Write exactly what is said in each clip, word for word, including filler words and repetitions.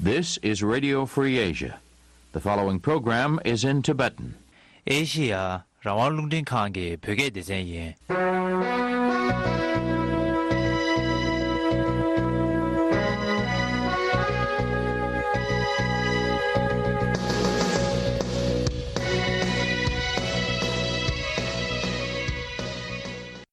This is Radio Free Asia. The following program is in Tibetan. ཨེ་ཤི་ཡ་རང་དབང་རླུང་འཕྲིན་ཁང་གི་བོད་སྐད་སྡེ་ཚན་ཡིན།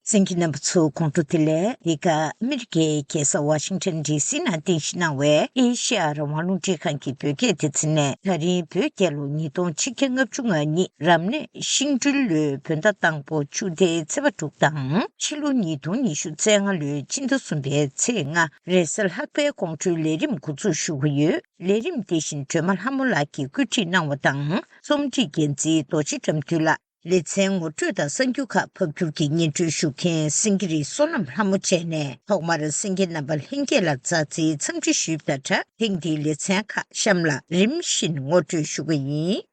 གསན་མཁན་རྣམ་པ་ཚོ་དགོང་དྲོ་བདེ་ལེགས། འདི་ག་ཨ་མི་རི་ཀའི་རྒྱལ་ས་ཝ་ཤིང་ཊོན་ཌི་སི་ནང་རྟེན་གཞི་གནང་བའི་ཨེ་ཤེ་ཡ་རང་དབང་རླུང་འཕྲིན་ཁང་གི་བོད་སྐད་སྡེ་ཚན་ནས། ད་རིང་བོད་རྒྱལ་ལོ་ཉིས་སྟོང་ཆིག་བརྒྱ་ལྔ་བཅུ་ང་གཉིས་རབ་གནས་ཤིང་སྦྲུལ་ལོའི་བོད་ཟླ་དང་པོ་ཆུ་ཟླའི་ཚེས་པ་དྲུག་དང་། ཕྱི་ལོ་ཉིས་སྟོང་ཉི་ཤུ་རྩ་ལྔ་ལོའི་སྤྱི་ཟླ་གསུམ་པའི་ཚེས་ལྔ་རེས་གཟའ་ལྷག་པའི་དགོང་དྲོའི་ལས་རིམ་འགོ་འཛུགས་ཞུ་གི་ཡོད། ལས་རིམ་དེ་བཞིན་སྒྲོལ་མ་ལྷ་མོ་ལགས་ཀྱིས་བཀོད་སྒྲིག་གནང་བ་དང་། རྩོམ་སྒྲིག་འགན་འཛིན་རྡོ་རྗེ་དགྲ་འདུལ་ལགས། ལེ་ཚན་ངོ་སྤྲོད་དང་གསར་འགྱུར་ཁག་ཕབ་སྒྱུར་གྱིས་སྙན་སྒྲོན་ཞུ་མཁན་སེང་གེ་རི་བསོད་ནམས་ལྷ་མོ་བཅས་ནས། ཐོག་མར་གསན་མཁན་རྣམ་པ་ལྷན་རྒྱས་ལ་མཛའ་བརྩེའི་འཚམས་འདྲི་ཞུས་པ་དང་སྦྲགས། ཐེངས་འདིའི་ལེ་ཚན་ཁག་གཤམ་ལ་རིམ་བཞིན་ངོ་སྤྲོད་ཞུ་གི་ཡིན།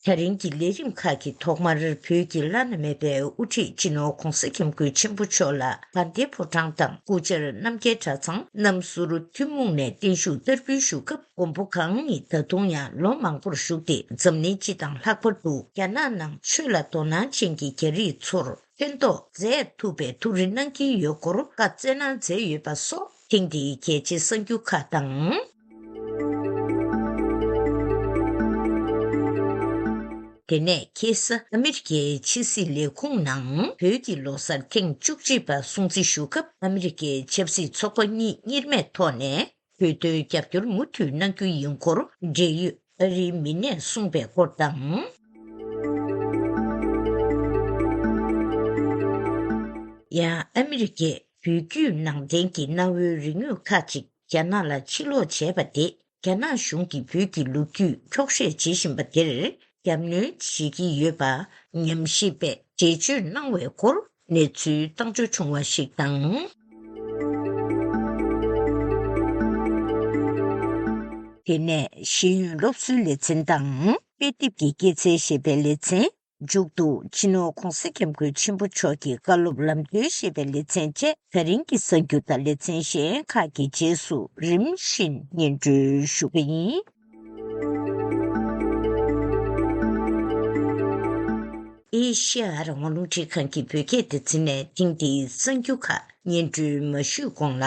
ད་རིང་གི་ལས་རིམ་ཁག་གི་ཐོག་མར་བོད་ཀྱི་བླ་ན་མེད་པའི་དབུ་ཁྲིད་སྤྱི་ནོར་༧གོང་ས་༧སྐྱབས་མགོན་ཆེན་པོ་མཆོག་ལ་དགའ་ལྡན་ཕོ་བྲང་དང་སྐུ་བཅར་རྣམ་རྒྱལ་གྲྭ་ཚང་རྣམ་ཟུར་ཐུན་མོང་ནས་བརྟན་བཞུགས་བསྟར་འབུལ་ཞུ་སྐབས། མགོན་པོ་གང་ཉིད་ད་དུང་ཡང་ལོ་མང་པོར་བཞུགས་ཏེ། འཛམ་གླིང་སྤྱི་དང་ལྷག་པར་དུ་རྒྱ་ནག་ནང་ཆོས་ལ་དོ་སྣང་ཅན་གྱི་རྒྱ་རིགས་ཚོར་ཕན་ཐོགས་མཛད་ཐུབ་པའི་ཐུགས་རེ་གནང་གི་ཡོད་སྐོར་བཀའ་སྩལ་གནང་མཛད་ཡོད་པ་སོགས་ཐེངས་འདིའི་གལ་ཆེའི་གསར་འགྱུར་ཁག་དང་། དེ་ནས་ཁ་སང་ཨ་མི་རི་ཀའི་ཕྱི་སྲིད་ལས་ཁུངས་ནང་བོད་ཀྱི་ལོ་གསར་ཐེངས་བཅུ་གཅིག་པ་སྲུང་བརྩི་ཞུ་སྐབས། ཨ་མི་རི་ཀའི་ཆབ་སྲིད་ཚོགས་པ་གཉིས་གཉིས་སྨན་ཐོག་ནས། བོད་དོན་རྒྱབ་སྐྱོར་མུ་མཐུད་གནང་རྒྱུ་ཡིན་སྐོར་འབྲེལ་ཡོད་ཨ་རིའི་མི་སྣས་གསུངས་པའི་སྐོར་དང་། ཡང་ཨ་མི་རི་ཀས་བོད་བརྒྱུད་ནང་བསྟན་གྱི་གནའ་བོའི་རིག་དངོས་ཁག་ཅིག་རྒྱ་ནག་ལ་ཕྱིར་སློག་བྱས་པ་དེ། རྒྱ་ནག་གཞུང་གིས་བོད་ཀྱི་ལོ་རྒྱུས་འཁྱོག་བཤད་བྱེད་བཞིན་པ་དེར་རྒྱབ་གནོན་བྱེད་ཀྱི་ཡོད་པ་ཉམས་ཞིབ་པས་འགྲེལ་བརྗོད་གནང་བའི་སྐོར་གནས་ཚུལ་བཏང་འབྱོར་བྱུང་བ་ཞིག་དང་། དེ་ནས་ཤེས་ཡོན་སློབ་གསོའི་ལེ་ཚན་དང་། དཔེ་དེབ་ཀྱི་སྐྱེད་ཚལ་ཞེས་པའི་ལེ་ཚན། མཇུག་ཏུ་སྤྱི་ནོར་༧གོང་ས་༧སྐྱབས་མགོན་ཆེན་པོ་མཆོག་གི་བཀའ་སློབ་ལམ་སྟོན་ཞེས་པའི་ལེ་ཚན་བཅས་ད་རིང་གི་གསར་འགྱུར་དང་ལེ་ཚན་གཞན་ཁག་གི་རྗེས་སུ་རིམ་བཞིན་སྙན་སྒྲོན་ཞུ་གི་ཡིན། ཨེ་ཤེ་ཡ་རང་དབང་རླུང་འཕྲིན་ཁང་གི་བོད་སྐད་སྡེ་ཚན་ནས་ཐེངས་འདིའི་གསར་འགྱུར་ཁག་སྙན་སྒྲོན་མ་ཞུས་གོང་ལ།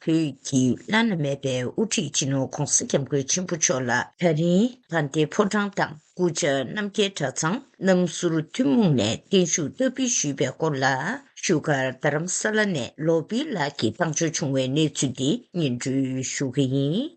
བོད་ཀྱི་བླ་ན་མེད་པའི་དབུ་ཁྲིད་སྤྱི་ནོར་༧གོང་ས་༧སྐྱབས་མགོན་ཆེན་པོ་མཆོག་ལ་ད་རིང་དགའ་ལྡན་ཕོ་བྲང་དང་སྐུ་བཅར་རྣམ་རྒྱལ་གྲྭ་ཚང་རྣམ་ཟུར་ཐུན་མོང་ནས་བརྟན་བཞུགས་བསྟར་འབུལ་ཞུས་པའི་སྐོར་ལ། བཞུགས་སྒར་རྡ་རམ་ས་ལ་ནས་ལོ་པི་ལགས་ཀྱིས་བཏང་འབྱོར་བྱུང་བའི་གནས་ཚུལ་འདི་སྙན་སྒྲོན་ཞུ་གི་ཡིན།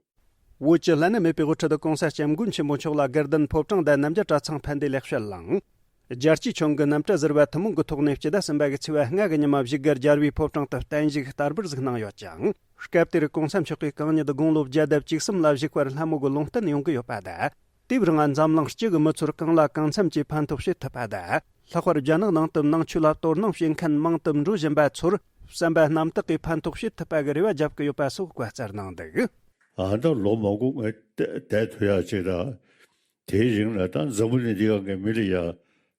བོད་ཀྱི་བླ་ན་མེད་པའི་དབུ་ཁྲིད་༧གོང་ས་༧སྐྱབས་མགོན་ཆེན་པོ་མཆོག་ལ་དགའ་ལྡན་ཕོ་བྲང་དང་རྣམ་རྒྱལ་གྲྭ་ཚང་ཕན་བདེ་ལེགས་བཤད་གནང་། རྒྱལ་སྤྱིའི་ཁྱོན་གྱི་རྣམ་གྲྭ་ཟུར་པ་ཐུན་མོང་གི་ཐོག་ནས་སྤྱི་ཟླ་གསུམ་པ་གི་ཚེས་པ་ལྔ་གི་ཉི་མ་བཞུགས་སྒར་རྒྱལ་བའི་ཕོ་བྲང་དུ་བརྟན་བཞུགས་བསྟར་འབུལ་ཟིག་གནང་ཡོད་ཅིང་། སྐབས་དེར་གོང་ས་མཆོག་གིས་གང་ཉིད་དགུང་ལོ་བརྒྱ་དང་བཅུ་གསུམ་ལ་བཞུགས་པར་ལྷ་མོ་གི་ལུང་བསྟན་ཡོང་གི་ཡོད་པ་དང་། དེའི་རིང་འཛམ་གླིང་སྤྱི་གི་མི་ཚོར་གང་ལ་གང་འཚམ་གྱིས་ཕན་ཐོགས་བྱེད་ཐུབ་པ་དང་། ལྷག་པར་རྒྱ་ནག་ནང་དུ་ནང་ཆོས་ལ་དོ་སྣང་བྱེད་མཁན་མང་དུ་འགྲོ་བཞིན་པ་ཚོར་བསམ་པ་རྣམ་དག་གིས་ཕན་ཐོགས་བྱེད་ཐུབ་པ་གི་རེ་བ་བརྒྱབ་ཀྱི་ཡོད་པ་སོགས་བཀའ་སྩལ་གནང་འདུག། ཨ་ད་ལོ་མང་པོ་ངས་བསྡད་ཐུབ་ཡག་ཅིག་དང་། དེའི་རིང་ལ་ད་འཛམ་བུ་གླིང་འདི་ག་གི་མི་ལ་ཡ་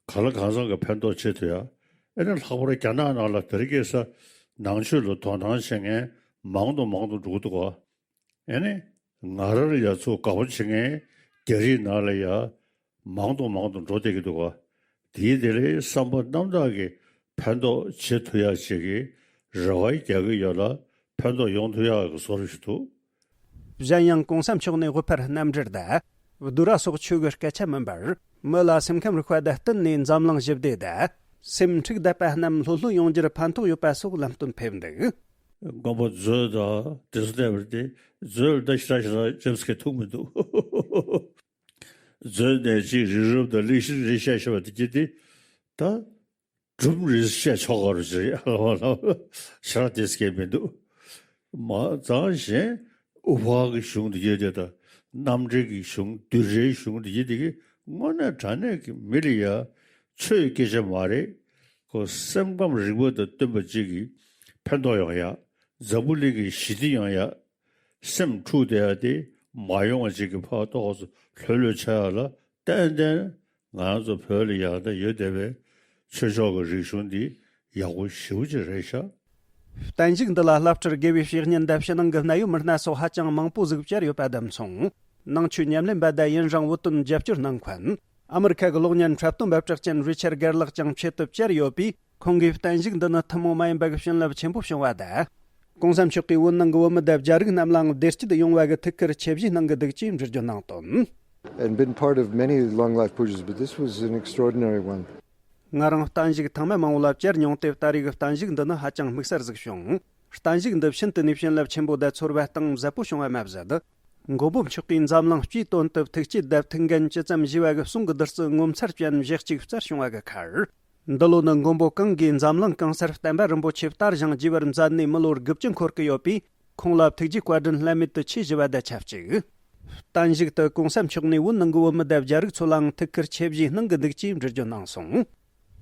ག་ལ་གང་འཚམ་གྱི་ཕན་ཐོགས་བྱེད་ཐུབ་ཡ། ཨེ་ན་ལྷག་པར་རྒྱ་ནག་ནང་ལ་དེ་རིང་ཁ་སང་ནང་ཆོས་ལ་དོ་སྣང་བྱེད་མཁན་མང་དུ་མང་དུ་འགྲོ་གི་འདུག་ག། ཨེ་ནི་ང་རང་ལ་ཡ་ཚུར་དགའ་པོ་བྱེད་མཁན་རྒྱ་རིགས་ནང་ལ་ཡ་མང་དུ་མང་དུ་འགྲོ་བསྡད་ཀྱི་འདུག་ག། དེའི་དེ་ལས་བསམ་པ་རྣམ་དག་གིས་ཕན་ཐོགས་བྱེད་ཐུབ་ཡ་ཅིག་གི་རེ་བ་རྒྱག་གི་ཡོད་ལ། ཕན་ཐོགས་ཡོང་ཐུབ་ཡག་གི་བཟོ་འདྲ་ཞིག་འདུག། གཞན་ཡང་གོང་ས་མཆོག་ནས་དབུ་ཕར་རྣམ་འགྲེལ་དང་། བསྡུས་གྲྭ་སོགས་ཆོས་གི་སྐད་ཆ་མིན་པར། མི་ལ་སེམས་ཁམས་རིག་པ་དང་བསྟུན་ནས་འཛམ་གླིང་ཞི་བདེ་དང་། སེམས་འཁྲུག་བསྡད་པ་རྣམས་ལྷོད་ལྷོད་ཡོང་རྒྱུར་ཕན་ཐོགས་ཡོད་པ་སོགས་ལམ་སྟོན་ཕེབས་འདུག། མགོན་པོ་མཛོད་དང་དེ་ཚོ་བལྟས་པར་དེ་མཛོད་ལ་ད་ཞེ་དྲག་ཞེ་དྲག་ཅེབ་སི་ཀེ་ཐུག་མི་འདུག། མཛོད་ནས་ཅིག་རི་རབ་དང་གླིང་ཤིང་རེ་བཤད་ཤེས་པ་དེ་གྱིས་དེ་ད་སྒྲུང་རེ་བཤད་ཆོག་ག་རུ་ཅིག་ལ་ལ་ཞེ་དྲག་དེ་སྐད་མི་འདུག། མ་ཙང་གཞན་དབུ་ཕར་གྱི་གཞུང་དེ་གྱིས་དེ་དང་རྣམ་འགྲེལ་གྱི་གཞུང་བསྡུས་གྲྭའི་གཞུང་དེ་གྱིས་དེ་གི་དངོས་གནས་དྲང་གནས་ཀྱི་མི་ལ་ཡ་ཆོས་སྐད་ཆ་མ་རེད། ཁོ་སེམས་ཁམས་རིག་པ་དང་བསྟུན་པ་ཅིག་གིས་ཕན་ཐོགས་ཡོང་ཡ། འཛམ་བུ་གླིང་གི་ཞི་བདེ་ཡོང་ཡ། སེམས་འཁྲུག་བསྡད་ཡ་དེ་མ་ཡོང་བ་ཅིག་གི་ཕར་ཏོག་ཙམ་ལྷོད་ལྷོད་ཆགས་ཡ་ལ་ཏན་ཏན་ང་རང་ཚོ་བོད་ལ་ཡང་ད་ཡོད་བསྡད་པའི་ཆོས་ཕྱོགས་ཀྱི་རིག་གཞུང་འདི་ཡག་པོ་ཞེ་པོ་ཅིག་རེད་ཤག། བརྟན་བཞུགས་འདི་ལ་བླ་སྤྲུལ་དགེ་བའི་བཤེས་གཉེན་དང་ཕྱི་ནང་གི་གནད་ཡོད་མི་སྣ་སོགས་ཧ་ཅང་མང་པོ་ཟིག་བཅར་ཡོད་པ་དང་མཚུངས། ནང་ཆོས་ཉམས་ལེན་པ་དང་ཡུན་རིང་བོད་དོན་རྒྱབ་སྐྱོར་གནང་མཁན། ཨ་མི་རི་ཁ་གི་གློག་བརྙན་འཁྲབ་སྟོན་པ་གྲགས་ཅན་རི་ཆར་གར་ལགས་ཀྱང་ཆེད་དུ་བཅར་ཡོད་པས། ཁོང་གིས་བརྟན་བཞུགས་འདི་ནི་ཐུན་མོང་མ་ཡིན་པ་གི་བྱིན་རླབས་ཆེན་པོ་བྱུང་བ་དང་། གོང་ས་མཆོག་གིས་བོད་ནང་གི་བོད་མི་དང་རྒྱ་རིགས་རྣམས་ལའང་བདེ་སྐྱིད་ཡོང་བ་གི་ཐུགས་ཁུར་ཆེ་བཞེས་གནང་གི་འདུག་ཅེས་འགྲེལ་བརྗོད་གནང་དོན། And been part of many long life pujas, but this was an extraordinary one. ང་རང་བརྟན་བཞུགས་ཐེངས་མ་མང་བོ་ལ་བཅར་མྱོང་སྟེ། ད་རེས་ཀྱི་བརྟན་བཞུགས་འདི་ནི་ཧ་ཅང་དམིགས་བསལ་ཟིག་བྱུང་། བརྟན་བཞུགས་འདི་ཤིན་ཏུ་ནས་བྱིན་རླབས་ཆེན་པོ་དང་ཚོར་བ་གཏིང་ཟབ་པོ་བྱུང་བ་མ་ཟད། མགོན་པོ་མཆོག་གིས་འཛམ་གླིང་སྤྱིའི་དོན་དུ་ཐུགས་བསྐྱེད་དང་ཐུགས་འགན་ཇི་ཙམ་བཞེས་པ་གི་གསུང་གི་བདུད་རྩི་ངོ་མཚར་ཅན་བཞེས་གཅིག་བསྩལ་བྱུང་བ་གི་ཁར། འདི་ལོ་ནི་མགོན་པོ་གང་གིས་འཛམ་གླིང་གང་སར་བསྟན་པ་རིན་པོ་ཆེ་དར་ཞིང་རྒྱས་པར་མཛད་ནས་མི་ལོ་དགུ་བཅུ་འཁོར་གི་ཡོད་པས། ཁོང་ལ་ཐུགས་རྗེ་བཀའ་དྲིན་བླ་མེད་དུ་ཆེ་ཞུ་བ་དང་ཆབས་ཅིག། བརྟན་བཞུགས་དུ་གོང་ས་མཆོག་ནས་བོད་ནང་གི་བོད་མི་དང་རྒྱ་རིགས་ཚོ་ལའང་ཐུགས་ཁུར་ཆེ་བཞེས་གནང་གི་འདུག་ཅེས་འགྲེལ་བརྗོད་གནང་སོང་།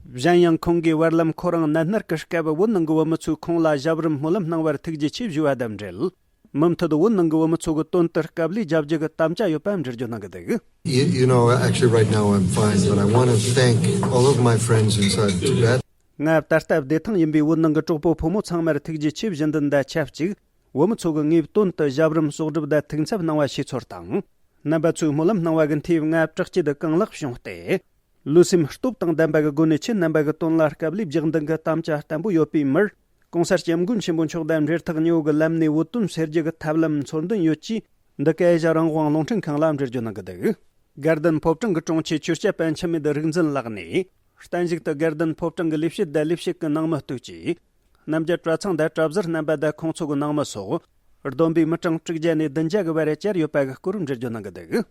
གཞན་ཡང་ཁོང་གིས་བར་ལམ་ཁོ་རང་ནད་མནར་གྱི་སྐབས་བོད་ནང་གི་བོད་མི་ཚོས་ཁོང་ལ་ཞབས་རིམ་སྨོན་ལམ་གནང་བར་ཐུགས་རྗེ་ཆེ་ཞུ་བ་དང་འབྲེལ། མུ་མཐུད་བོད་ནང་གི་བོད་མི་ཚོ་གི་དོན་དུ་དཀའ་ལས་རྒྱབ་རྒྱུ་གི་དམ་བཅའ་ཡོད་པ་འགྲེལ་བརྗོད་གནང་གི་འདུག། You, you know, actually, right now I'm fine, but I want to thank all of my friends inside Tibet. ང་ད་ལྟ་བདེ་ཐང་ཡིན་པའི་བོད་ནང་གི་གྲོགས་པོ་ཕོ་མོ་ཚང་མར་ཐུགས་རྗེ་ཆེ་བཞེས་འདུན་དང་ཆབས་ཅིག། བོད་མི་ཚོ་གི་ངའི་དོན་དུ་ཞབས་རིམ་གསོག་སྒྲུབ་དང་ཐུགས་འཚབ་གནང་བ་ཞེས་ཚོར་དང་། རྣམ་པ་ཚོས་སྨོན་ལམ་གནང་བ་གི་མཐེབ་ང་དྲག་སྐྱེད་དུ་གང་ལེགས་བྱུང་སྟེ། ལུས་སེམས་སྟོབས་དང་ལྡན་པ་གི་སྒོ་ནས་ཁྱེད་རྣམ་པ་གི་དོན་ལ་དཀའ་ལས་རྒྱག་འདུན་གི་དམ་བཅའ་བརྟན་པོ་ཡོད་པའི་མིར། གོང་ས་སྐྱབས་མགོན་ཆེན་པོ་མཆོག་དང་འབྲེལ་ཐག་ཉེ་བོ་གི་ལམ་ནས་བོད་དོན་སེལ་རྒྱུ་གི་ཐབས་ལམ་འཚོལ་འདུན་ཡོད་ཅེས། འདི་ག་ཨེ་ཤ་རང་དབང་རླུང་འཕྲིན་ཁང་ལ་འགྲེལ་བརྗོད་གནང་གི་འདུག། དགའ་ལྡན་ཕོ་བྲང་གི་དྲུང་ཆེ་ཆོས་སྐྱབས་པཎ་འཆི་མེད་རིག་འཛིན་ལགས་ནས། བརྟན་བཞུགས་དུ་དགའ་ལྡན་ཕོ་བྲང་གི་ལས་བྱེད་དང་ལས་བྱེད་ཀྱི་ནང་མི་སྟོད་ཀྱིས། རྣམ་རྒྱལ་གྲྭ་ཚང་དང་གྲྭ་ཟུར་རྣམ་པ་དང་ཁོང་ཚོ་གི་ནང་མི་སོགས། བསྡོམས་པས་མི་གྲངས་དྲུག་བརྒྱ་ནས་བདུན་བརྒྱ་གི་བར་བཅར་ཡོད་པ་གི་སྐོར་འགྲེལ་བརྗོད་གནང་གི་འདུག།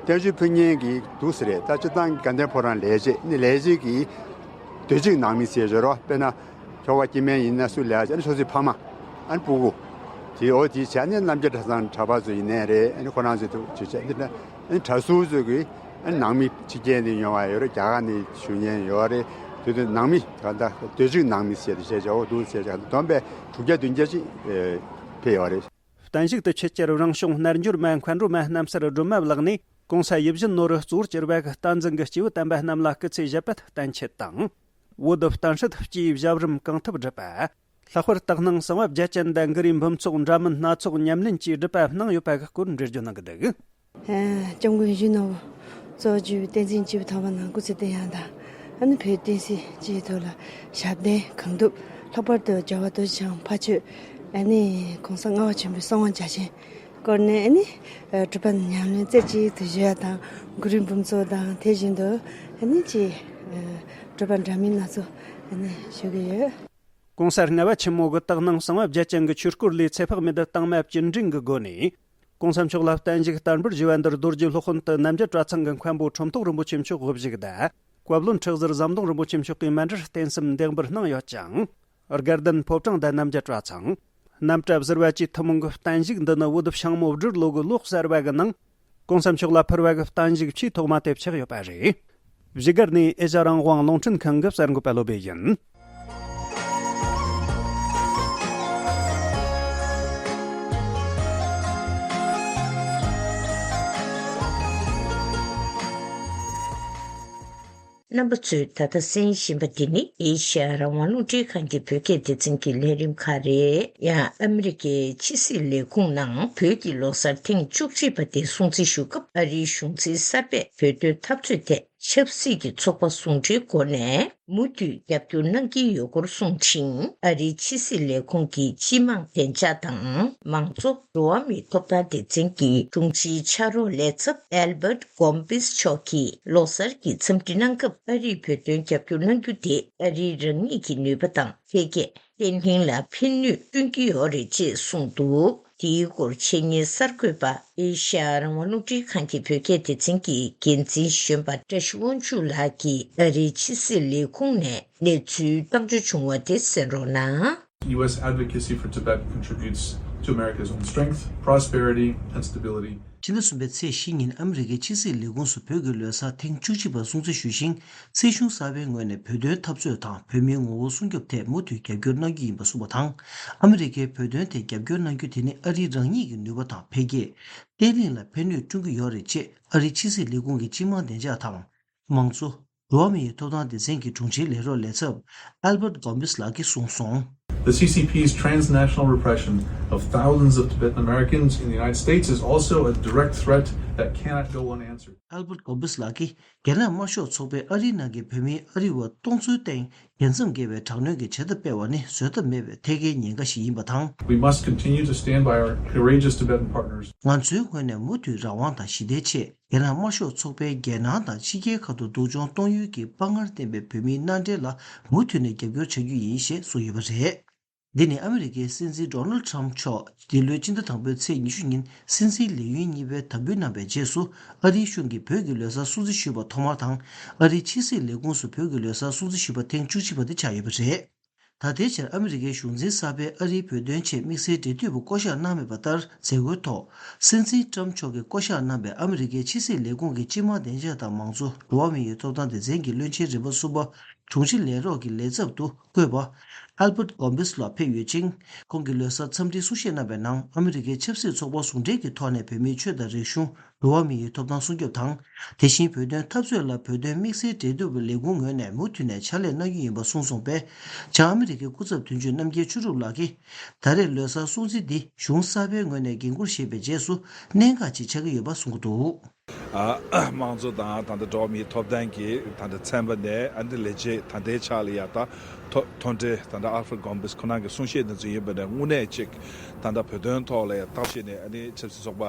བརྟན་བཞུགས་ཕུལ་མཁན་གྱི་འདུག་ཟེར་རེད། ད་སྤྱིར་བཏང་དགའ་ལྡན་ཕོ་བྲང་ལས་བྱེད་ནི་ལས་བྱེད་ཀྱི་སྡོད་ཅིག་ནང་མི་ཟེར་བརྗོད་རོགས། དཔེར་ན། ཁྱོ་ག་སྐྱེ་དམན་ཡིན་ན་སུ་ལས་བྱེད་ནི་ཆོས་སྲིད་ཕ་མ། ཨ་ནི་སྤུ་གུ། དེ་འོ་དེ་བྱས་ནས་རྣམ་རྒྱལ་གྲྭ་ཚང་གྲྭ་པ་ཚོ་ཡིན་ནའི་རེད། ཨ་ནི་ཁོ་རང་ཚོའི་ཐུགས་ཆེ་ཆེ་འདི་འདྲ། ཨ་ནི་གྲྭ་ཟུར་ཚོ་གི་ཨ་ནི་ནང་མི་ཕྱི་རྒྱལ་ནས་ཡོང་བ་ཡོད་རེད། རྒྱ་གར་ནས་བཞུགས་མཁན་ཡོད་རེད། དེ་དུས་ནང་མི་ག་ད་སྡོད་ཅིག་ནང་མི་ཟེར་ཏེ་བྱས་བྱའོ་འདུག་ཟེར་བྱ་བསྡོམས་པས་དྲུག་བརྒྱ་བདུན་བརྒྱ་ཅིག་ཕེབས་ཡོད་རེད། བརྟན་བཞུགས་དུ་ཆེད་བཅར་རང་གཞུང་རྣལ་འབྱོར་མ་མཁའ་འགྲོ་མ་རྣམ་གསར་སྒྲོལ་མ་ལགས་ནས་གོང་ས་ཡིད་བཞིན་ནོར་བུ་གཙོ་བོར་གྱུར་པ་གི་བསྟན་འཛིན་གྱི་སྐྱེས་བུ་དམ་པ་རྣམས་ལ་སྐུ་ཚེ་ཞབས་པད་བརྟན་ཆེད་དང་། བོད་དུ་བསྟན་སྲིད་སྤྱིའི་ཞབས་རིམ་གང་ཐུབ་བསྒྲུབས་པ། ལྷག་པར་དག་སྣང་གསང་བ་བརྒྱ་ཅན་དང་གུ་རུའི་འབུམ་ཚོགས་འདྲ་མིན་སྣ་ཚོགས་ཉམས་ལེན་གྱིས་སྒྲུབ་པ་གནང་ཡོད་པ་གི་སྐོར་འགྲེལ་བརྗོད་གནང་གི་འདུག། ཨ། སྐྱབས་མགོན་ཡིད་བཞིན་ནོར་བུ་གཙོ་བོ་བརྒྱུད་པའི་བསྟན་འཛིན་སྐྱེས་བུ་དམ་པ་རྣམས་སྐུ་ཚེ་བརྟན་ཡག་དང་། ཨ་ནི་བོད་བསྟན་སྲིད་སྤྱིའི་ཐོག་ལ་ཞབས་བརྟན་གང་ཐུབ། ལྷག་པར་དུ་རྒྱལ་བ་རྡོ་རྗེ་འཆང་ཕ་ཆོས། ཨ་ནི་གོང་ས་ལྔ་པ་ཆེན་པོའི་གསང་བ་རྒྱ་ཆེན་སྐོར་ནས། ཨ་ནི་སྒྲུབ་པ་ཉམས་ལེན་རྩེ་གཅིག་ཏུ་ཞུ་ཡ་དང་། གུ་རུའི་འབུམ་ཚོགས་དང་དེ་བཞིན་དུ་ཨ་ནི་ཅིག་སྒྲུབ་པ་འདྲ་མིན་སྣ་ཚོགས་ཨ་ནི་ཞུ་གི་ཡོད། གོང་ས་ལྔ་པ་ཆེན་མོ་གི་དག་སྣང་གསང་བ་བརྒྱ་ཅན་གྱི་ཆོས་སྐོར་ལས་ཚེ་དཔག་མེད་དུ་དྭངས་མ་བཅུད་འདྲེན་གྱི་སྒོ་ནས། གོང་ས་མཆོག་ལ་བརྟན་བཞུགས་བསྟར་འབུལ་ཞུ་བ་འདིར་རྡོ་རྗེ་སློབ་དཔོན་དུ་རྣམ་རྒྱལ་གྲྭ་ཚང་གི་མཁན་པོ་ཁྲོམ་ཐོག་རིན་པོ་ཆེ་མཆོག་དབུ་བཞུགས་དང་། བཀའ་བློན་ཁྲི་ཟུར་ཟམ་གདོང་རིན་པོ་ཆེ་མཆོག་གིས་མཎྜལ་རྟེན་གསུམ་འདེགས་འབུལ་གནང་ཡོད་ཅིང་། དགའ་ལྡན་ཕོ་བྲང་དང་རྣམ་རྒྱལ་གྲྭ་ཚང་། རྣམ་གྲྭ་ཟུར་པ་བཅས་ཐུན་མོང་གི་བརྟན་བཞུགས་འདི་ནི་བོད་ཤིང་མོ་སྦྲུལ་ལོ་གི་ལོ་གསར་བ་གི་ནང་། གོང་ས་མཆོག་ལ་ཕུལ་བ་གི་བརྟན་བཞུགས་ཆེས་ཐོག་མ་དེ་ཆགས་ཡོད་པ་རེད། བཞུགས་སྒར་ནས་ཨེ་ཤ་རང་དབང་རླུང་འཕྲིན་ཁང་གི་གསར་འགོད་པ་བློ་བྷེ་ཡིན། རྣམ་པ་ཚོས་ད་ལྟ་གསན་བཞིན་པ་འདི་ནི་ཨེ་ཤ་ཡ་རང་དབང་རླུང་འཕྲིན་ཁང་གི་བོད་སྐད་སྡེ་ཚན་གྱི་ལས་རིམ་ཁག་རེད། ཡང་ཨ་མི་རི་ཀའི་ཕྱི་སྲིད་ལས་ཁུངས་ནང་བོད་ཀྱི་ལོ་གསར་ཐེངས་བཅུ་གཅིག་པ་དེ་སྲུང་བརྩི་ཞུ་སྐབས། ཨ་རིའི་གཞུང་འཛིན་གསར་པས་བོད་དོན་འཐབ་རྩོད་ཐད་ཆབ་སྲིད་ཀྱི་ཚོགས་པ་ཟུང་འབྲེལ་སྒོ་ནས་མུ་མཐུད་རྒྱབ་སྐྱོར་གནང་གི་ཡོད་སྐོར་གསུངས་ཤིང་། ཨ་རིའི་ཕྱི་སྲིད་ལས་ཁུངས་ཀྱི་སྤྱི་དམངས་བདེ་འཇགས་དང་མང་གཙོ་འགྲོ་བ་མིའི་ཐོབ་ཐང་སྡེ་ཚན་གྱི་དྲུང་ཆེའི་ཕྱག་རོགས་ལས་ཚབ་ཨལ་བྷར་ཏ་གོམ་བིས་མཆོག་གིས་ལོ་གསར་གྱི་འཚམས་འདྲི་གནང་སྐབས། ཨ་རིས་བོད་དོན་རྒྱབ་སྐྱོར་གནང་རྒྱུ་དེ་ཨ་རིའི་རང་ཉིད་ཀྱི་ནུས་པ་དང་འཕེལ་རྒྱས། བརྟན་ལྷིང་ལ་ཕན་ནུས་བསྐྲུན་གྱི་ཡོད་རེད་ཅེས་གསུངས་འདུག། དེའི་སྐོར་ཆེད་གཉེར་གསར་འགོད་པ་ཨེ་ཤ་ཡ་རང་དབང་རླུང་འཕྲིན་ཁང་གི་བོད་སྐད་སྡེ་ཚན་གྱི་འགན་འཛིན་གཞོན་པ་བཀྲ་ཤིས་དབང་ཕྱུག་ལགས་ཀྱིས་ཨ་རིའི་ཕྱི་སྲིད་ལས་ཁུངས་ནས་གནས་ཚུལ་བཏང་འབྱོར་བྱུང་བ་དེ་གསན་རོགས་གནང་། U S advocacy for Tibet contributes to America's own strength, prosperity, and stability. ཕྱི་ཟླ་གསུམ་པའི་ཚེས་བཞི་ཉིན་ཨ་མི་རི་ཀའི་ཕྱི་སྲིད་ལས་ཁུངས་སུ་བོད་ཀྱི་ལོ་གསར་ཐེངས་བཅུ་གཅིག་པ་སྲུང་བརྩི་ཞུས་ཤིང་། སྲིད་གཞུང་གསར་པའི་ངོས་ནས་བོད་དོན་འཐབ་རྩོད་དང་བོད་མིའི་ངོ་བོ་སྲུང་སྐྱོབ་ཐད་མུ་མཐུད་རྒྱབ་སྐྱོར་གནང་རྒྱུ་ཡིན་པ་གསུངས་པ་དང་། ཨ་མི་རི་ཀས་བོད་དོན་ཐད་རྒྱབ་སྐྱོར་གནང་རྒྱུ་དེ་ནི་ཨ་རིའི་རང་ཉིད་ཀྱི་ནུས་པ་དང་འཕེལ་རྒྱས། བརྟན་ལྷིང་ལ་ཕན་ནུས་བསྐྲུན་གྱི་ཡོད་རེད་ཅེས་ཨ་རིའི་ཕྱི་སྲིད་ལས་ཁུངས་ཀྱི་སྤྱི་དམངས་བདེ་འཇགས་དང་། མང་གཙོ། འགྲོ་བ་མིའི་ཐོབ་ཐང་སྡེ་ཚན་གྱི་དྲུང་ཆེའི་ལས་རོགས་ལས་ཚབ་ཨལ་བྷར་ཏ་གོམ་བིས་ལགས་ཀྱིས་གསུངས་སོང་། The C C P's transnational repression of thousands of Tibetan Americans in the United States is also a direct threat that cannot go unanswered. Albert Gombis ལགས་ཀྱིས་རྒྱ་ནག་དམར་ཤོག་ཚོགས་པས་ཨ་རིའི་ནང་གི་བོད་མིའི་ཨ་རི་བ་སྟོང་ཚོའི་སྟེང་རྒྱལ་མཚམས་བརྒལ་བའི་དྲག་གནོན་གྱི་བྱེད་ཐབས་སྤེལ་བ་ནི་བཟོད་ཐབས་མེད་པའི་ཐད་ཀའི་ཉེན་ཁ་ཞིག་ཡིན་པ་དང་། We must continue to stand by our courageous Tibetan partners. ང་ཚོའི་ངོས་ནས་མུ་མཐུད་རང་དབང་དང་ཞི་བདེའི་ཆེད། རྒྱ་ནག་དམར་ཤོག་ཚོགས་པའི་རྒྱལ་ནང་དང་ཕྱི་རྒྱལ་ཁག་ཏུ་སྡུག་སྦྱོང་གཏོང་ཡུལ་གྱི་དཔའ་ངར་ལྡན་པའི་བོད་མིའི་མནའ་འབྲེལ་ལ་མུ་མཐུད་ནས་རྒྱབ་སྐྱོར་བྱ་རྒྱུ་ཡིན་ཞེས་གསུངས་ཡོད་པ་རེད། འདི་ནི་ཨ་མི་རི་ཀའི་སྲིད་འཛིན་ཌོ་ནལ་ཊམ་མཆོག་འདི་ལོའི་སྤྱི་ཟླ་དང་པོའི་ཚེས་ཉི་ཤུ་ཉིན་སྲིད་འཛིན་ལས་ཡུན་གཉིས་པའི་དམ་འབུལ་གནང་བའི་རྗེས་སུ། ཨ་རིའི་གཞུང་གིས་བོད་ཀྱི་ལོ་གསར་སྲུང་བརྩི་ཞུས་པ་ཐོག་མ་དང་། ཨ་རིའི་ཕྱི་སྲིད་ལས་ཁུངས་སུ་བོད་ཀྱི་ལོ་གསར་སྲུང་བརྩི་ཞུས་པ་ཐེངས་བཅུ་གཅིག་པ་དེ་ཆགས་ཡོད་པ་རེད། ད་ལྟའི་ཆར་ཨ་མི་རི་ཀའི་གཞུང་འཛིན་གསར་པས་ཨ་རིའི་བོད་དོན་ཆེད་དམིགས་བསལ་འབྲེལ་མཐུད་པ་བསྐོ་གཞག་གནང་མེད་པ་ལྟར། མཛད་སྒོའི་ཐོག་སྲིད་འཛིན་ཊམ་མཆོག་གིས་བསྐོ་གཞག་གནང་པའི་ཨ་མི་རི་ཀའི་ཕྱི་སྲིད་ལས་ཁུངས་ཀྱི་སྤྱི་དམངས་བདེ་འཇགས་དང་མང་གཙོ། འགྲོ་བ་མིའི་ཐོབ་ཐང་སྡེ་ཚན་གྱི་བློན་ཆེན་རིམ་པ་གསུམ་པ། དྲུང་ཆེ་ལས་རོགས་ཀྱི་ལས་ཚབ་ཏུ་བསྐོས་པ། ཨལ་བྷར་ཊི་གོམ་བིས་ལགས་ཕེབས་ཡོད་ཅིང་། ཁོང་གིས་ལོ་གསར་འཚམས་འདྲིའི་གསུང་བཤད་གནང་བའི་ནང་། ཨ་མི་རི་ཀའི་ཆབ་སྲིད་ཚོགས་པ་ཟུང་འབྲེལ་གྱི་ཐོག་ནས་བོད་མིའི་ཆོས་དང་རིག་གཞུང་། འགྲོ་བ་མིའི་ཐོབ་ཐང་སྲུང་སྐྱོབ་དང་། དེ་བཞིན་བོད་དོན་འཐབ་རྩོད་ལ་བོད་དོན་དམིགས་བསལ་འབྲེལ་མཐུད་པའི་ལས་ཁུངས་ངོས་ནས་མུ་མཐུད་ནས་ཕྱག་ལས་གནང་རྒྱུ་ཡིན་པ་གསུངས་སོང་པས། བྱང་ཨ་མི་རི་ཀའི་སྐུ་ཚབ་དོན་གཅོད་རྣམ་རྒྱལ་ཆོས་གྲུབ་ལགས་ཀྱིས། ད་རེས་ལོ་གསར་སྲུང་བརྩི་འདི་གཞུང་གསར་པའི་ངོས་ནས་འགན་འཁུར་བཞེས་པའི་རྗེས་སུ། གནད་འགག་ཅིག་ཆགས་ཀྱི་ཡོད་པ་གསུངས་ཀྱི་འདུག། ཨ། དམངས་གཙོ་དང་ད་ལྟ་འགྲོ་བ་མིའི་ཐོབ་ཐང་གི་ད་ལྟ་ཚན་པ་ནས། ཨ་ནི་ལས་བྱེད་ད་ལྟའི་ཆ་ལ་ཡ་ད་མཐོ་མཐོ་གྲས་ད་ལྟ་ཨལ་ཧྥར་གོམ་བིས་ཁོ་རང་གི་གསུང་བཤད་དེ་ཚོ་ཡིན་པ་ནས། དངོས་གནས་ཅིག་ད་ལྟ་བོད་དོན་ཐོག་ལ་ཡ་ཐབས་ཤེས་ནས། ཨ་ནི་ཆབ་སྲིད་ཚོགས་པ་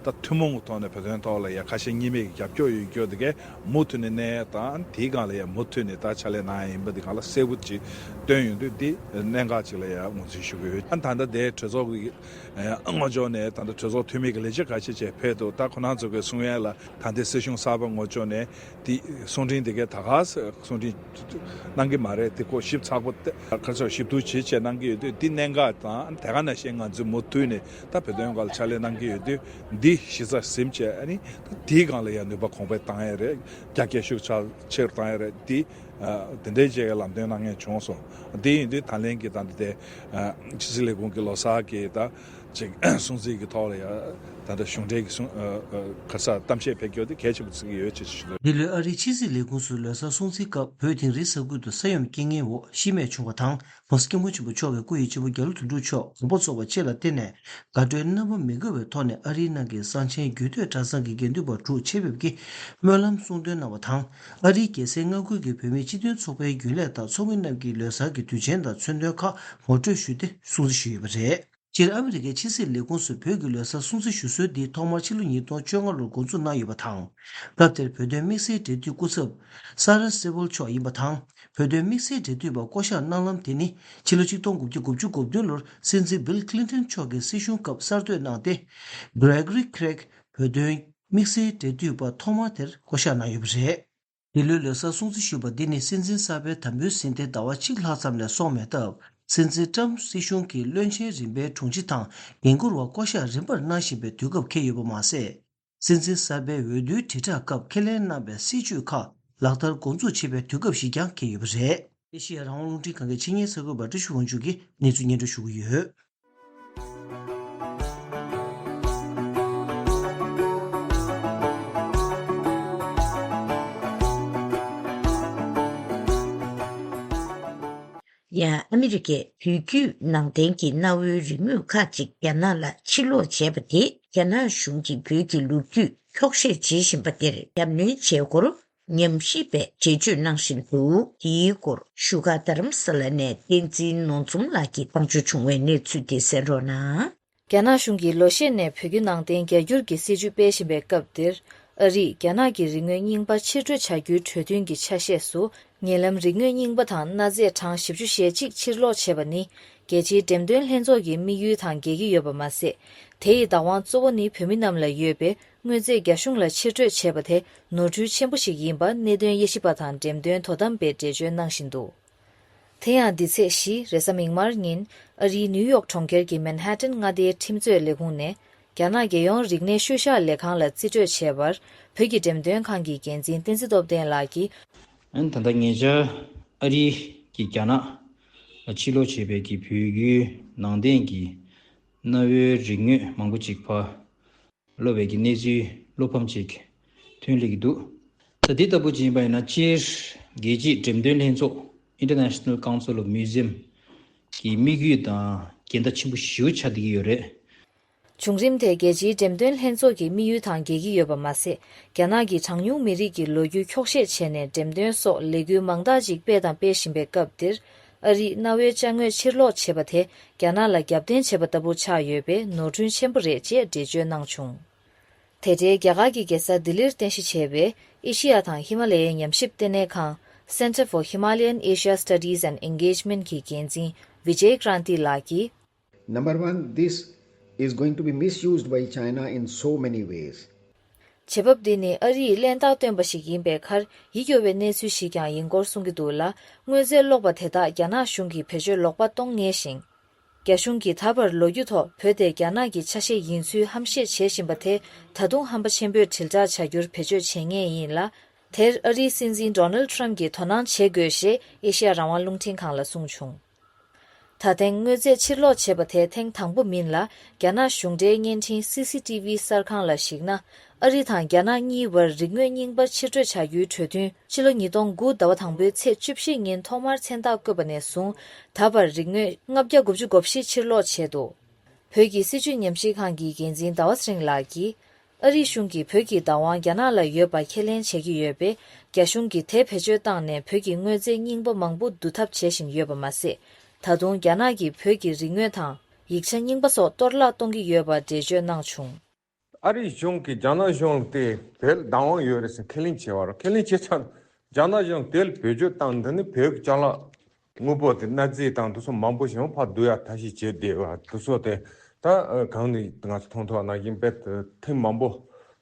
ད་ཐུན་མོང་གི་ཐོག་ནས་བོད་དོན་ཐོག་ལ་ཡ་ཁ་ཞེ་གཉིས་མེད་ཀྱི་རྒྱབ་སྐྱོར་ཡོད་རྒྱུ་དེ་གས་མུ་མཐུད་ནས་གནས་དང་། དེའི་སྒང་ལ་ཡ་མུ་མཐུད་ནས་ད་ཕྱག་ལས་གནང་ཡ་ཡིན་པ་དེ་སྒང་ལ་གསལ་པོ་ཅིག་སྟོན་ཡོང་དུས། དེ་གནད་འགག་ཅིག་ལ་ཡ་ངོས་འཛིན་ཞུ་གི་ཡོད། ཨ། ད་ལྟ་དེ་གྲོས་ཚོགས་ཀྱི་ངོས་ཕྱོགས་ནས་ད་ལྟ་གྲོས་ཚོགས་འཐུས་མི་གི་ལས་བྱེད་ཁ་ཤས་ཅིག་ཕེབས་འདུག། ད་ཁོ་རང་ཚོ་གི་གསུང་ཡ་ལ། ད་ལྟའི་སྲིད་གཞུང་གསར་པ་ངོས་ཕྱོགས་ནས་དེ་གསུང་འཕྲིན་དེ་གས་ད་ག་སེ་གསུང་འཕྲིན་གནང་གི་མ་རེད། དེ་ཁོ་ཞིབ་ཚགས་པོ་དེ་ཁ་ཚོད་ཞིབ་ཏུ་བྱས་བྱས་གནང་གི་ཡོད་དུས། འདི་གནད་འགག་དང་། དེ་ག་ནང་བཞིན་ང་ཚོས་མུ་མཐུད་ནས་ད་བོད་དོན་སྒང་ལ་ཕྱག་ལས་གནང་གི་ཡོད་དུས། འདི་གཞི་རྩར་ཟིན་བྱས། ཨ་ནི་དེའི་སྒང་ལ་ཡང་ནུས་པ་གོང་འཕེལ་བཏང་ཡ་རེད། རྒྱ་སྐྱེད་ཤུགས་ཆེ་ཆེ་རུ་བཏང་ཡ་རེད། འདི། ཨ། དེ་འདྲའི་ཅིག་ལམ་སྟོན་གནང་མཁན་བྱུང་སོང་། དེ་ཡིན་དུས་ད་ལན་གྱི་ད་ལྟ་དེ། ཨ། ཕྱི་སྲིད་ལས་ཁུངས་ཀྱི་ལོ་གསར་གྱི་ད་ཅིག་སྲུང་བརྩི་གི་ཐོག་ལ་ཡ་ད་ལྟ་གཞུང་འབྲེལ་གྱི་གསུང་། ཨ། ཨ། ག་ས་གཏམ་བཤད་ཕེབས་རྒྱུ་དེ་གལ་ཆེན་པོ་བརྩི་གི་ཡོད་ཅེས་ཞུ་འདོད། འདི་ལོའི་ཨ་རིའི་ཕྱི་སྲིད་ལས་ཁུངས་སུ་ལོ་གསར་སྲུང་བརྩིའི་སྐབས་བོད་དིང་རིའི་ས་ཁུལ་དུ་ས་ཡོམ་རྐྱེན་ངན་འོག་ཤི་རྨས་བྱུང་བ་དང་། ྋགོང་ས་ྋསྐྱབས་མགོན་ཆེན་པོ་མཆོག་གི་སྐུ་ཡི་གཅེན་པོ་རྒྱ་ལོ་དོན་གྲུབ་མཆོག་དགོངས་པ་རྫོགས་པ་བཅས་ལ་བརྟེན་ནས། དགའ་སྤྲོའི་རྣམ་པ་མི་དགོས་པའི་ཐོག་ནས་ཨ་རིའི་ནང་གི་གསང་ཆེན་རྒྱུད་སྟོད་གྲྭ་ཚང་གི་དགེ་འདུན་པ་དྲུག་ཆེད་ཕེབས་ཀྱིས་སྨོན་ལམ་གསུང་འདོན་གནང་བ་དང་། ཨ་རིའི་རྒྱལ་སའི་མངའ་ཁུལ་གྱི་བོད་མིའི་སྤྱི་མཐུན་ཚོགས་པའི་རྒྱུན་ལས་དང་ཚོགས་མི་རྣམས་ཀྱིས་ལོ་གསར་གྱི་དུས་ཆེན་དང་མཚོན་དོན་ཁག་ངོ་སྤྲོད་ཞུས་ཏེ་སྲུང་བརྩི་ཞུས་ཡོད་པ་རེད། སྤྱིར་ཨ་མི་རི་ཀའི་ཕྱི་སྲིད་ལས་ཁུངས་སུ་བོད་ཀྱི་ལོ་གསར་སྲུང་བརྩི་ཞུ་སྲོལ་འདི་ཐོག་མར་ཕྱི་ལོ་ཉིས་སྟོང་བཅོ་ལྔ་ལོར་འགོ་འཛུགས་གནང་ཡོད་པ་དང་། སྐབས་དེར་བོད་དོན་དམིགས་བསལ་འབྲེལ་མཐུད་སྐུ་ཚབ་ས་ར་སེ་ཝལ་མཆོག་ཡིན་པ་དང་། བོད་དོན་དམིགས་བསལ་འབྲེལ་མཐུད་པ་བསྐོ་གཞག་གནང་ལམ་དེ་ནི་ཕྱི་ལོ་ཆིག་སྟོང་དགུ་བརྒྱ་དགུ་བཅུ་གོ་བདུན་ལོར་སྲིད་འཛིན་བིལ་ཁི་ལིན་ཊོན་མཆོག་གིས་སྲིད་གཞུང་སྐབས་གསར་གཏོད་གནང་སྟེ། གྷི་རེ་གྷི་རི་ཁི་རེག་བོད་དོན་དམིགས་བསལ་འབྲེལ་མཐུད་པ་ཐོག་མ་དེར་བསྐོ་གཞག་གནང་ཡོད་པ་རེད། འདི་ལོའི་ལོ་གསར་སྲུང་བརྩི་ཞུས་པ་འདི་ནི་སྲིད་འཛིན་གསར་པའི་དམ་འབུལ་ཟིན་ཏེ་ཟླ་བ་གཅིག་ལྷག་ཙམ་ལས་སོང་མེད་སྟབས། སྲིད་འཛིན་ཊམ་སྲིད་གཞུང་གི་བློན་ཆེན་རིམ་པའི་དྲུང་ཆེ་དང་འགན་འཁུར་བ་བསྐོ་གཞག་རིམ་པར་གནང་བཞིན་པའི་དུས་སྐབས་འཁེལ་ཡོད་པ་མ་ཟད། སྲིད་འཛིན་གསར་པའི་འོས་བསྡུའི་དྲིལ་བསྒྲགས་སྐབས་ཁས་ལེན་གནང་པའི་སྲིད་བྱུས་ཁག་ལག་བསྟར་འགོ་འཛུགས་བྱེད་པའི་དུས་སྐབས་ཤིག་ཀྱང་འཁེལ་ཡོད་པ་རེད། ཨེ་ཤེ་ཡ་རང་དབང་རླུང་འཕྲིན་ཁང་གི་ཆེད་གཉེར་གསར་འགོད་པ་བཀྲ་ཤིས་དབང་ཕྱུག་གིས་གནས་ཚུལ་སྙན་སྒྲོན་ཞུ་གི་ཡོད། ཡང་ཨ་མི་རི་ཀས་བོད་བརྒྱུད་ནང་བསྟན་གྱི་གནའ་བོའི་རིག་དངོས་ཁག་ཅིག་རྒྱ་ནག་ལ་ཕྱིར་སློག་བྱས་པ་དེས་རྒྱ་ནག་གཞུང་གིས་བོད་ཀྱི་ལོ་རྒྱུས་འཁྱོག་བཤད་བྱེད་བཞིན་པ་དེར་རྒྱབ་གནོན་བྱས་སྐོར་ཉམས་ཞིབ་པས་འགྲེལ་བརྗོད་གནང་བཞིན་འདུག། དེའི་སྐོར་བཞུགས་སྒར་རྡ་རམ་ས་ལ་ནས་བསྟན་འཛིན་ནོར་འཛོམས་ལགས་ཀྱིས་བཏང་ཆོག་བྱུང་བའི་གནས་ཚུལ་དེ་གསན་རོགས་གནང་། རྒྱ་ནག་གཞུང་གིས་ལོ་ཤས་ནས་བོད་བརྒྱུད་ནང་བསྟན་རྒྱ་སྒྱུར་གྱི་སྲིད་བྱུས་སྤེལ་བཞིན་པའི་སྐབས་འདིར། ཨ་རིས་རྒྱ་ནག་གི་རིག་དངོས་རྙིང་པ་ཕྱིར་སྤྲོད་བྱ་རྒྱུའི་གྲོས་མཐུན་གྱི་ཆ་ཤས་སུ། ཉེ་ལམ་རིག་དངོས་རྙིང་པ་དང་གནའ་རྫས་གྲངས་བཞི་བཅུ་ཞེ་གཅིག་ཕྱིར་སློག་བྱས་པ་ནི། རྒྱལ་སྤྱིའི་འགྲེམས་སྟོན་ལྷན་ཚོགས་ཀྱི་དམིགས་ཡུལ་དང་འགལ་གྱི་ཡོད་པ་མ་ཟད། དེ་ཡི་བདག་དབང་གཙོ་བོ་ནི་བོད་མི་རྣམས་ལ་ཡོད་པས། དངོས་རྫས་རྒྱ་གཞུང་ལ་ཕྱིར་སྤྲོད་བྱས་པ་དེ་ནོར་འཁྲུལ་ཆེན་པོ་ཞིག་ཡིན་པ་གནད་དོན་དབྱེ་ཞིབ་པ་དང་འགྲེམས་སྟོན་དོ་དམ་པས་འགྲེལ་བརྗོད་གནང་བཞིན་འདུག། དེ་ཡང་འདི་ཚེས་བཞི་རེས་གཟའ་མིག་དམར་ཉིན། ཨ་རིའི་ནིའུ་ཡོག་གྲོང་ཁྱེར་གྱི་མན་ཧ་ཏན་མངའ་སྡེའི་ཁྲིམས་རྩོད་ལས་ཁུངས་ནས། རྒྱ་ནག་རྒྱལ་ཡོངས་རིག་གནས་ཤུལ་བཞག་ལས་ཁང་ལ་རྩིས་སྤྲོད་བྱས་པར། བོད་ཀྱི་འགྲེམས་སྟོན་ཁང་གི་འགན་འཛིན་བསྟན་འཛིན་སྟོབས་ལྡན་ལགས་ཀྱིས། ཨན། ད་ལྟ་ཉེ་ཆར་ཨ་རི་གིས་རྒྱ་ནག་ལ་ཕྱིར་སློག་བྱས་པའི་གི་བོད་བརྒྱུད་ནང་བསྟན་གྱི་གནའ་བོའི་རིག་དངོས་མང་པོ་ཅིག་ཕར་སློག་པའི་གི་གནས་ཚུལ་བློ་ཕམ་ཅིག་ཐོན་སླེབས་ཀྱི་འདུག། ད་འདི་ལྟ་བུ་ཅིག་ཡིན་པ་ཡིན་ན། སྤྱིར་རྒྱལ་སྤྱིའི་འགྲེམས་སྟོན་ལྷན་ཚོགས། International Council of Museum། གི་དམིགས་ཡུལ་དང་འགལ་ཟླ་ཆེན་པོ་ཞེ་པོ་ཆགས་བསྡད་ཀྱི་ཡོད་རེད། བྱུང་རིམ་དེ་རྒྱལ་སྤྱིའི་འགྲེམས་སྟོན་ལྷན་ཚོགས་ཀྱི་དམིགས་ཡུལ་དང་འགལ་གྱི་ཡོད་པ་མ་ཟད། རྒྱ་ནག་གིས་གྲངས་ཉུང་མི་རིགས་ཀྱི་ལོ་རྒྱུས་འཁྱོག་བཤད་བྱས་ནས་འགྲེམས་སྟོན་སོགས་ལས་འགུལ་མང་དག་ཅིག་སྤེལ་དང་སྤེལ་བཞིན་པའི་སྐབས་འདིར། ཨ་རིས་གནའ་བོའི་ཅ་དངོས་ཕྱིར་སློག་བྱས་པ་དེ་རྒྱ་ནག་ལ་རྒྱབ་རྟེན་བྱས་པ་ལྟ་བུ་ཆགས་ཡོད་པས་ནོར་འཁྲུལ་ཆེན་པོ་རེད་ཅེས་འགྲེལ་བརྗོད་གནང་བྱུང་། དེ་འབྲེལ་རྒྱ་གར་གྱི་རྒྱལ་ས་ལྡི་ལིར་རྟེན་གཞི་བྱས་པའི་ཨེ་ཤི་ཡ་དང་ཧི་མ་ལ་ཡའི་ཉམས་ཞིབ་ལྟེ་གནས་ཁང་Center for Himalayan Asia Studies and Engagement གྱི་འགན་འཛིན་Vijay Kranti ལགས་ཀྱིས། Number one, this is going to be misused by China in so many ways. བྱེད་བབ་འདི་ནི་ཨ་རིས་གླེན་རྟགས་བཏོན་པ་ཞིག་ཡིན་པའི་ཁར་ཡིད་སྐྱོ་བའི་གནས་ཚུལ་ཞིག་ཀྱང་ཡིན་སྐོར་གསུང་གི་འདུག་ལ། དངོས་རྫས་སློག་པ་དེ་དག་རྒྱ་ནག་གཞུང་གིས་བེད་སྤྱོད་ལོག་པ་གཏོང་ངེས་ཤིང་། རྒྱ་གཞུང་གིས་ད་བར་ལོ་རྒྱུས་ཐོག་བོད་དེ་རྒྱ་ནག་གི་ཆ་ཤས་ཡིན་ཚུལ་ཧམ་བཤད་བྱེད་བཞིན་པ་དེ་ད་དུང་ཧམ་པ་ཆེན་པོས་དྲིལ་བསྒྲགས་བྱ་རྒྱུར་བེད་སྤྱོད་བྱེད་ངེས་ཡིན་ལ། དེར་ཨ་རིའི་སྲིད་འཛིན་Donald Trump གྱིས་དོ་སྣང་བྱེད་དགོས་ཞེས་ཨེ་ཤེ་ཡ་རང་དབང་རླུང་འཕྲིན་ཁང་ལ་གསུངས་བྱུང་། ད་ཐེངས་དངོས་རྫས་ཕྱིར་སློག་བྱས་པ་དེ་ཐེངས་དང་པོ་མིན་ལ། རྒྱ་ནག་གཞུང་འབྲེལ་བརྙན་འཕྲིན་སི་སི་ཊི་ཝི་གསར་ཁང་ལ་གཞིགས་ན། ཨ་རི་དང་རྒྱ་ནག་གཉིས་བར་རིག་དངོས་རྙིང་པ་ཕྱིར་སྤྲོད་བྱ་རྒྱུའི་གྲོས་མཐུན་ཕྱི་ལོ་ཉིས་སྟོང་དགུ་ཟླ་བ་དང་པོའི་ཚེས་བཅུ་བཞི་ཉིན་ཐོག་མར་མཚན་རྟགས་བཀོད་པ་ནས་བཟུང་ད་བར་རིག་དངོས་ལྔ་བརྒྱ་དགུ་བཅུ་གོ་བཞི་ཕྱིར་སློག་བྱས་འདུག་བོད་ཀྱི་སྲིད་བྱུས་ཉམས་ཞིབ་ཁང་གི་འགན་འཛིན་ཟླ་བ་ཚེ་རིང་ལགས་ཀྱིས། ཨ་རིའི་གཞུང་གིས་བོད་ཀྱི་བདག་དབང་རྒྱ་ནག་ལ་ཡོད་པ་ཁས་ལེན་བྱེད་ཀྱི་ཡོད་པས། རྒྱ་གཞུང་གིས་དེ་བེད་སྤྱོད་བཏང་ནས་བོད་ཀྱི་དངོས་རྫས་རྙིང་པ་མང་པོ་བསྡུ་ཐབས་བྱེད་བཞིན་ཡོད་པ་མ་ཟད། ད་དུང་རྒྱ་ནག་གིས་བོད་ཀྱི་རིག་དངོས་དང་ཡིག་ཆ་རྙིང་པ་སོགས་གཏོར་བརླག་གཏོང་གི་ཡོད་པ་འགྲེལ་བརྗོད་གནང་བྱུང་། ཨ་རིའི་གཞུང་གིས་རྒྱ་ནག་གཞུང་ལ་དེ་བོད་ལ་བདག་དབང་ཡོད་རེད་ཟེར་ཁས་ལེན་བྱས་པ་རེད། ཁས་ལེན་བྱས་ཚར། རྒྱ་ནག་གཞུང་དེ་ལ་བེད་སྤྱོད་བཏང་འདི་ནི་བོད་ཀྱི་ཅ་ལག་དངོས་པོ་དེ་གནའ་རྫས་དང་དེ་ཚོ་མང་པོ་ཞིག་ཕར་བསྡུ་ཡ་ཐབས་ཤེས་བྱས་བསྡད་པ་དེ་ཚོ་དེ་ད་གང་ནས་ང་ཚོ་མཐོང་ཐུབ་པ་ནང་བཞིན་དཔེ་ཐེངས་མང་པོ་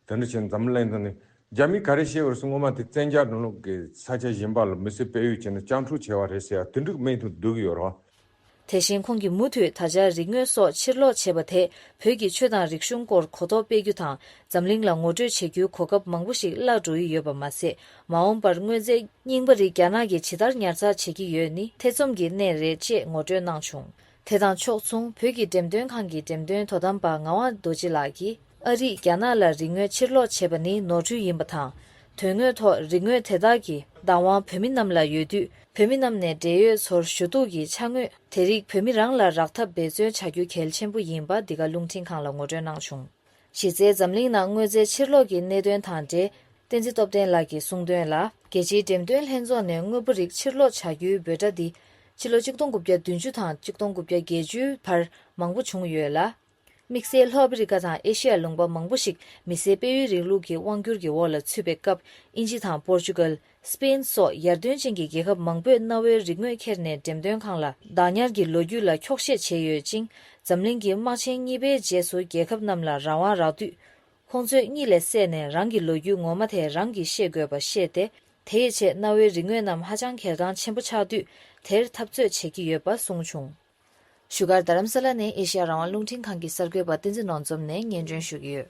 དེ་འདྲ་བྱས་འཛམ་གླིང་ཐོག་ནས་རྒྱ་མིས་ག་རེ་བཤད་པ་རེད་ཟེར། སྔོན་མ་དེ་བཙན་རྒྱལ་སྒྲོལ་ལུགས་ཀྱི་ས་ཆ་གཞན་པ་ལ་མི་སེར་སྤེལ་ཡུལ་བྱས་ནས་སྤྱང་ཕྲུག་བྱས་པ་རེད་ཟེར་ཡ་དེ་འདྲ་གི་མིང་དུ་བསྡུ་གི་ཡོད་རེད། དེ་བཞིན་ཁོང་གིས་མུ་མཐུད་ད་ཆ་རིག་དངོས་སོགས་ཕྱིར་སློག་བྱས་པ་དེས་བོད་ཀྱི་ཆོས་དང་རིག་གཞུང་སྐོར་གོ་རྟོགས་སྤེལ་རྒྱུ་དང་འཛམ་གླིང་ལ་ངོ་སྤྲོད་བྱེད་རྒྱུའི་གོ་སྐབས་མང་པོ་ཞིག་བརླག་འགྲོ་ཡི་ཡོད་པ་མ་ཟད། མ་འོངས་པར་དངོས་རྫས་རྙིང་པ་རིགས་རྒྱ་ནག་གིས་ཇི་ལྟར་ཉར་ཚགས་བྱེད་ཀྱི་ཡོད་ནི་ཐེ་ཚོམ་གྱི་གནས་རེད་ཅེས་ངོ་སྤྲོད་གནང་བྱུང་། དེ་དང་ཕྱོགས་མཚུངས་བོད་ཀྱི་འགྲེམས་སྟོན་ཁང་གི་འགྲེམས་སྟོན་དོ་དམ་པ་ངག་དབང་རྡོ་རྗེ་ལགས་ཀྱིས། ཨ་རིས་རྒྱ་ནག་ལ་རིག་དངོས་ཕྱིར་སློག་བྱས་པ་ནི་ནོར་འཁྲུལ་ཡིན་པ་དང་། དོན་དངོས་ཐོག་རིག་དངོས་དེ་དག་གི་བདག་དབང་བོད་མི་རྣམས་ལ་ཡོད་དུས། བོད་མི་རྣམས་ནས་འབྲེལ་ཡོད་ཚོར་ཞུ་གཏུག་གི་ཕྱག་དངོས། དེ་རིགས་བོད་མི་རང་ལ་རག་ཐབས་འབད་བརྩོན་བྱ་རྒྱུ་གལ་ཆེན་པོ་ཡིན་པ་འདི་ག་རླུང་འཕྲིན་ཁང་ལ་ངོ་སྤྲོད་གནང་བྱུང་། གཞི་རྩའི་འཛམ་གླིང་ནང་དངོས་རྫས་ཕྱིར་སློག་གི་གནད་དོན་དང་འབྲེལ། བསྟན་འཛིན་སྟོབས་ལྡན་ལགས་ཀྱིས་གསུངས་དོན་ལ། རྒྱལ་སྤྱིའི་འགྲེམས་སྟོན་ལྷན་ཚོགས་ནས་དངོས་པོ་རིགས་ཕྱིར་སློག་བྱ་རྒྱུའི་འབོད་སྒྲ་འདི། ཕྱི་ལོ་གཅིག་སྟོང་དགུ་བརྒྱ་བདུན་ཅུ་དང་གཅིག་སྟོང་དགུ་བརྒྱ་བརྒྱད་ཅུའི་བར་མང་པོ་བྱུང་ཡོད་ལ། དམིགས་བསལ་ལྷོ་ཨ་ཕི་རི་ཀ་དང་ཨེ་ཤེ་ཡ་ལུང་པ་མང་པོ་ཞིག་མི་སེར་སྤེལ་ཡུལ་རིང་ལུགས་ཀྱི་དབང་སྒྱུར་གྱི་འོག་ལ་ཚུད་པའི་སྐབས། དབྱིན་ཇི་དང་པོར་ཅུ་གལ། སྤེན་སོགས་ཡར་ཐོན་ཅན་གྱི་རྒྱལ་ཁབ་མང་པོས་གནའ་བོའི་རིག་དངོས་ཁྱེར་ནས་འགྲེམས་སྟོན་ཁང་ལ་བདག་ཉར་གྱི་ལོ་རྒྱུས་ལ་འཁྱོག་བཤད་བྱས་ཡོད་ཅིང་། འཛམ་གླིང་གི་དམག་ཆེན་གཉིས་པའི་རྗེས་སུ་རྒྱལ་ཁབ་རྣམས་ལ་རང་དབང་རག་དུས། ཁོང་ཚོས་གཉིད་ལས་སད་ནས་རང་གི་ལོ་རྒྱུས་ངོ་མ་དེ་རང་གིས་ཤེས་དགོས་པ་ཤེས་ཏེ། དེའི་ཆེད་གནའ་བོའི་རིག་དངོས་རྣམས་ཧ་ཅང་གལ་འགངས་ཆེན་པོ་ཆགས་དུས། དེར་འཐབ་རྩོད་བྱེད་ཀྱི་ཡོད་པ་གསུངས་བྱུང་། བཞུགས་སྒར་རྡ་རམ་ས་ལ་ནས་ཨེ་ཤེ་ཡ་རང་དབང་རླུང་འཕྲིན་ཁང་གི་གསར་འགོད་པ་བསྟན་འཛིན་ནོར་འཛོམས་ནས་སྙན་སྒྲོན་ཞུ་གི་ཡོད།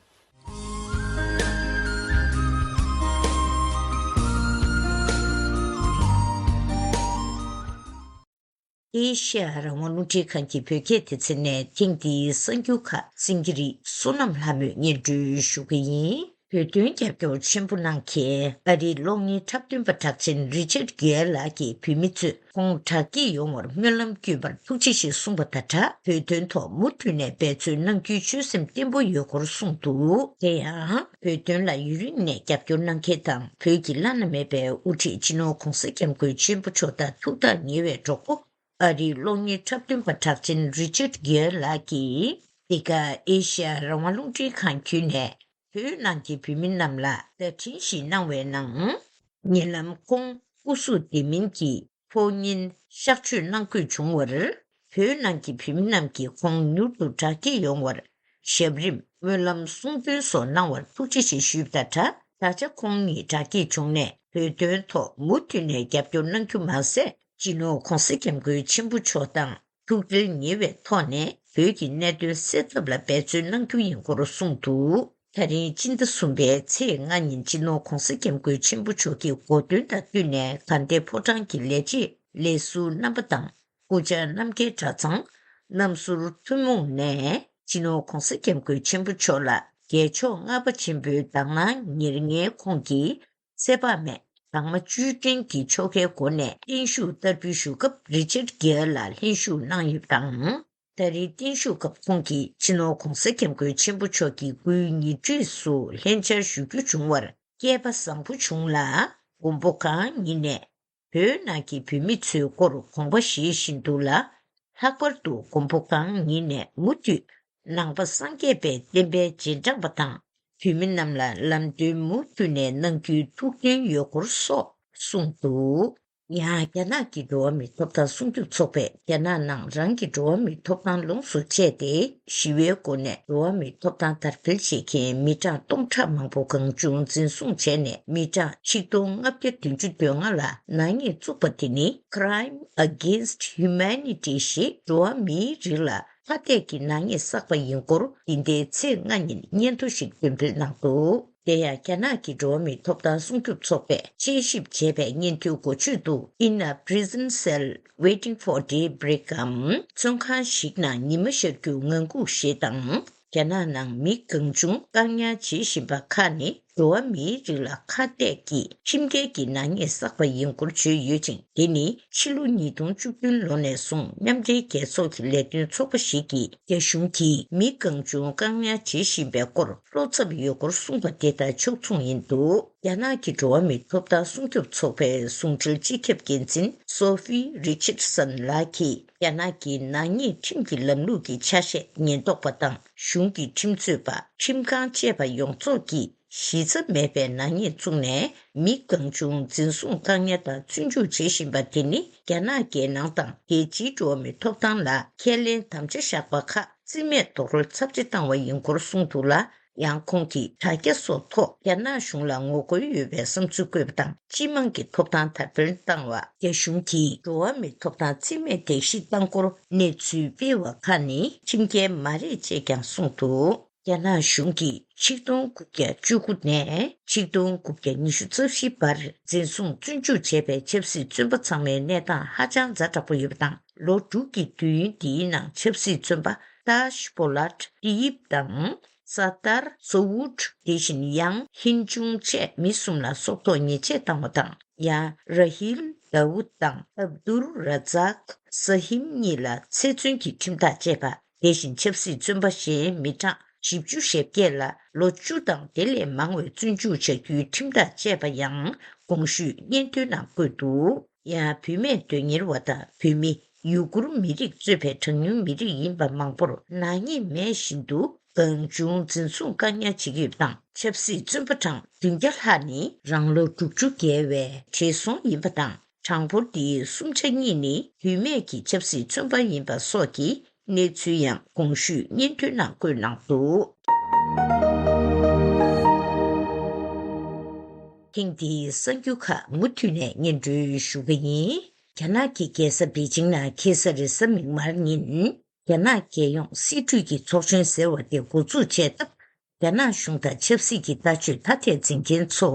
ཨེ་ཤེ་ཡ་རང་དབང་རླུང་འཕྲིན་ཁང་གི་བོད་སྐད་སྡེ་ཚན་ནས་ཐེངས་འདིའི་གསར་འགྱུར་ཁག་སེང་གེ་རི་བསོད་ནམས་ལྷ་མོས་སྙན་སྒྲོན་ཞུ་གི་ཡིན། བོད་དོན་རྒྱབ་སྐྱོར་ཆེན་པོ་གནང་མཁན་ཨ་རིའི་གློག་བརྙན་འཁྲབ་སྟོན་པ་གྲགས་ཅན་རི་ཅར་གྷེར་ལགས་ཀྱིས་བོད་མི་ཚོས་ཁོང་དྲག་སྐྱེད་ཡོང་བར་སྨོན་ལམ་བསྐྱོན་པར་ཐུགས་རྗེ་ཆེ་གསུངས་པ་དང་སྦྲགས། བོད་དོན་ཐོག་མུ་མཐུད་ནས་འབད་བརྩོན་གནང་རྒྱུའི་ཆོད་སེམས་བརྟན་པོ་ཡོད་སྐོར་གསུངས་འདུག་དེ་ཡང་བོད་དོན་ལ་ཡུན་རིང་ནས་རྒྱབ་སྐྱོར་གནང་མཁན་དང་བོད་ཀྱི་བླ་ན་མེད་པའི་དབུ་ཁྲིད་སྤྱི་ནོར་༧གོང་ས་༧སྐྱབས་མགོན་ཆེན་པོ་མཆོག་དང་ཐུགས་ཐག་ཉེ་བའི་གྲོགས་པོ། ཨ་རིའི་གློག་བརྙན་འཁྲབ་སྟོན་པ་གྲགས་ཅན་རི་ཅར་གྷེར་ལགས་ཀྱིས། འདི་ག་ཨེ་ཤེ་ཡ་རང་དབང་རླུང་འཕྲིན་ཁང་བརྒྱུད་ནས་བོད་ནང་གི་བོད་མི་རྣམས་ལ་བརྡ་འཕྲིན་ཞིག་གནང་བའི་ནང་། ཉེ་ལམ་ཁོང་སྐུ་གཟུགས་བདེ་མིན་གྱི་ཕོགས་ཉིན་གཤགས་བཅོས་གནང་དགོས་བྱུང་བར། བོད་ནང་གི་བོད་མི་རྣམས་ཀྱིས་ཁོང་མྱུར་དུ་དྲག་སྐྱེད་ཡོང་བར་ཞབས་རིམ་སྨོན་ལམ་གསུང་འདོན་སོགས་གནང་བར་ཐུགས་རྗེ་ཆེ་ཞུས་པ་དང་སྦྲགས། ད་ཆ་ཁོང་ཉིད་དྲག་སྐྱེད་བྱུང་ནས་བོད་དོན་ཐོག་མུ་མཐུད་ནས་རྒྱབ་སྐྱོར་གནང་རྒྱུ་མ་ཟད། སྤྱི་ནོར་༧གོང་ས་༧སྐྱབས་མགོན་ཆེན་པོ་མཆོག་དང་ཐུགས་འབྲེལ་ཉེ་བའི་ཐོག་ནས་བོད་ཀྱི་གནད་དོན་སེལ་ཐབས་ལ་འབད་བརྩོན་གནང་རྒྱུ་ཡིན་སྐོར་གསུངས་འདུག་ད་རིང་སྤྱི་ཟླ་གསུམ་པའི་ཚེས་ལྔ་ཉིན་སྤྱི་ནོར་༧གོང་ས་༧སྐྱབས་མགོན་ཆེན་པོ་མཆོག་གི་གོ་སྟོན་དང་བསྟུན་ནས་དགའ་ལྡན་ཕོ་བྲང་གི་ལས་བྱེད་ལས་ཟུར་རྣམ་པ་དང་། སྐུ་བཅར་རྣམ་རྒྱལ་གྲྭ་ཚང་། རྣམ་ཟུར་ཐུན་མོང་ནས་སྤྱི་ནོར་༧གོང་ས་༧སྐྱབས་མགོན་ཆེན་པོ་མཆོག་ལ་རྒྱལ་མཆོག་ལྔ་པ་ཆེན་པོའི་དག་སྣང་ཉེར་ལྔའི་ཁོངས་ཀྱི་ཚེ་དཔག་མེད་ དང་མ་བཅུའི་སྤྲིན་གྱི་ཆོ་གའི་སྒོ་ནས་བརྟན་བཞུགས་བསྟར་འབུལ་ཞུ་སྐབས་རི་ཆར་གྷེར་ལགས་ལྷན་ཞུགས་གནང་ཡོད་པ་དང་། ད་རེས་བརྟན་བཞུགས་སྐབས་ཁོང་གིས་སྤྱི་ནོར་༧གོང་ས་༧སྐྱབས་མགོན་ཆེན་པོ་མཆོག་གི་སྐུའི་ཉེ་འཁྲིས་སུ་ལྷན་བཅར་ཞུ་རྒྱུ་བྱུང་བར་སྐལ་པ་བཟང་པོ་བྱུང་ལ། མགོན་པོ་གང་ཉིད་ནས་བོད་ནང་གི་བོད་མི་ཚོའི་སྐོར་དགོངས་པ་བཞེས་བཞིན་འདུག་ལ། ལྷག་པར་དུ་མགོན་པོ་གང་ཉིད་ནས་མུ་མཐུད་ནང་པ་སངས་རྒྱས་པའི་བསྟན་པའི་རྗེས་འབྲང་པ་དང་། བོད་མི་རྣམས་ལ་ལམ་སྟོན་མུ་མཐུད་ནས་གནང་རྒྱུའི་ཐུགས་འདུན་ཡོད་སྐོར་སོགས་གསུངས་འདུག། ཡང་རྒྱ་ནག་གི་འགྲོ་བ་མིའི་ཐོབ་ཐང་སྲུང་སྐྱོབ་ཚོགས་པས་རྒྱ་ནག་ནང་རང་གི་འགྲོ་བ་མིའི་ཐོབ་ཐང་ལོངས་སུ་སྤྱད་དེ་ཞི་བའི་སྒོ་ནས་འགྲོ་བ་མིའི་ཐོབ་ཐང་དར་སྤེལ་བྱེད་མཁན་མི་གྲངས་སྟོང་ཕྲག་མང་པོ་གང་བྱུང་འཛིན་བཟུང་བྱས་ནས་མི་གྲངས་ཆིག་སྟོང་ལྔ་བརྒྱ་བདུན་ཅུ་དོན་ལྔ་ལ་ནག་ཉེས་བཙུགས་པ་དེ་ནི་Crime Against Humanity ཞེས་འགྲོ་བ་མིའི་རིགས་ལ་ཁ་གཏད་ཀྱི་ནག་ཉེས་བསགས་པ་ཡིན་སྐོར་འདི་ཟླའི་ཚེས་ལྔ་ཉིན་སྙན་ཐོ་ཞིག་འདོན་སྤེལ་གནང་འདུག། དེ་ཡང་རྒྱ་ནག་གི་འགྲོ་བ་མིའི་ཐོབ་ཐང་སྲུང་སྐྱོབ་ཚོགས་པས་དཔྱད་ཞིབ་བྱས་པའི་སྙན་ཐོའི་འགོ་བརྗོད་དུ། In a prison cell waiting for daybreak གམ། བཙོན་ཁང་ཞིག་ནང་ཉི་མ་ཤར་རྒྱུ་ངང་སྒུག་ཞེས་དང་། རྒྱ་ནག་ནང་མི་གང་བྱུང་བཀག་ཉར་བྱེད་བཞིན་པ་ཁག་ནི་འགྲོ་བ་མིའི་རིགས་ལ་ཁ་གཏད་ཀྱིས་ཁྲིམས་འགལ་གྱི་ནག་ཉེས་བསགས་པ་ཡིན་སྐོར་བརྗོད་ཡོད་ཅིང་། དེ་ནི་ཕྱི་ལོ་ཉིས་སྟོང་བཅུ་བདུན་ལོ་ནས་བཟུང་མཉམ་འབྲེལ་རྒྱལ་ཚོགས་ཀྱི་ལས་དོན་ཚོགས་པ་ཞིག་གིས་རྒྱ་གཞུང་གིས་མི་གང་བྱུང་བཀག་ཉར་བྱེད་བཞིན་པའི་སྐོར་བློ་འཚབ་ཡོད་སྐོར་གསུངས་པ་དེ་དང་ཕྱོགས་མཚུངས་ཡིན་འདུག། རྒྱ་ནག་གི་འགྲོ་བ་མིའི་ཐོབ་ཐང་སྲུང་སྐྱོབ་ཚོགས་པའི་ཟུང་འབྲེལ་སྤྱི་ཁྱབ་འགན་འཛིན་Sophie Richardson ལགས་ཀྱིས་རྒྱ་ནག་གི་ནག་ཉེས་ཁྲིམས་ཀྱི་ལམ་ལུགས་ཀྱི་ཆ་ཤས་ཉེན་རྟོག་པ་དང་གཞུང་གི་ཁྲིམས་རྩོད་པ། ཁྲིམས་ཁང་བཅས་པ་ཡོངས་རྫོགས་ཀྱིས་གཞི་རྩ་མེད་པའི་ནག་ཉེས་བཙུགས་ནས་མི་གང་བྱུང་འཛིན་བཟུང་བཀག་ཉར་དང་བཙོན་འཇུག་བྱེད་བཞིན་པ་དེ་ནི་རྒྱ་ནག་རྒྱལ་ནང་དང་རྒྱལ་སྤྱིའི་འགྲོ་བ་མིའི་ཐོབ་ཐང་ལ་ཁས་ལེན་དམ་བཅའ་བཞག་པ་ཁག་རྩིས་མེད་རྡོག་རོལ་ཚབས་ཆེ་བཏང་བ་ཡིན་སྐོར་གསུངས་འདུག་ལ། ཡང་ཁོང་གིས་དྲ་རྒྱ་སོགས་ཐོག་རྒྱ་ནག་གཞུང་ལ་ངོ་རྒོལ་ཡོད་པའི་བསམ་ཚུལ་བཀོད་པ་དང་། སྤྱི་དམངས་ཀྱི་ཐོབ་ཐང་དར་སྤེལ་བཏང་བ། རྒྱ་གཞུང་གིས་འགྲོ་བ་མིའི་ཐོབ་ཐང་རྩིས་མེད་བརྡལ་བཤིག་བཏང་སྐོར་གནས་ཚུལ་སྤེལ་བ་ཁག་ནི་ཁྲིམས་འགལ་མ་རེད་ཅེས་ཀྱང་གསུངས་འདུག། རྒྱ་ནག་གཞུང་གིས་ཆིག་སྟོང་དགུ་བརྒྱ་བཅུ་དགུ་ནས་ཆིག་སྟོང་དགུ་བརྒྱ་ཉི་ཤུ་རྩ་བཞི་བར་འཛིན་བཟུང་བཙོན་འཇུག་བྱས་པའི་ཆབ་སྲིད་བཙོན་པ་ཚང་མའི་གནས་སྟངས་ཧ་ཅང་ཛ་དྲག་པོ་ཡོད་པ་དང་། ལོ་དྲུག་གི་དུས་ཡུན་འདིའི་ནང་ཆབ་སྲིད་བཙོན་པ་ཏཱཤ་པོ་ལཱད་ཏི་ཡིབ་དང་། སཱ་ཏར་སོ་ཝུད། དེ་བཞིན་ཡང་ཧིན་ཅུང་བཅས་མི་གསུམ་ལ་སྲོག་ཐོག་ཉེས་ཆད་བཏང་བ་དང་། ཡང་ར་ཧིལ་དཱ་ཝུད་དང་ཨབ་དུར་ར་ཛག་ས་ཧིམ་གཉིས་ལ་ཚེ་བཙོན་གྱི་ཁྲིམས་ཐག་བཅད་པ། དེ་བཞིན་ཆབ་སྲིད་བཙོན་པ་གཞན་མི་གྲངས་བཞི་བཅུ་ཞེ་བརྒྱད་ལ་ལོ་བཅུ་དང་དེ་ལས་མང་བའི་བཙོན་འཇུག་བྱ་རྒྱུའི་ཁྲིམས་ཐག་བཅད་པ་ཡང་གོང་ཞུས་སྙན་ཐོའི་ནང་བཀོད་འདུག། ཡང་བུད་མེད་དོན་གཉེར་བ་དང་བོད་མི། ཡུ་གུར་མི་རིགས་གཙོས་པའི་གྲངས་ཉུང་མི་རིགས་ཡིན་པ་མང་པོར་ནག་ཉེས་མེད་བཞིན་དུ་གང་བྱུང་འཛིན་བཟུང་བཀག་ཉར་བྱེད་ཀྱི་ཡོད་པ་དང་། ཆབ་སྲིད་བཙོན་པ་གྲངས་བདུན་བརྒྱ་ལྷག་ནི་རང་ལོ་དྲུག་ཅུ་བརྒལ་བའི་བགྲེས་སོང་ཡིན་པ་དང་། གྲངས་འབོར་འདིའི་གསུམ་ཆ་གཉིས་ནི་བུད་མེད་ཀྱི་ཆབ་སྲིད་བཙོན་པ་ཡིན་པ་སོགས་ཀྱི་གནས་ཚུལ་ཡང་གོང་ཞུས་སྙན་ཐོའི་ནང་བཀོད་གནང་འདུག། ཐེངས་འདིའི་གསར་འགྱུར་ཁག་མུ་མཐུད་ནས་སྙན་སྒྲོན་ཞུ་གི་ཡིན། རྒྱ་ནག་གི་རྒྱལ་ས་པེ་ཅིང་ནང་ཁ་སང་རེས་གཟའ་མིག་དམར་ཉིན། རྒྱ་ནག་རྒྱལ་ཡོངས་སྲིད་གྲོས་ཀྱི་ཚོགས་ཆེན་ཟེར་བ་དེ་འགོ་འཛུགས་བྱས་སྟབས། རྒྱ་ནག་གཞུང་དང་ཆབ་སྲིད་ཀྱི་ལྟ་སྤྱོད་ཐ་དད་འཛིན་མཁན་ཚོ།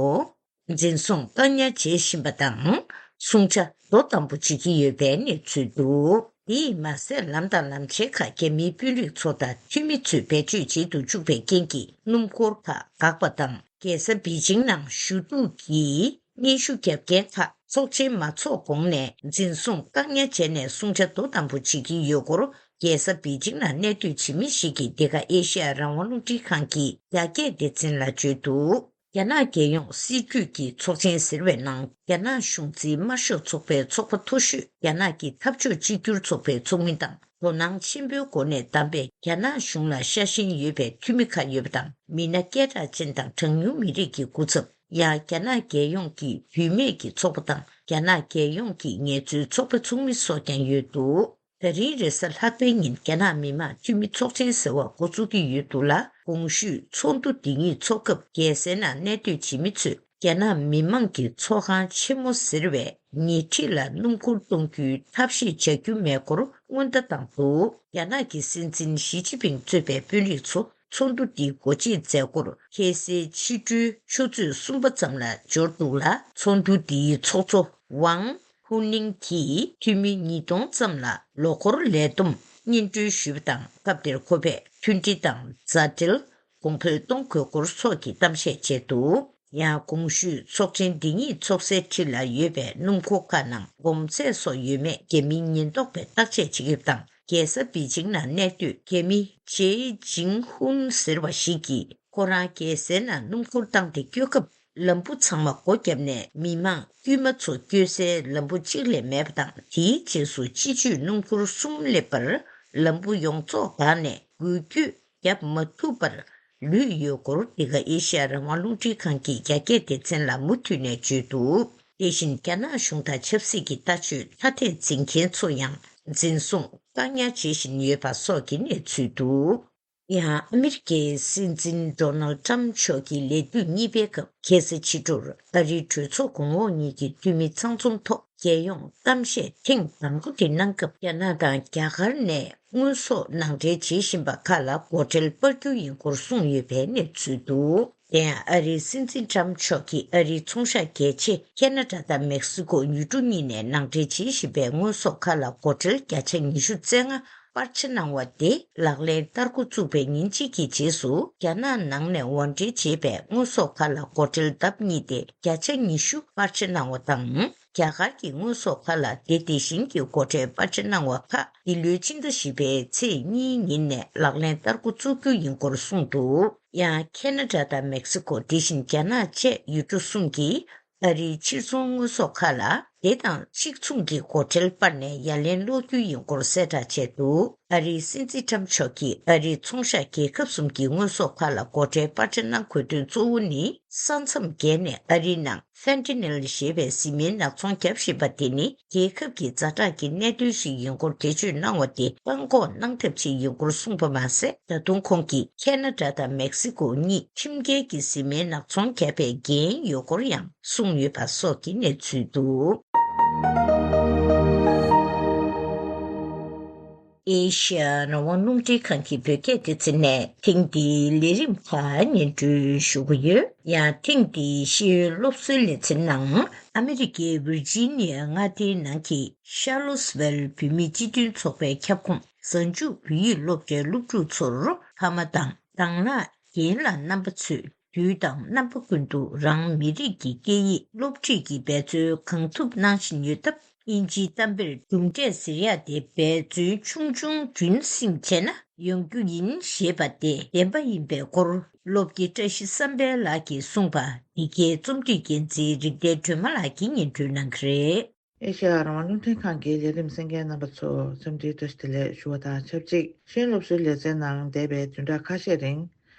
འཛིན་བཟུང་བཀག་ཉར་བྱེད་བཞིན་པ་དང་། བསྲུང་བྱ་དོ་དམ་པོ་བྱེད་ཀྱི་ཡོད་པའི་གནས་ཚུལ་འདུག། དེས་མ་ཟད། ལམ་དང་ལམ་ཆེན་ཁག་རྒྱ་མིའི་དཔོན་རིགས་ཚོ་དང་འཐུས་མི་ཚོས་བེད་སྤྱོད་བྱེད་དུ་བཅུག་པའི་རྐྱེན་གྱིས་སྣུམ་འཁོར་ཁག་འགག་པ་དང་། རྒྱལ་ས་པེ་ཅིང་ནང་ཞུ་གཏུག་གིས་སྙན་ཞུ་བརྒྱབ་མཁན་ཁག་ཚོགས་ཆེན་མ་ཚོགས་གོང་ནས་འཛིན་བཟུང་བཀག་ཉར་བྱས་ནས་བསྲུང་བྱ་དོ་དམ་པོ་བྱེད་ཀྱི་ཡོད་སྐོར། རྒྱལ་ས་པེ་ཅིང་ནང་གནས་སྡོད་བྱེད་མི་ཞིག་གིས་འདི་ག་ཨེ་ཤེ་ཡ་རང་དབང་རླུང་འཕྲིན་ཁང་གི་རྒྱ་སྐད་སྡེ་ཚན་ལ་བརྗོད་འདུག། རྒྱ་ནག་རྒྱལ་ཡོངས་སྲིད་གྲོས་ཀྱི་ཚོགས་ཆེན་ཟེར་བའི་ནང་། རྒྱ་ནག་གཞུང་འཛིན་དམར་ཤོག་ཚོགས་པའི་ཚོགས་པ་མཐོ་ཤོས་རྒྱ་ནག་གི་འཐབ་ཕྱོགས་གཅིག་གྱུར་ཚོགས་པའི་ཚོགས་མི་དང་། དོ་སྣང་ཆེན་པོའི་སྒོ་ནས་བདམས་པའི་རྒྱ་ནག་གཞུང་ལ་ཤ་ཞེན་ཡོད་པའི་འཐུས་མི་ཁག་ཡོད་པ་དང་། མི་སྣ་སྐད་གྲགས་ཅན་དང་གྲངས་ཉུང་མི་རིགས་ཀྱི་སྐུ་ཚབ། ཡང་རྒྱ་ནག་རྒྱལ་ཡོངས་ཀྱི་བུད་མེད་ཀྱི་ཚོགས་པ་དང་། རྒྱ་ནག་རྒྱལ་ཡོངས་ཀྱི་ངལ་རྩོལ་ཚོགས་པའི་ཚོགས་མི་སོགས་ཀྱང་ཡོད་འདུག། ད་རིང་རེས་གཟའ་ལྷག་པའི་ཉིན་རྒྱ་ནག་མི་དམངས་འཐུས་མི་ཚོགས་ཆེན་ཟེར་བ་འགོ་འཛུགས་ཀྱི་ཡོད་འདུག་ལ། གོང་ཞུས་ཚོགས་འདུ་འདི་ཉིད་འཚོགས་སྐབས་རྒྱལ་སའི་ནང་གནས་སྡོད་བྱེད་མི་ཚོས་རྒྱ་ནག་མི་དམངས་ཀྱི་ཚོགས་ཁང་ཆེན་མོ་ཟེར་བའི་ཉེ་འཁྲིས་ལ་སྣུམ་འཁོར་གཏོང་རྒྱུའི་ཐབས་ཤེས་བྱ་རྒྱུ་མེད་སྐོར་སྔོན་བརྡ་བཏང་འདུག། རྒྱ་ནག་གི་སྲིད་འཛིན་ཞི་ཅིན་ཕིང་གཙོས་པའི་དཔོན་རིགས་ཚོ་ཚོགས་འདུ་འདིའི་འགོ་འབྱེད་མཛད་སྒོར་ཁ་སང་ཕྱི་དྲོའི་ཆུ་ཚོད་གསུམ་པ་ཙམ་ལ་འབྱོར་འདུག་ལ། ཚོགས་འདུ་འདིའི་ཚོགས་གཙོ་ཝང་ཧུ་ནིང་གིས་འཐུས་མི་ཉིས་སྟོང་ཙམ་ལ་ལོ་འཁོར་ལས་བསྡོམས་སྙན་སྒྲོན་ཞུས་པ་དང་། སྐབས་དེར་ཁོ་པས་མཐུན་སྒྲིལ་དང་མཛའ་འབྲེལ་གོང་འཕེལ་གཏོང་དགོས་སྐོར་སོགས་ཀྱི་གཏམ་བཤད་བྱས་འདུག། ཡང་གོང་ཞུས་ཚོགས་ཆེན་འདི་ཉིད་ཚོགས་སའི་འཁྲིས་ལ་ཡོད་པའི་སྣུམ་འཁོར་ཁག་ནང་སྒོམ་རྫས་སོགས་ཡོད་མེད་རྒྱ་མིའི་ཉེན་རྟོག་པས་བརྟག་དཔྱད་བྱེད་ཀྱི་ཡོད་པ་དང་། རྒྱལ་ས་པེ་ཅིང་ནང་གནས་སྡོད་རྒྱ་མི་ཇེ་ཅིང་ཧུན་ཟེར་བ་ཞིག་གིས། ཁོ་རང་རྒྱལ་སའི་ནང་སྣུམ་འཁོར་བཏང་སྟེ་སྐྱོད་སྐབས། ལམ་བུ་ཚང་མ་སྒོ་བརྒྱབ་ནས། མི་མང་དཀྱུས་མ་ཚོ་སྐྱོད་སའི་ལམ་བུ་གཅིག་ལས་མེད་པ་དང་། དེའི་རྗེས་སུ་སྤྱི་སྤྱོད་སྣུམ་འཁོར་གསུམ་སླེབས་པར། ལམ་བུ་ཡོངས་རྫོགས་བཀག་ནས། འགུལ་སྐྱོད་བརྒྱབ་མ་ཐུབ་པར་ལུས་ཡོད་སྐོར། འདི་ག་ཨེ་ཤ་ཡ་རང་དབང་རླུང་འཕྲིན་ཁང་གི་རྒྱ་སྐད་སྡེ་ཚན་ལ་མུ་མཐུད་ནས་བརྗོད་འདུག་དེ་བཞིན་རྒྱ་ནག་གཞུང་དང་ཆབ་སྲིད་ཀྱི་ལྟ་སྤྱོད་ཐ་དད་འཛིན་མཁན་ཚོ་ཡང་འཛིན་བཟུང་བཀག་ཉར་བྱེད་བཞིན་ཡོད་པ་སོགས་ཀྱི་གནས་ཚུལ་འདུག་ཡང་ཨ་མི་རི་ཀའི་སྲིད་འཛིན་ཌོ་ནལ་ཊམ་མཆོག་གི་ལས་དུས་གཉིས་པའི་སྐབས། ཁ་སང་ཕྱི་དྲོར་ཨ་རིའི་གྲོས་ཚོགས་གོང་འོག་གཉིས་ཀྱི་འཐུས་མི་ཚང་འཛོམས་ཐོག་རྒྱལ་ཡོངས་གཏམ་བཤད་ཐེངས་དང་པོ་དེ་གནང་སྐབས། རྒྱ་ནག་དང་རྒྱ་གར་ནས་དངོས་ཟོག་ནང་འདྲེན་བྱེད་བཞིན་པ་ཁག་ལ་སྒོ་ཁྲལ་སྤར་རྒྱུ་ཡིན་སྐོར་གསུངས་ཡོད་པའི་གནས་ཚུལ་འདུག་དེ་ཡང་ཨ་རིའི་སྲིད་འཛིན་ཊམ་མཆོག་གིས་ཨ་རིའི་ཚོང་ཤག་རྒྱལ་ཆེ་ཁེ་ན་ཌ་དང་མེག་སི་ཀོ་ཡུལ་གྲུ་གཉིས་ནས་ནང་འདྲེན་བྱེད་བཞིན་པའི་དངོས་ཟོག་ཁག་ལ་སྒོ་ཁྲལ་བརྒྱ་ཆ་ཉི་ཤུ་རྩ་ལྔ་སྤར་ཆ་གནང་བ་དེ་ལག་ལེན་བསྟར་འགོ་བཙུགས་པའི་ཉིན་གཅིག་གི་རྗེས་སུ། རྒྱ་ནག་ནང་ནས་དབོར་འདྲེན་བྱས་པའི་དངོས་ཟོག་ཁག་ལ་སྒོ་ཁྲལ་ལྡབ་གཉིས་ཏེ་བརྒྱ་ཆ་ཉི་ཤུ་སྤར་ཆ་གནང་བ་དང་། རྒྱ་གར་གྱི་དངོས་ཟོག་ཁག་ལ་དེ་དེ་བཞིན་གྱི་སྒོ་ཁྲལ་སྤར་ཆ་གནང་བ་ཁག་འདི་ལོའི་ཕྱི་ཟླ་བཞི་པའི་ཚེས་གཉིས་ཉིན་ནས་ལག་ལེན་བསྟར་འགོ་བཙུགས་རྒྱུ་ཡིན་སྐོར་གསུངས་འདུག་ཡང་ཁེ་ན་ཌ་དང་མེག་སི་ཀོ། དེ་བཞིན་རྒྱ་ནག་བཅས་ཡུལ་གྲུ་གསུམ་གྱིས་ཨ་རིའི་ཕྱིར་ཚོང་དངོས་ཟོག་ཁག་ལ་དེ་དང་གཅིག་མཚུངས་ཀྱི་སྒོ་ཁྲལ་སྤར་ནས་ཡ་ལན་སློག་རྒྱུ་ཡིན་སྐོར་གསལ་བསྒྲགས་བྱས་འདུག་ཨ་རིའི་སྲིད་འཛིན་ཊམ་མཆོག་གིས་ཨ་རིའི་ཚོང་ཤག་རྒྱལ་ཁབ་གསུམ་གྱི་དངོས་ཟོག་ཁག་ལ་སྒོ་ཁྲལ་སྤར་ཆ་གནང་དགོས་དོན་གཙོ་བོ་ནི། ས་མཚམས་བརྒལ་ནས་ཨ་རིའི་ནང་ཕེན་ཏི་ནིལ་ཞེས་པའི་བཟི་སྨན་ནག་ཚོང་བརྒྱབ་བཞིན་པ་དེ་ནི། རྒྱལ་ཁབ་ཀྱི་ཛ་དྲག་གི་གནད་དོན་ཞིག་ཡིན་སྐོར་འགྲེལ་བརྗོད་གནང་བ་དེ་བཀག་འགོག་གནང་ཐབས་ཆེད་ཡིན་སྐོར་གསུངས་པ་མ་ཟད། ད་དུང་ཁོང་གིས་ཁེ་ན་ཌ་དང་མེག་སི་ཀོ་གཉིས་ཁྲིམས་འགལ་གྱི་བཟི་སྨན་ནག་ཚོང་བརྒྱབ་པའི་འགན་ཡོད་སྐོར་ཡང་གསུངས་ཡོད་པ་སོགས་ཀྱི་གནས་ཚུལ་འདུག་ཨེ་ཤ་ཡ་རང་དབང་རླུང་འཕྲིན་ཁང་གི་བོད་སྐད་སྡེ་ཚན་ནས་ཐེངས་འདིའི་ལས་རིམ་ཁག་སྙན་སྒྲོན་ཞུ་གི་ཡོད། ཡང་ཐེངས་འདིའི་ཤེས་ཡོན་སློབ་གསོའི་ལེ་ཚན་ནང་ཨ་མི་རི་ཀའི་ཝིར་ཇི་ནི་ཡ་མངའ་སྡེའི་ནང་གི་ཤར་ལོ་སི་ཝེལ་བོད་མིའི་སྤྱི་མཐུན་ཚོགས་པའི་ཁྱབ་ཁོངས་གཟའ་མཇུག་བོད་ཡིག་སློབ་གྲྭའི་སློབ་ཕྲུག་ཚོར། ཕ་མ་དང་དང་བླངས་རྒན་ལགས་རྣམ་པ་ཚོས་དུས་དང་རྣམ་པ་ཀུན་ཏུ་རང་མི་རིགས་ཀྱི་སྐད་ཡིག་སློབ་ཁྲིད་ཀྱི་འབད་རྩོལ་གང་ཐུབ་གནང་བཞིན་ཡོད་སྟབས། དབྱིན་ཇིའི་གཏམ་དཔེར་གྲུབ་འབྲས་ཟེར་ཡག་དེ་འབད་བརྩོན་ཆུང་ཆུང་རྒྱུན་བསྲིངས་བྱས་ན་ཡོང་རྒྱུ་ཡིན་ཞེས་པ་དེ་བདེན་པ་ཡིན་པའི་སྐོར། སློབ་དགེ་བཀྲ་ཤིས་བསམ་འཕེལ་ལགས་ཀྱིས་གསུངས་པ། འདི་གའི་རྩོམ་སྒྲིག་འགན་འཛིན་རིག་ལྡན་སྒྲོལ་མ་ལགས་ཀྱིས་སྙན་སྒྲོན་གནང་གི་རེད། ཨེ་ཤ་ཡ་རང་དབང་རླུང་འཕྲིན་ཁང་གི་ལས་རིམ་གསན་མཁན་རྣམ་པ་ཚོ་འཚམས་འདྲིའི་བཀྲ་ཤིས་བདེ་ལེགས་ཞུ་བ་དང་ཆབས་ཅིག་ཤེས་ཡོན་སློབ་གསོའི་ལེ་ཚན་ནང་འདས་པའི་བདུན་ཕྲག་ཁ་ཤས་རིང་།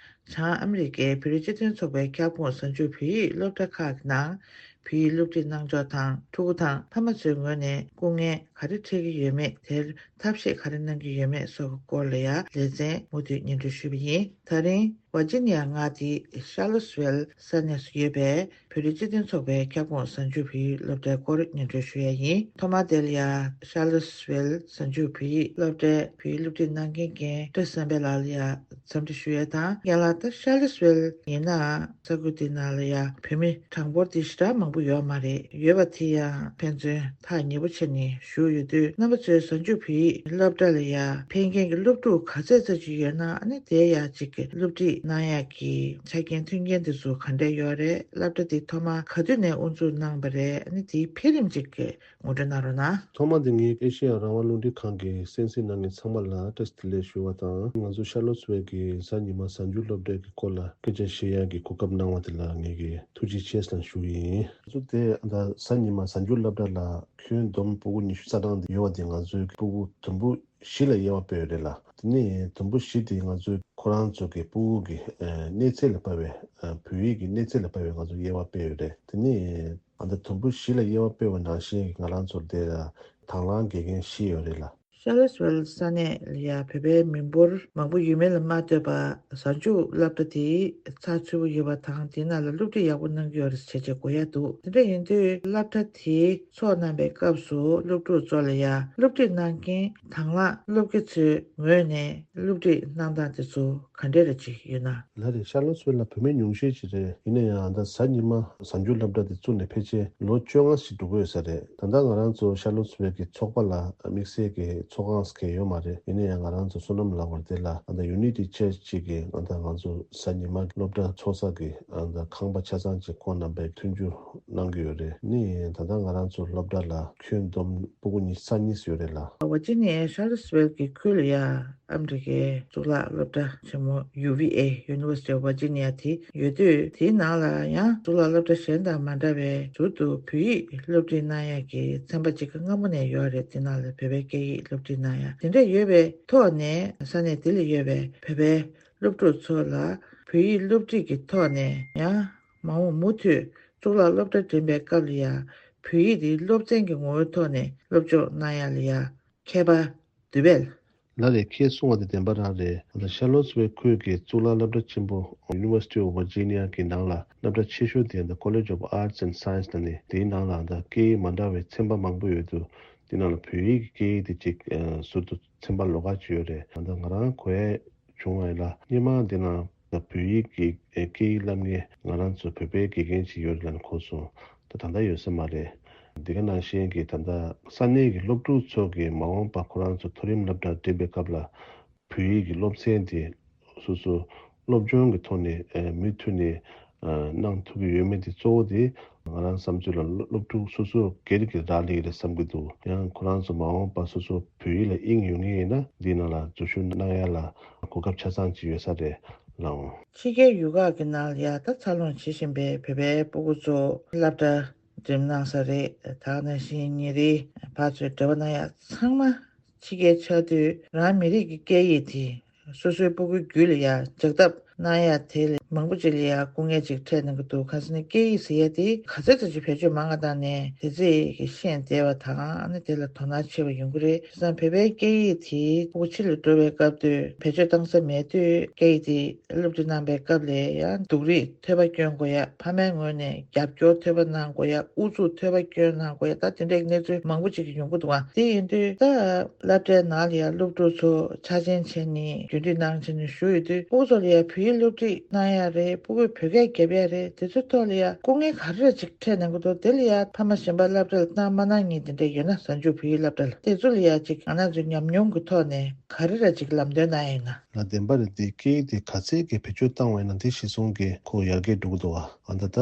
བྱང་ཨ་མི་རི་ཀའི་བོད་རིགས་སྤྱི་མཐུན་ཚོགས་པའི་ཁྱབ་ཁོངས་གཟའ་མཇུག་བོད་ཡིག་སློབ་གྲྭ་ཁག་གི་ནང་བོད་ཡིག་སློབ་ཁྲིད་གནང་ཕྱོགས་དང་། ཕྲུ་གུ་དང་ཕ་མ་ཚོའི་ངོས་ནས་སྐུ་ངལ་ག་རེ་འཕྲད་ཀྱི་ཡོད་མེད། དེར་ཐབས་ཤེས་ག་རེ་གནང་གི་ཡོད་མེད་སོགས་ཀྱི་སྐོར་ལ་ཡང་ལེ་ཚན་མུ་མཐུད་སྙན་སྒྲོན་ཞུས་པ་ཡིན། ད་རིང་ཝར་ཇི་ནི་ཡ་མངའ་སྡེའི་ཤར་ལོ་སི་ཝེལ་ས་གནས་སུ་ཡོད་པའི་བོད་རིགས་སྤྱི་མཐུན་ཚོགས་པའི་ཁྱབ་ཁོངས་གཟའ་མཇུག་བོད་ཡིག་སློབ་གྲྭའི་སྐོར་སྙན་སྒྲོན་ཞུ་ཡ་ཡིན། ཐོག་མར་དེ་ལ་ཡ་ཤར་ལོ་སི་ཝེལ་གཟའ་མཇུག་བོད་ཡིག་སློབ་གྲྭའི་བོད་ཡིག་སློབ་ཁྲིད་གནང་མཁན་རྒན་བཀྲ་བསམ་འཕེལ་ལགས་ལ་ཡ་འཚམས་འདྲི་ཞུ་ཡ་དང་། རྒན་ལགས། ད་ཤར་ལོ་སི་ཝེལ་ཡིན་ནའང་ས་ཁུལ་འདི་ནང་ལ་ཡ་བོད་མི་གྲངས་འབོར་འདི་ཞེ་དྲག་མང་པོ་ཡོད་མ་རེད། ཡོད་པ་དེ་ཡང་ཕན་ཚུན་ཐག་ཉེ་པོ་བྱས་ནས་བཞུགས་ཡོད་དུས། རྣམ་པ་ཚོས་གཟའ་མཇུག་བོད་ཡིག་སློབ་གྲྭ་ལ་ཡ་ཕེབས་མཁན་གྱི་སློབ་ཕྲུག་ག་ཚད་ཙམ་ཅིག་ཡོད་ན། ཨ་ནི་དེ་ཡ་གཅིག་གི་སློབ་ཁྲིད་གནང་ཡག་གི་ཆ་རྐྱེན་མཐུན་རྐྱེན་དེ་ཚོ་ག་འདྲས་ཡོད་རེད། སློབ་གྲྭ་འདི་ཐོག་མ་ག་དུས་ནས་དབུ་འཛུགས་གནང་པ་རེད། ཨ་ནི་དེའི་འཕེལ་རིམ་གཅིག་གི་ངོ་སྤྲོད་གནང་རོགས་གནང་། ཐོག་མ་དེ་ངས་ཨེ་ཤེ་ཡ་རང་དབང་རླུང་འཕྲིན་ཁང་གི་གསན་གཟིགས་གནང་མཁན་ཚང་མ་ལ་བཀྲ་ཤིས་བདེ་ལེགས་ཞུ་བ་དང་། ང་ཚོ་ཤར་ལོ་སི་ཝེལ་གྱི་གཟའ་ཉི་མ་གཟའ་མཇུག་སློབ་གྲྭའི་གི་སྐོར་ལ་སྐད་ཆ་བཤད་ཡག་གི་གོ་སྐབས་གནང་བ་དེ་ལ་ངས་ཀྱི་ཐུགས་རྗེ་ཆེ་ཞེས་ཞུ་གི་ཡིན། ང་ཚོ་དེ་ད་གཟའ་ཉི་མ་གཟའ་མཇུག་སློབ་གྲྭ་ལ་ཁྱོན་བསྡོམས་སྤུ་གུ་ཉི་ཤུ་རྩ་གྲངས་དེ་ཡོད་པ་དེ། ང་ཚོའི་སྤུ་གུ་དུམ་བུ་བཞི་ལ་དབྱེ་བ་སྤེལ་ཡོད་རེད་ལ། དེ་ནས་དུམ་བུ་བཞི་དེ་ང་ཚོའི་ཁོ་རང་ཚོ་གི་སྤུ་གུ་གི་ཨ་གནས་ཚད་ལ་དཔག་པའི་ཨ་བོད་ཡིག་གི་གནས་ཚད་ལ་དཔག་པའི་ང་ཚོ་དབྱེ་བ་སྤེལ་ཡོད་རེད། དེ་ནས་ཨ་ད་དུམ་བུ་བཞི་ལ་དབྱེ་བ་སྤེལ་བ་ནང་བཞིན་གྱི་ང་རང་ཚོར་དེ་ལ་དང་བླངས་དགེ་རྒན་བཞི་ཡོད་རེད་ལ། ཤར་ལོ་སི་ཝེལ་ས་གནས་ལ་ཡ་བོད་པའི་མི་འབོར་མང་པོ་ཡོད་མེད་ལ་མ་ལྟོས་པར། གཟའ་མཇུག་སློབ་གྲྭ་དེ་ཚགས་ཚུད་པོ་ཡོད་པ་དང་། དེ་ནང་ལ་སློབ་ཁྲིད་ཡག་པོ་གནང་གི་ཡོད་རེད་ཟེར་བྱས་གོ་ཡ་འདུག་དེ་འདྲ་ཡིན་དུས་སློབ་གྲྭ་དེ་ཚོགས་གནང་པའི་སྐབས་སུ་སློབ་ཕྲུག་ཚོ་ལ་ཡ་སློབ་ཁྲིད་གནང་མཁན་དང་བླངས་སློབ་དགེ་ཚོའི་ངོས་ནས་སློབ་ཁྲིད་གནང་སྟངས་དེ་ཚོ་ག་འདྲས་རེ་ཅིག་ཡོད་ན། ལགས་རེད། ཤར་ལོ་སི་ཝེལ་ལ་བོད་མི་ཉུང་ཤས་ཅིག་རེད། ཡིན་ན་ཡང་ད་གཟའ་ཉི་མ་གཟའ་མཇུག་སློབ་གྲྭ་དེ་བཙུགས་ནས་ཕལ་ཆེར་ལོ་བཅོ་ལྔ་ཞིག་འགྲོ་གི་ཡོད་ས་རེད། ད་ལྟ་ང་རང་ཚོ་ཤར་ལོ་སི་ཝེལ་གྱི་ཚོགས་པ་ལ་དམིགས་བསལ་གྱི་ ཚོགས་ཁང་ཟེར་མཁན་ཡོད་མ་རེད། ཡིན་ན་ཡང་ང་རང་ཚོ་བསོད་ནམས་ལགས་པར་དེ་ལ་ཨ་ད་Unity Church གཅིག་གིས་ཨ་ད་ང་ཚོ་གཟའ་ཉི་མ་སློབ་གྲྭ་ཚོགས་ས་གི་ཨ་ད་ཁང་པ་ཆ་ཚང་གཅིག་ཁོང་རྣམ་པས་མཐུན་འགྱུར་གནང་གི་ཡོད་རེད། ནི་ད་ལྟ་ང་རང་ཚོ་སློབ་གྲྭ་ལ་ཁྱོན་བསྡོམས་སྤུ་གུ་ཉི་ཤུ་རྩ་གཉིས་ཡོད་རེད་ལ། Virginia Charlottesville གི་ཁུལ་ལ་ཡ་ཨ་མི་རི་ཀའི་གཙུག་ལག་སློབ་གྲྭ་ཆེན་མོ་U V A, University of Virginia དེ་ཡོད་དུས། དེའི་ནང་ལ་ཡང་གཙུག་ལག་སློབ་གྲྭ་གཞན་དང་མ་འདྲ་བའི་ཟུར་དུ་བོད་ཡིག་སློབ་ཁྲིད་གནང་ཡག་གི་ཚན་པ་གཅིག་སྔ་མོ་ནས་ཡོད་རེད། དེ་ནང་ལ་བོད་པའི་སྐད་ཡིག་སློབ་ཁྲིད་གནང་ཡག་དེ་འདྲ་ཡོད་པའི་ཐོག་ནས། ས་གནས་དེ་ལ་ཡོད་པའི་བོད་པའི་སློབ་ཕྲུག་ཚོ་ལ་བོད་ཡིག་སློབ་ཁྲིད་ཀྱི་ཐོག་ནས་ཡང་མ་འོངས་མུ་མཐུད་གཙུག་ལག་སློབ་གྲྭ་འགྲིམས་པའི་སྐབས་ལ་ཡང་བོད་ཡིག་དེ་སློབ་ཚན་གྱི་ངོ་བོའི་ཐོག་ནས་སློབ་སྦྱོང་གནང་ཡག་ལ་ཡང་མཁས་པ་འདུག་པས། ལགས་རེད། ཁྱེད་གསུངས་པ་དེ་བདེན་པ་རང་རེད། ད་Charlottesville ཁུལ་གྱི་གཙུག་ལག་སློབ་གྲྭ་ཆེན་པོ་University of Virginia གི་ནང་ལ་སློབ་གྲྭ་ཆེ་ཤོས་དེ་ད་College of Arts and Science ལ་ནི། དེའི་ནང་ལ་ད་སྐད་ཡིག་མ་འདྲ་བའི་ཚན་པ་མང་པོ་ཡོད་འདུག་དེ་ནང་ལ་བོད་ཡིག་གི་སྐད་ཡིག་དེ་གཅིག་ཨ་ཟུར་དུ་ཚན་པ་ལོགས་ཀ་ཅིག་ཡོད་རེད། ད་ང་རང་གོ་ཡ་བྱུང་བ་ཡིན་ལ། སྔོན་མ་འདི་ན་ད་བོད་ཡིག་གི་ཨེ་སྐད་ཡིག་བསླབ་མཁན་ང་རང་ཚོ་བོད་པའི་དགེ་རྒན་ཅིག་ཡོད་རེད་ལབ་ནས་གོ་སོང་། ད་ད་ལྟ་ཡོད་ས་མ་རེད། འདི་ག་ནང་བཞིན་གྱི་ད་ལྟ་ས་གནས་ཀྱི་སློབ་ཕྲུག་ཚོ་གི་མ་འོངས་པ་ཁོ་རང་ཚོ་མཐོ་རིམ་སློབ་གྲྭར་འགྲིམས་པའི་སྐབས་ལ་བོད་ཡིག་གི་སློབ་ཚན་དེ་སོ་སོ་སློབ་སྦྱོང་གི་ཐོག་ནས་ཨེ་མུ་མཐུད་ནས་ཨ་གནང་ཐུབ་ཀྱི་ཡོད་མེད་དེ་གཙོ་བོ་དེ་ང་རང་བསམ་ཚུལ་ལ་སློབ་སློབ་ཕྲུག་སོ་སོ་སྒེར་གྱི་རག་ལས་རེད་བསམ་གྱི་འདུག་ཡང་ཁོ་རང་ཚོ་མ་འོངས་པ་སོ་སོ་བོད་ཡིག་ལ་དབྱིངས་ཡོད་མཁན་ཡིན་ན་འདིའི་ནང་ལ་འཛུལ་ཞུགས་གནང་ཡ་ལ་གོ་སྐབས་ཆ་ཚང་ཅིག་ཡོད་ས་རེད་ལགས། ཕྱི་རྒྱལ་ཡུལ་ཁག་གི་ནང་ལ་ཡ་ད་འཚར་ལོངས་བྱེད་བཞིན་པའི་བོད་པའི་སྤུ་གུ་ཚོ་སློབ་གྲྭ་འགྲིམས་གནང་ས་རེད། ད་ག་ནང་བཞིན་ཉིན་རེའི་ཕར་ཚུར་འབྲེལ་བ་གནང་ཡ་ཚང་མ་ཕྱི་རྒྱལ་ཆགས་དུས་རང་མི་རིགས་ཀྱི་སྐད་ཡིག་དེ་སོ་སོའི་སྤུ་གུའི་རྒྱུད་ལ་ཡ་འཇགས་ཐབས་གནང་ཡ་དེ་ལ་མང་པོ་ཅིག་ལ་ཡ་སྐུ་ངལ་ཅིག་འཕྲད་གནང་གི་འདུག་གང་ཟེར་ན་སྐད་ཡིག་ཟེར་ཡ་དེ་ག་ཚོད་ཙམ་ཅིག་བེད་སྤྱོད་མང་བ་བཏང་ནས་དེ་ཚོ་གི་ཤེས་བདེ་བ་དང་ཨ་ནི་དེ་ལ་དོ་སྣང་ཆེ་བ་ཡོང་གི་རེད། བྱས་ཙང་བོད་པའི་སྐད་ཡིག་དེ་སྤུ་གུ་ཕྱི་ལ་འགྲོ་བའི་སྐབས་དུས་བེད་སྤྱོད་བཏང་ས་མེད་དུས་སྐད་ཡིག་དེ་སློབ་ཁྲིད་གནང་པའི་སྐབས་ལ་ཡང་སྡུག་རུས་ཐོས་པ་སྐྱོན་དགོས་ཡ། ཕ་མའི་ངོས་ནས་རྒྱབ་སྐྱོར་ཐོས་པ་གནང་དགོས་ཡ། ཨུ་ཚུགས་ཐོས་པ་སྐྱོན་གནང་དགོས་ཡ། ད་དེ་འདྲའི་གནས་ཚུལ་མང་པོ་ཅིག་ཡོང་གི་འདུག་ཨ། དེ་ཡིན་དུས་ད་སློབ་གྲྭའི་ནང་ལ་ཡ་སློབ་ཕྲུག་ཚོ་ཆ་རྐྱེན་བྱས་ནས་རྒྱུན་སྒྲིག་གནང་བྱས་ནས་བཞུགས་ཡོད་དུས་སྤུ་གུ་ཚོ་ལ་ཡ་བོད་ཡིག་སློབ་ཁྲིད་གནང་ཡ་རེད། སྤུ་གུས་བོད་སྐད་རྒྱབ་ཡ་རེད། དེ་ཚོའི་ཐོག་ལ་ཡ་སྐུ་ངལ་ག་རེ་ཅིག་འཕྲད་གནང་གི་འདུག་དེ་ལ་ཡ་ཕ་མ་གཞན་པ་སློབ་གྲྭ་ལ་བཏང་མ་གནང་མཁན་དེ་འདྲ་ཡོད་ན། གཟའ་མཇུག་བོད་ཡིག་སློབ་གྲྭ་ལ་དེ་ཚོ་ལ་ཡ་ཅིག་ང་རང་ཚོའི་ཉམས་མྱོང་གི་ཐོག་ནས་ག་རེ་ར་ཅིག་ལམ་སྟོན་གནང་ཡ་ཡིན་ན། ལགས་བདེན་པ་རེད། དེ་སྐད་ཡིག་དེ་ག་ཚད་ཀྱི་བེད་སྤྱོད་བཏང་བ་ཡིན་ན་དེ་གཞི་བཟུང་གིས་ཁོ་ཡར་རྒྱས་འགྲོ་གི་འདུག་བ། ཨ་ད་ད་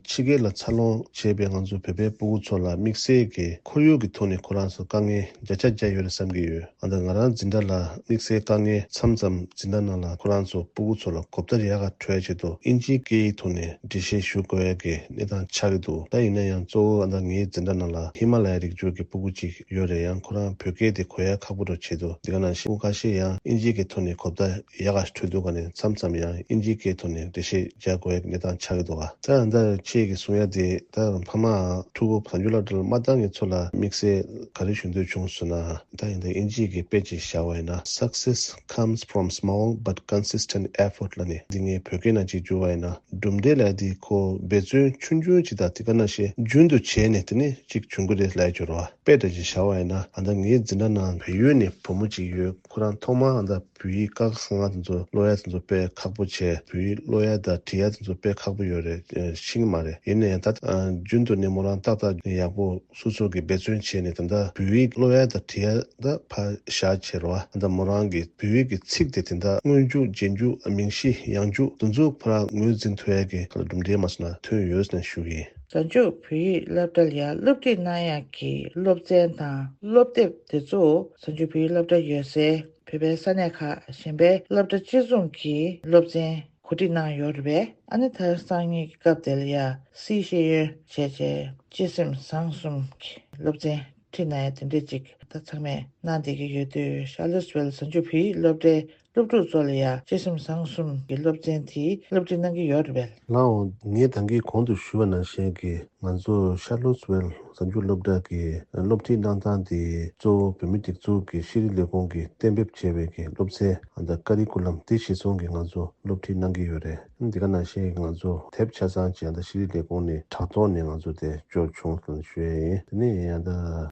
ཕྱི་རྒྱལ་ལ་འཚར་ལོངས་བྱས་པའི་ང་ཚོ་བོད་པའི་སྤུ་གུ་ཚོ་ལ་དམིགས་བསལ་གྱི་ཁོར་ཡུག་གི་ཐོག་ནས་ཁོ་རང་ཚོ་དཀའ་ངལ་བརྒྱ་ཆ་བརྒྱ་ཡོད་རེད་བསམ་གྱི་ཡོད། ཨ་ད་ང་རང་འཛིན་གྲྭ་ལ་དམིགས་བསལ་དཀའ་ངལ་མཚམས་མཚམས་འཛིན་གྲྭ་ནང་ལ་ཁོ་རང་ཚོ་སྤུ་གུ་ཚོ་ལ་གོ་བརྡ་ཡག་ག་འཕྲོད་ཡ་ཆེད་དུ་དབྱིན་ཇིའི་སྐད་ཡིག་ཐོག་ནས་འགྲེལ་བཤད་ཞུ་དགོས་ཡ་གི་གནས་སྟངས་ཆགས་ཀྱི་འདུག་ད་ཡིན་ན་ཡང་གཙོ་བོ་ཨ་ད་ངའི་འཛིན་གྲྭ་ནང་ལ་ཧི་མ་ལ་ཡའི་རིགས་རྒྱུད་ཀྱི་སྤུ་གུ་གཅིག་ཡོད་རེད། ཡང་ཁོ་རང་བོད་སྐད་དེ་གོ་ཡ་ཁག་པོ་འདྲ་བྱེད་འདུག་འདི་ག་ནང་བཞིན་སྐུ་ཁ་ཤས་ཡང་དབྱིན་ཇིའི་སྐད་ཐོག་ནས་གོ་བརྡ་ཡག་ག་འཕྲོད་འདུག་ག་ནས་མཚམས་མཚམས་ཡང་དབྱིན་ཇིའི་སྐད་ཐོག་ནས་འགྲེལ་བཤད་རྒྱག་དགོས་ཡ་གནས་སྟངས་ཆགས་ཀྱི་འདུག་ག་ད་ད་ཁྱེད་ཀྱིས་གསུང་ཡ་དེ་ད་ཕ་མ་ཕྲུ་གུ་གཟའ་མཇུག་སློབ་གྲྭ་ལ་མ་བཏང་མཁན་ཚོ་ལ་དམིགས་བསལ་ག་རེ་ཞུ་འདོད་བྱུང་ཟེར་ན། ད་ཡིན་ད་དབྱིན་ཇིའི་གི་དཔེ་ཅིག་བཞག་པ་ཡིན་ན། Success comes from small but consistent effort ལབ་ནས་འདི་ངས་བོད་སྐད་ནང་ཅིག་བསྒྱུར་བ་ཡིན་ན། གྲུབ་འབྲས་ལབ་ཡ་དེ་ཁོ་འབད་བརྩོན་ཆུང་ཆུང་ཅིག་དང་དེ་ག་ནང་བཞིན་རྒྱུན་དུ་བྱས་ནས་དེ་ནས་ཅིག་བྱུང་གི་རེད་ལབ་ཡ་ཅིག་ཡོད་རེད་བ། དཔེ་འདྲ་ཅིག་བཞག་པ་ཡིན་ན། ཨ་ད་ངའི་འཛིན་གྲྭ་ནང་བལ་ཡུལ་ནས་བུ་མོ་ཅིག་ཡོད། ཁོ་རང་ཐོག་མར་ཨ་ད་བོད་ཡིག་ཀ་ཁ་ག་ང་དེ་ཚོ་ཀློག་ཡ་དེ་ཚོ་དཔེ་ཁག་པོ་བྱས། བོད་ཡིག་ཀློག་ཡ་དང་འབྲི་ཡ་དེ་ཚོ་དཔེ་ཁག་པོ་ཡོད་རེད། ཤེས་ཀྱི་མ་རེད། ཡིན་ན་ཡང་ད་རྒྱུན་དུ་ནས་མོ་རང་ཏག་ཏག་ཡག་པོ་སོ་སོ་གིས་འབད་བརྩོན་བྱས་ནས་ད་ལྟ་བོད་ཡིག་ཀློག་ཡ་དང་འབྲི་ཡ་ད་ཕར་བཞག་བྱས་རེད་བ། ད་མོ་རང་གིས་བོད་ཡིག་གི་ཚིག་དེ་དེ་འདྲ་སྔོན་འཇུག་རྗེས་འཇུག་མིང་གཞི་ཡང་འཇུག་དེ་ཚོ་ཕར་ངོས་འཛིན་ཐུབ་ཡ་གི་གྲུབ་འབྲས་མ་སོང་ན་ཐོན་ཡོད་ཟེར་ནས་ཞུ་གི་ཡིན། གཟའ་མཇུག་བོད་ཡིག་སློབ་གྲྭ་ལ་ཡ་སློབ་ཁྲིད་གནང་ཡག་གི་སློབ་ཚན་དང་སློབ་དེབ་དེ་ཚོ་གཟའ་མཇུག་བོད་ཡིག་སློབ་གྲྭ་ཡོད་སའི་བོད་པའི་ས་གནས་ཁག་གཞན་པའི་སློབ་གྲྭ་གཅིག་མཚུངས་ཀྱི་སློབ་ཚན་གོ་སྒྲིག་གནང་ཡོད་རེད་པས། ཨ་ནི་ད་སང་ཉིན་གྱི་སྐབས་དེ་ལ་ཡ་སིའི་ཤེས་ཡོན་བྱས་རྗེས་སྤྱི་སེམས་བཟང་གསུམ་གྱི་སློབ་ཚན་ཁྲིད་གནང་ཡ་དེ་འདྲས་ཅིག་ད་ཚང་མས་གནང་བསྡད་ཀྱི་ཡོད་དུས། ཤར་ལོ་སི་ཝེལ་གཟའ་མཇུག་བོད་ཡིག་སློབ་གྲྭའི་སློབ་ཕྲུག་ཚོ་ལ་ཡ་སྤྱི་སེམས་བཟང་གསུམ་གྱི་སློབ་ཚན་དེ་སློབ་ཁྲིད་གནང་གི་ཡོད་རེད་པས། ལགས་འོང་། ངས་ད་གིན་གོང་དུ་ཞུས་པ་ནང་བཞིན་གྱི་ང་ཚོ་ཤར་ལོ་སི་ཝེལ་གཟའ་མཇུག་སློབ་གྲྭ་གི་སློབ་ཁྲིད་གནང་སྟངས་དེ་གཙོ་བོ་བོད་མིའི་སྒྲིག་འཛུགས་ཀྱི་ཤེས་རིག་ལས་ཁུངས་ཀྱིས་གཏན་འབེབས་བྱས་པའི་གི་སློབ་ཚན་ཨ་ད་ཀ་རི་ཀུ་ལམ་དེ་གཞིར་བཟུང་གིས་ང་ཚོ་སློབ་ཁྲིད་གནང་གི་ཡོད་རེད། འདི་ག་ནང་བཞིན་ང་ཚོ་དེབ་ཆ་ཚང་ཅིག་ཨ་ད་ཤེས་རིག་ལས་ཁུངས་ནས་དྲ་ཐོག་ནས་ང་ཚོ་དེ་སྐྱོར་བྱུང་ཟེར་ནས་ཞུ་ཡ་ཡིན། དེ་ནས་ཨ་ད་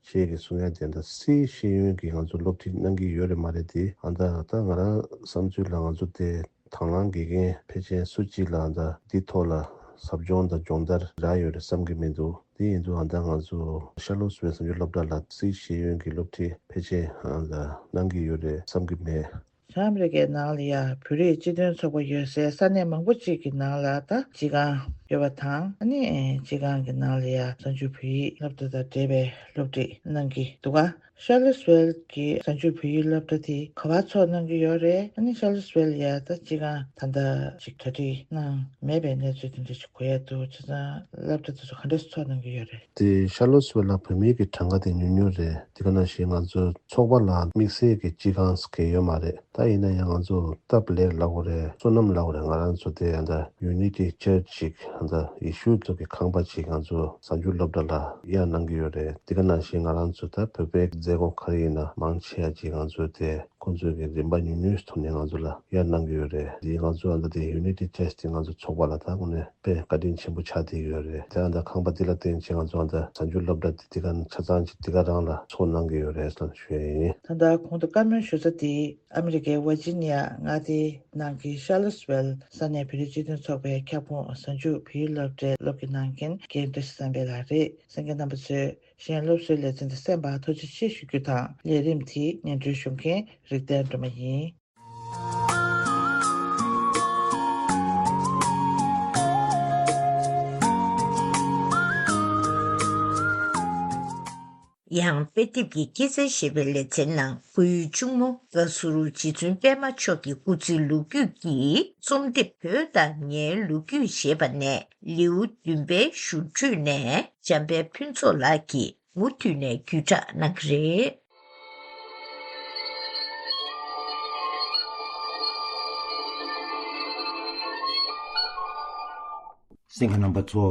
ཁྱེད་ཀྱིས་གསུང་ཡ་དེ་ཨ་ད་སིའི་ཤེས་ཡོན་གྱིས་ང་ཚོ་སློབ་ཁྲིད་གནང་གི་ཡོད་རེད་མ་རེད་དེ། ཨ་ད་ད་ང་རང་བསམ་ཚུལ་ལ་ང་ཚོ་དེ་དང་བླངས་དགེ་རྒན་ཕལ་ཆེར་སུ་གཅིག་ལ་ཨ་ད་འདི་ཐོག་ལ་ཟབ་སྦྱོང་དང་སྦྱོང་བརྡར་རག་ཡོད་རེད་བསམ་གྱི་མི་འདུག་དེ་ཡིན་དུས་ཨ་ད་ང་ཚོ་ཤར་ལོ་སི་ཝེལ་གཟའ་མཇུག་སློབ་གྲྭ་ལ་སིག་ཤེས་ཡོན་གྱི་སློབ་ཁྲིད་ཕལ་ཆེར་ཨ་ད་གནང་གི་ཡོད་རེད་བསམ་གྱི་མེད། བྱང་ཨ་མི་རི་ཀའི་ནང་ལ་ཡ་བོད་རིགས་སྤྱི་མཐུན་ཚོགས་པ་ཡོད་སའི་ས་གནས་མང་པོ་ཅིག་གི་ནང་ལ་ད་སྤྱི་ཁང་ཡོད་པ་དང་། ཨ་ནི་སྤྱི་ཁང་གི་ནང་ལ་ཡ་གཟའ་མཇུག་བོད་ཡིག་སློབ་གྲྭ་དང་འབྲེལ་བའི་སློབ་ཁྲིད་གནང་གི་འདུག་ག་ཤར་ལོ་སི་ཝེལ་གྱི་གཟའ་མཇུག་བོད་ཡིག་སློབ་གྲྭ་དེ་ག་པར་ཚོགས་གནང་གི་ཡོད་རེད། ཨ་ནི་ཤར་ལོ་སི་ཝེལ་ཡ་ད་སྤྱི་ཁང་ད་ལྟ་ཅིག་གྲ་སྒྲིག་གནང་མེད་པའི་གནས་ཚུལ་དེ་འདྲ་ཞིག་གོ་ཡ་འདུག་བྱས་ཙང་སློབ་གྲྭ་དེ་ཚོ་ག་འདྲས་ཚོགས་གནང་གི་ཡོད་རེད། དེ་ཤར་ལོ་སི་ཝེལ་ལ་བོད་མིའི་གི་གྲངས་ཀ་དེ་ཉུང་ཉུང་རེད། དེ་ག་ནང་བཞིན་ང་ཚོ་ཚོགས་པ་ལ་དམིགས་བསལ་གྱི་སྤྱི་ཁང་ཟེར་མཁན་ཡོད་མ་རེད། ད་ཡིན་ན་ཡང་ང་ཚོ་སྟབས་ལེགས་ལབ་དགོས་རེད། བསོད་ནམས་ལབ་དགོས་རེད། ང་རང་ཚོ་དེ་ཡང་ད་ཡུ་ནི་ཊི་ཅར་ཅིག་ཡང་ད་ཡེ་ཤུ་ཚོ་གི་ཁང་པ་ཅིག་ང་ཚོ་གཟའ་མཇུག་སློབ་གྲྭ་ལ་གཡར་གནང་གི་ཡོད་རེད། དེ་ག་ནང་བཞིན་ང་རང་ཚོ་ད་བོད་པའི་མཛད་སྒོ་ག་རེ་ཡིན་ན་མང་ཆེ་བ་ཅིག་ང་ཚོ་དེ་ཁོང་ཚོས་གི་རིན་པ་ཉུང་ཉུང་ཐོག་ནས་ང་ཚོ་ལ་གཡར་གནང་གི་ཡོད་རེད། དེ་ང་ཚོ་ཡང་ད་དེ་ཡུ་ནི་ཊི་ཅར་ཅིག་ང་ཚོ་ཚོགས་པ་ལ་ད་དངོས་གནས་དཔེ་བཀའ་དྲིན་ཆེན་པོ་ཆགས་བསྡད་ཡོད་རེད། དེ་ཡང་ད་ཁང་པ་འདི་ལ་བརྟེན་བྱས་ང་ཚོ་ད་གཟའ་མཇུག་སློབ་གྲྭ་འདི་འདི་ག་ཆ་ཚང་ཅིག་འདི་ག་རང་ལ་ཚོགས་གནང་གི་ཡོད་རེད་ཟེར་ཞུ་ཡ་ཡིན། ད་ལྟ་གོང་དུ་བཀའ་མོལ་ཞུ་ས་དེ་ཨ་མི་རི་ཀའི་ཝར་ཇི་ནི་ཡ་མངའ་སྡེའི་ནང་གི་ཤར་ལོ་སི་ཝེལ་ས་གནས་བོད་རིགས་སྤྱི་མཐུན་ཚོགས་པའི་ཁྱབ་ཁོངས་གཟའ་མཇུག་བོད་ཡིག་སློབ་གྲྭའི་སློབ་ཀྱི་ནང་རྒན་རྒན་བཀྲ་ཤིས་བསམ་འཕེལ་ལགས་རེད། གསན་མཁན་རྣམ་པ་ཚོས་གཞན་སློབ་གསོའི་ལེ་ཚན་དུ་གསན་པར་ཐུགས་རྗེ་ཆེ་ཞུ་རྒྱུ་དང་། ལས་རིམ་དེ་སྙན་སྒྲོན་ཞུ་མཁན་རིག་ལྡན་སྒྲོལ་མ་ཡིན། ཡང་དཔེ་དེབ་ཀྱི་སྐྱེས་ཚལ་ཞེས་པའི་ལེ་ཚན་ནང་སྐུའི་གཅུང་མོ་བཀའ་ཟུར་རྗེ་བཙུན་པད་མ་མཆོག་གི་སྐུ་ཚེའི་ལོ་རྒྱུས་ཀྱི་རྩོམ་དེབ་བོད་དང་ངའི་ལོ་རྒྱུས་ཞེས་པ་ནས་ལེའུ་བདུན་པའི་ཞུ་འཕྲོས་ནས་འཇམ་དཔལ་ཕུན་ཚོགས་ལགས་ཀྱིས་མུ་མཐུད་ནས་བརྒྱུད་བསྒྲགས་གནང་གི་རེད། གསན་མཁན་རྣམ་པ་ཚོ།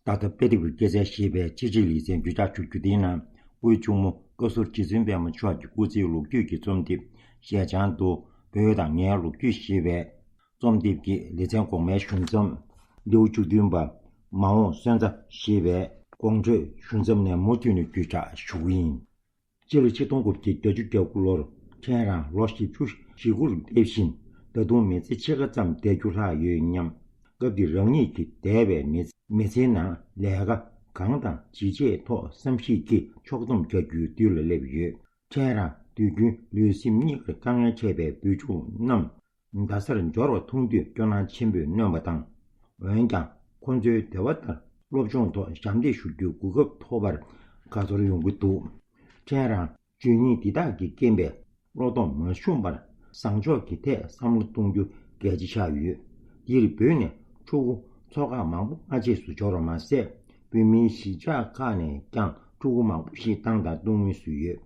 ད་ལྟ་དཔེ་དེབ་ཀྱི་སྐྱེས་ཚལ་ཞེས་པའི་ཕྱི་དྲིལ་ལེ་ཚན་བརྒྱུད་བསྒྲགས་ཞུ་རྒྱུ་དེའི་ནང་སྐུའི་གཅུང་མོ་བཀའ་ཟུར་རྗེ་བཙུན་པད་མ་མཆོག་གི་སྐུ་ཚེའི་ལོ་རྒྱུས་ཀྱི་རྩོམ་དེབ་ཞལ་བྱང་དུ་བོད་དང་ངའི་ལོ་རྒྱུས་ཞེས་པའི་རྩོམ་དེབ་ཀྱི་ལེ་ཚན་གོང་མའི་ཞུ་མཚམས་ལེའུ་བཅུ་བདུན་པ་མ་འོངས་སོན་རྩ་ཞེས་པའི་དགོང་དྲོའི་ཞུ་མཚམས་ནས་མུ་མཐུད་ནས་བརྒྱུད་བསྒྲགས་ཞུ་གི་ཡིན། སྤྱི་ལོ་ཆིག་སྟོང་དགུ་བརྒྱ་བརྒྱད་ཅུ་གྱ་དགུ་ལོར་ཕྲན་རང་ལོ་བཞི་བཅུ་ཞེ་དགུར་སླེབས་ཤིང་ད་དུང་མི་ཚེ་ཕྱེད་ཀ་ཙམ་བསྡད་རྒྱུ་ལྷག་ཡོད་སྙམ། སྐབས་དེར་རང་ཉིད་ཀྱི་འདས་པའི་མི་མི་ཚེའི་ནང་ལས་ཀ་གང་དང་ཇི་བྱས་ཐོག་བསམ་གཞིག་གིས་ཕྱོགས་བསྡོམས་རྒྱག་རྒྱུའི་དུས་ལ་སླེབས་ཡོད། ཕྲན་རང་དུས་རྒྱུན་ལུས་སེམས་གཉིས་ཀར་དཀའ་ངལ་འཕྲད་པའི་བུ་ཕྲུག་རྣམས་རྡ་སར་འབྱོར་བ་མཐོང་དུས་སྐྱོ་སྣང་ཆེན་པོས་གནོན་པ་དང་། འོན་ཀྱང་ཁོ་ཚོའི་འདོད་པ་ལྟར་སློབ་སྦྱོང་ཐོག་ཞབས་འདེགས་ཞུ་རྒྱུའི་གོ་སྐབས་ཐོབ་པར་དགའ་ཚོར་ཡོང་གི་འདུག་ཕྲན་རང་ཇུས་ཉེས་འདི་དག་གིས་རྐྱེན་པས་བློ་སྟོབས་མ་ཞུམ་པར་བཟང་ཕྱོགས་ཀྱི་ཐད་བསམ་བློ་གཏོང་རྒྱུ་གལ་ཆེ་ཆགས་ཡོད། འདིར་བོད་ནས་ཕྲུ་གུ་ཚོགས་ཁག་མང་པོ་སྔ་རྗེས་སུ་འབྱོར་བ་མ་ཟད། བོད་མིའི་གཞིས་ཆགས་ཁག་ནས་ཀྱང་ཕྲུ་གུ་མང་པོ་ཞིག་བཏང་དང་གཏོང་མུས་སུ་ཡོད།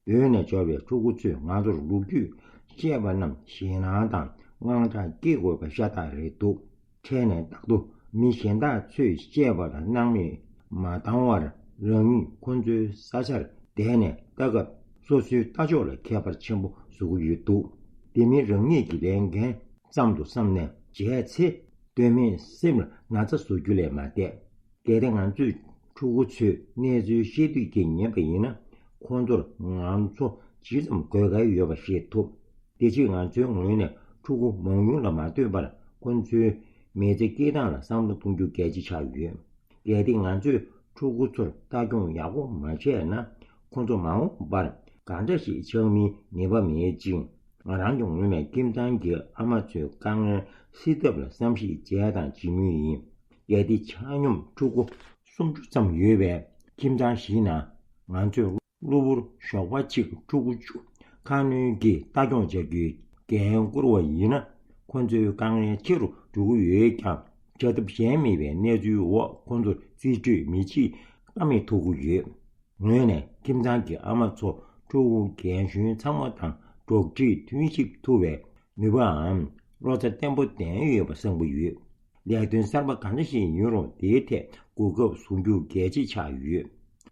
བོད་ནས་འབྱོར་བའི་ཕྲུ་གུ་ཚོས་ང་ཚོར་ལོ་རྒྱུས་བཤད་པ་རྣམས་ཞེད་སྣང་དང་དངངས་སྐྲག་སྐྱེ་དགོས་པ་ཤ་སྟག་རེད་འདུག་ཕྲན་ནས་རྟག་ཏུ་མི་གཞན་དག་ཚོས་བཤད་པ་ལ་སྣང་མེད་མ་བཏང་བར་རང་ཉིད་ཁོ་ཚོའི་ས་ཆར་བསྡད་ནས་ལྟ་སྐབས་སོ་སོའི་ལྟ་ཕྱོགས་ལ་ཁྱད་པར་ཆེན་པོ་བཟོ་གི་ཡོད་འདུག་དེ་མིན་རང་ཉིད་ཀྱི་ལས་འགན་ཙམ་དུ་བསམ་ནས་བྱས་ཚེ་དོན་མེད་སེམས་ལ་ན་ཚ་བཟོ་རྒྱུ་ལས་མ་འདས། གལ་ཏེ་ང་ཚོས་ཕྲུ་གུ་ཚོའི་གནས་ཚུལ་ཤེས་དུས་ཀྱི་ཉན་པ་ཡིན་ན། ཁོང་ཚོར་ང་ཚོ་ཇི་ཙམ་དགོས་གལ་ཡོད་པ་ཤེས་ཐུབ། དེ་ཕྱིར་ང་ཚོའི་ངོས་ནས་ཕྲུ་གུ་མང་ཉུང་ལ་མ་ལྟོས་པར་ཁོང་ཚོའི་མི་ཚེ་སྐྱེལ་སྟངས་ལ་བསམ་བློ་གཏོང་རྒྱུ་གལ་ཆེ་ཆགས་ཡོད། གལ་ཏེ་ང་ཚོས་ཕྲུ་གུ་ཚོར་ལྟ་སྐྱོང་ཡག་པོ་མ་བྱས་ན། ཁོང་ཚོ་མ་འོངས་པར་གང་འདྲ་ཞིག་ཆགས་མིན་ངེས་པ་མེད་ཅིང་། ང་རང་གི་ངོས་ནས་ཁྱིམ་ཚང་གི་ཨ་མ་ཚོའི་དཀའ་ངལ་སེལ་ཐབས་ལ་བསམ་གཞིག་བྱས་དང་བྱེད་མུས་ཡིན། གལ་ཏེ་ཆ་སྙོམས་ཕྲུ་གུ་སུམ་ཅུ་ཙམ་ཡོད་པའི་ཁྱིམ་ཚང་ཞིག་ནང་ང་ཚོས་གློ་བུར་ཞོགས་པ་གཅིག་ཕྲུ་གུ་བཅུ་ཁ་སྣོན་གྱིས་ལྟ་སྐྱོང་བྱ་རྒྱུའི་འགན་བསྐུར་བ་ཡིན་ན། ཁོ་ཚོའི་དཀའ་ངལ་ཆེ་རུ་འགྲོ་གི་ཡོད་ཀྱང་། བྱ་ཐབས་གཞན་མེད་པའི་གནས་ཚུལ་འོག་ཁོ་ཚོར་རྩིས་སྤྲོད་མི་བྱེད་ཀ་མེད་ཐུག་གི་ཡོད། ངོས་ནས་ཁྱིམ་ཚང་གི་ཨ་མ་ཚོ་ཕྲུ་གུ་རྒན་གཞོན་ཚང་མ་དང་འགྲོགས་འདྲིས་མཐུན་གཤིབ་ཐུབ་པའི་ནུས་པའམ་བློ་རྩ་བརྟན་པོ་ལྡན་ཡོད་པ་གསལ་པོ་ཡོད། ལས་དོན་གསར་པ་གང་འདྲ་ཞིག་ཡིན་རུང་དེའི་ཐད་གོ་སྐབས་བཟུང་རྒྱུ་གལ་ཆེ་ཆགས་ཡོད།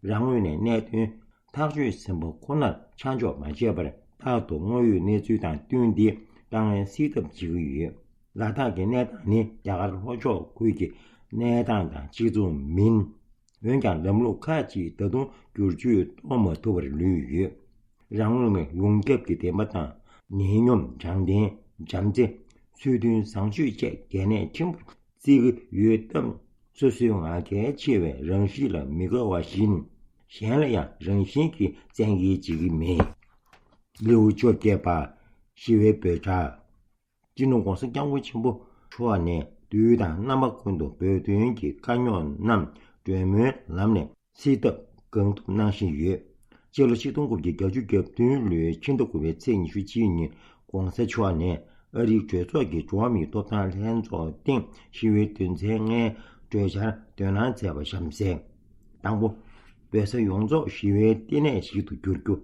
རང་ངོས་ནས་གནད་དོན་ཐག་གཅོད་ཟིན་པ་ཁོ་ནར་ཆ་འཇོག་མ་བྱས་པར་རྟག་ཏུ་དངོས་ཡོད་གནས་ཚུལ་དང་བསྟུན་ཏེ་དཀའ་ངལ་སེལ་ཐབས་བྱེད་ཀྱི་ཡོད། ལ་དྭགས་ཀྱི་གནས་སྟངས་ནི་རྒྱ་གར་ལྷོ་ཕྱོགས་ཁུལ་གྱི་གནས་སྟངས་དང་གཅིག་མཚུངས་མིན། འོན་ཀྱང་ལམ་ལུགས་ཁག་ཅིག་ད་དུང་བསྒྱུར་བཅོས་གཏོང་མ་ཐུབ་པར་ལུས་ཡོད། རང་ངོས་ནས་ཡོངས་ཁྱབ་ཀྱི་བདེན་པ་དང་ཉེ་སྙོམས་དྲང་བདེན་བྱམས་བརྩེ་ཚུལ་མཐུན་བཟང་སྤྱོད་བཅས་གལ་གནད་ཆེན་པོར་བརྩི་གི་ཡོད་སྟབས། སོ་སོའི་ང་རྒྱལ་ཆེ་བའི་རང་གཤིས་ལ་མི་དགའ་བ་བཞིན། གཞན་ལ་ཡང་རང་བཞིན་གྱིས་བཙན་འགེལ་བྱེད་ཀྱི་མེད། ལེའུ་བཅོ་བརྒྱད་པ། ཞི་བའི་འབོད་སྒྲ། སྤྱི་ནོར་༸གོང་ས་༸སྐྱབས་མགོན་ཆེན་པོ་མཆོག་ནས་དུས་དང་རྣམ་པ་ཀུན་ཏུ་བོད་དོན་གྱི་དཀའ་རྙོག་རྣམས་གྲོས་མོལ་ལམ་ནས་སེལ་ཐབས་གང་ཐུབ་གནང་བཞིན་ཡོད། སྤྱི་ལོ་ཆིག་སྟོང་དགུ་བརྒྱ་གྱ་བདུན་ལོའི་ཕྱི་ཟླ་དགུ་པའི་ཚེས་ཉི་ཤུ་གཅིག་ཉིན་༸གོང་ས་མཆོག་ནས་ཨ་རིའི་གྲོས་ཚོགས་ཀྱི་འགྲོ་བ་མིའི་ཐོབ་ཐང་ལྷན་ཚོགས་སྟེང་ཞི་བའི་དོན་ཚན་ལྔའི་གྲོས་འཆར་འདོན་གནང་མཛད་པ་གཤམ་གསལ། དང་པོ། བོད་ས་ཡོངས་རྫོགས་ཞི་བའི་ལྟེ་གནས་ཤིག་ཏུ་འགྱུར་རྒྱུ།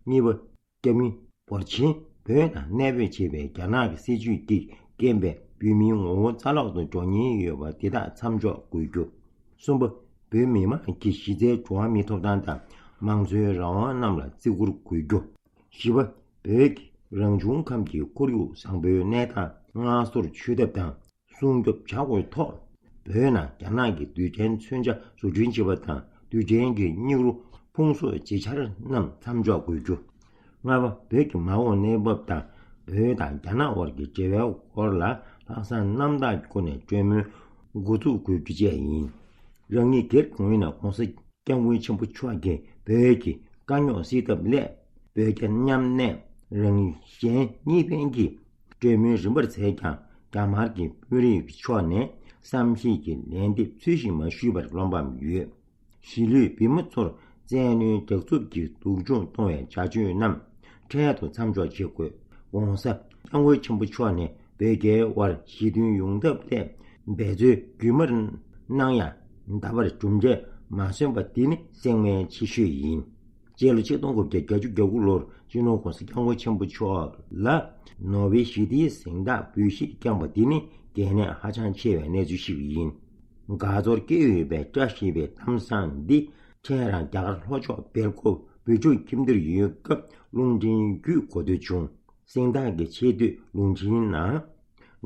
གཉིས་པ། སྐྱབས་མི་བོར་ཆེན་བོད་ནང་གནས་སྤོས་བྱས་པའི་རྒྱ་ནག་གི་སྲིད་ཇུས་ཀྱི་རྐྱེན་པས་བོད་མིའི་ངོ་བོ་རྩ་བརླག་ཏུ་འགྲོ་ཉེན་ཡོད་པ་འདི་དག་མཚམས་འཇོག་དགོས་རྒྱུ། གསུམ་པ། བོད་མི་མང་གི་གཞི་རྩའི་འགྲོ་བ་མིའི་ཐོབ་ཐང་དང་མང་གཙོའི་རང་དབང་རྣམས་ལ་བརྩི་བཀུར་དགོས་རྒྱུ། བཞི་པ། བོད་ཀྱི་རང་བྱུང་ཁམས་ཀྱི་ཁོར་ཡུག་བཟང་པོའི་གནས་སྟངས་སྔར་སོར་ཆུད་ཐབས་དང་སྲུང་སྐྱོབ་བྱ་དགོས་ཐོག་བོད་ནང་རྒྱ་ནག་གི་རྡུལ་ཕྲན་མཚོན་ཆ་བཟོ་སྐྲུན་བྱེད་པ་དང་རྡུལ་ཕྲན་གྱི་སྙིགས་རོ་ཕུང་གསོག་བྱེད་འཆར་རྣམས་མཚམས་འཇོག་དགོས་རྒྱུ། ལྔ་པ། བོད་ཀྱི་མ་འོངས་གནས་བབ་དང་བོད་དང་རྒྱ་ནག་དབར་གྱི་འབྲེལ་བའི་སྐོར་ལ་ལྷག་བསམ་རྣམ་དག་སྒོ་ནས་གྲོས་མོལ་འགོ་འཛུགས་དགོས་རྒྱུ་བཅས་ཡིན། རང་ཉིད་སྒེར་གྱི་ངོས་ནས་༸གོང་ས་༸སྐྱབས་མགོན་ཆེན་པོ་མཆོག་གིས་བོད་ཀྱི་དཀའ་རྙོག་སེལ་ཐབས་སླད་བོད་རྒྱ་མཉམ་གནས་རང་གཞན་གཉིས་ཕན་གྱི་གྲོས་མོལ་རིམ་པར་མཛད་ཀྱང་རྒྱ་དམར་གྱི་དཔོན་རིགས་ཕྱོགས་ནས་བསམ་ཤེས་ཀྱི་ལན་འདེབས་ཚུལ་བཞིན་མ་ཞུས་པར་རློམ་པའམ་ཡོད། གཞིས་ལུས་བོད་མི་ཚོར་བཙན་གནོན་དྲག་རྩུབ་ཀྱིས་སྡུག་སྦྱོང་གཏོང་བའི་བྱ་སྤྱོད་རྣམས་འཕྲལ་དུ་མཚམས་འཇོག་བྱེད་དགོས། ༸གོང་ས་༸སྐྱབས་མགོན་ཆེན་པོ་མཆོག་ནས་བོད་རྒྱའི་དབར་ཞི་མཐུན་ཡོང་ཐབས་ཐད་འབད་རྩོལ་རྒྱུན་མར་གནང་ཡང་ད་བར་གྲུབ་འབྲས་མ་སོན་པ་འདི་ནི་སེམས་ངལ་ཆེ་ཤོས་ཡིན། སྤྱི་ལོ་ཆིག་སྟོང་དགུ་བརྒྱ་བརྒྱད་ཅུ་གྱ་དགུ་ལོར་སྤྱི་ནོར་༸གོང་ས་༸སྐྱབས་མགོན་ཆེན་པོ་མཆོག་ལ་ནོ་བེལ་ཞི་བདེའི་གཟེངས་རྟགས་འབུལ་བཞེས་བསྐྱངས་པ་འདི་ནི་གལ་གནད་ཧ་ཅང་ཆེ་བའི་གནས་ཚུལ་ཞིག་ཡིན། དགའ་ཚོར་སྐྱེས་ཡོད་པའི་བཀྲ་ཤིས་པའི་གཏམ་བཟང་འདི་ཕྲན་རང་རྒྱ་གར་ལྷོ་ཕྱོགས་སྦེལ་ཀོབ་བོད་ཕྲུག་ཁྱིམ་སྡེར་ཡོད་སྐབས་རླུང་འཕྲིན་བརྒྱུད་གོ་ཐོས་བྱུང་། གཟེངས་རྟགས་ཀྱི་ཆེ་བསྟོད་ལུང་འཕྲིན་ནང་།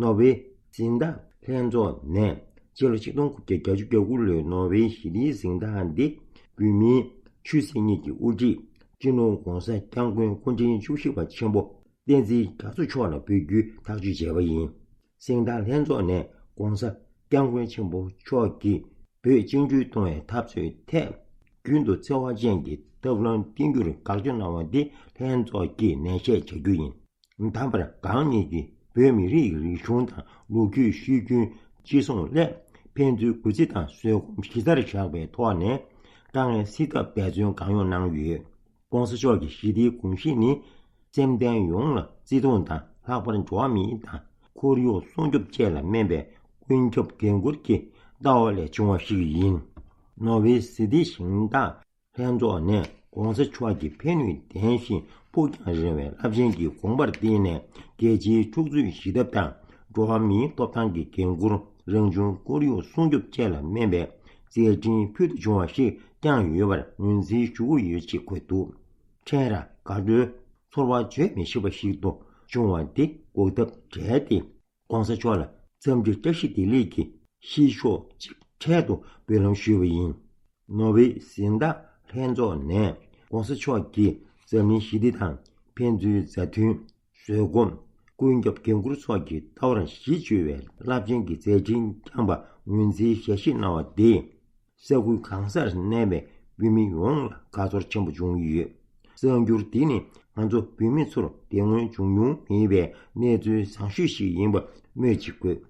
ནོ་བེལ་གཟེངས་རྟགས་ལྷན་ཚོགས་ནས་སྤྱི་ལོ་ཆིག་སྟོང་དགུ་བརྒྱ་བརྒྱད་ཅུ་གྱ་དགུ་ལོའི་ནོ་བེལ་ཞི་བདེའི་གཟེངས་རྟགས་འདི་བོད་མིའི་ཆོས་སྲིད་གཉིས་ཀྱི་དབུ་ཁྲིད་སྤྱི་ནོར་༸གོང་ས་༸སྐྱབས་མགོན་སྐུ་ཕྲེང་བཅུ་བཞི་པ་ཆེན་པོ་བསྟན་འཛིན་རྒྱ་མཚོ་མཆོག་ལ་འབུལ་རྒྱུའི་ཐག་གཅོད་བྱས་པ་ཡིན། གཟེངས་རྟགས་ལྷན་ཚོགས་ནས་༸གོང་ས་༸སྐྱབས་མགོན་ཆེན་པོ་མཆོག་གིས་བོད་བཅིངས་འགྲོལ་གཏོང་བའི་འཐབ་རྩོད་ཐད་རྒྱུན་དུ་འཚེ་བ་ཅན་གྱི་ཐབས་ལམ་བསྟེན་རྒྱུར་དགག་བྱ་གནང་བ་འདི་ལྷན་ཚོགས་ཀྱིས་ནན་བཤད་བྱ་རྒྱུ་ཡིན། ད་བར་གང་ཉིད་ཀྱིས་བོད་མི་རིགས་ཀྱི་རིག་གཞུང་དང་ལོ་རྒྱུས་ཤེས་རྒྱུན་གཅེས་སྲུང་སླད་ཕན་ཚུན་གུས་བརྩི་དང་བཟོད་སྒོམ་གཞི་རྩར་བཞག་པའི་ཐོག་ནས་དཀའ་ངལ་སེལ་ཐབས་འབད་བརྩོན་གང་ཡོང་གནང་ཡོད། ༸གོང་ས་མཆོག་གི་ཞི་བདེའི་གོམས་གཤིས་ནི་སེམས་ལྡན་ཡོངས་ལ་བརྩེ་དུང་དང་ལྷག་པར་འགྲོ་བ་མི་དང་ཁོར་ཡུག་སྲུང་སྐྱོབ་བཅས་ལ་སྨན་པའི་ཀུན་ཁྱབ་འགན་ཁུར་གྱི་ལྟ་བ་ལས་བྱུང་བ་ཞིག་ཡིན། ནོ་བེལ་ཞི་བདེའི་གཟེངས་རྟགས་ལྷན་ཚོགས་ནས་༸གོང་ས་མཆོག་གི་ཕན་ནུས་ལྡན་ཞིང་ཕུགས་རྒྱང་རིང་བའི་རླབས་ཆེན་གྱི་དགོངས་པར་བརྟེན་ནས་རྒྱལ་སྤྱིའི་འཁྲུག་རྩོད་ཞི་ཐབས་དང་འགྲོ་བ་མིའི་ཐོབ་ཐང་གི་འགན་ཁུར། རང་བྱུང་ཁོར་ཡུག་སྲུང་སྐྱོབ་བཅས་ལ་སྨན་པའི་མཛད་འཕྲིན་ཕུལ་དུ་བྱུང་བ་ཞིག་བསྐྱངས་ཡོད་པར་ངོས་འཛིན་ཞུ་གི་ཡོད་ཅེས་འཁོད་འདུག་ཕྲན་རང་དགའ་སྤྲོའི་ཚོར་བ་བརྗོད་མི་ཤེས་པ་ཞིག་ཏུ་བྱུང་བ་འདི་འགོག་ཐབས་བྲལ་ཏེ། ༸གོང་ས་མཆོག་ལ་འཚམས་འདྲི་བཀྲ་ཤིས་བདེ་ལེགས་ཀྱི་ཤིས་ཤོག་ཅིག་འཕྲལ་དུ་འབུལ་ལམ་ཞུས་པ་ཡིན། ནོ་བེལ་གཟེངས་རྟགས་ལྷན་ཚོགས་ནས་༸གོང་ས་མཆོག་གིས་འཛམ་གླིང་ཞི་བདེ་དང་ཕན་ཚུན་མཛའ་མཐུན། བཟོད་སྒོམ། ཀུན་ཁྱབ་འགན་ཁུར་སོགས་ཀྱི་ལྟ་བར་གཞི་བཅོལ་བའི་རླབས་ཆེན་གྱི་མཛད་འཕྲིན་བསྐྱངས་པ་ངོས་འཛིན་ཞལ་བཞེས་གནང་བ་དེས། ས་ཁུལ་གང་སར་གནས་པའི་བོད་མི་ཡོངས་ལ་དགའ་ཚོར་ཆེན་པོ་བྱུང་ཡོད། གསར་འགྱུར་འདི་ནི་ང་ཚོ་བོད་མི་ཚོར་དེ་སྔོན་བྱུང་མྱོང་མེད་པའི་གནས་ཚུལ་བཟང་ཤོས་ཤིག་ཡིན་པ་སྨོས་ཅི་དགོས།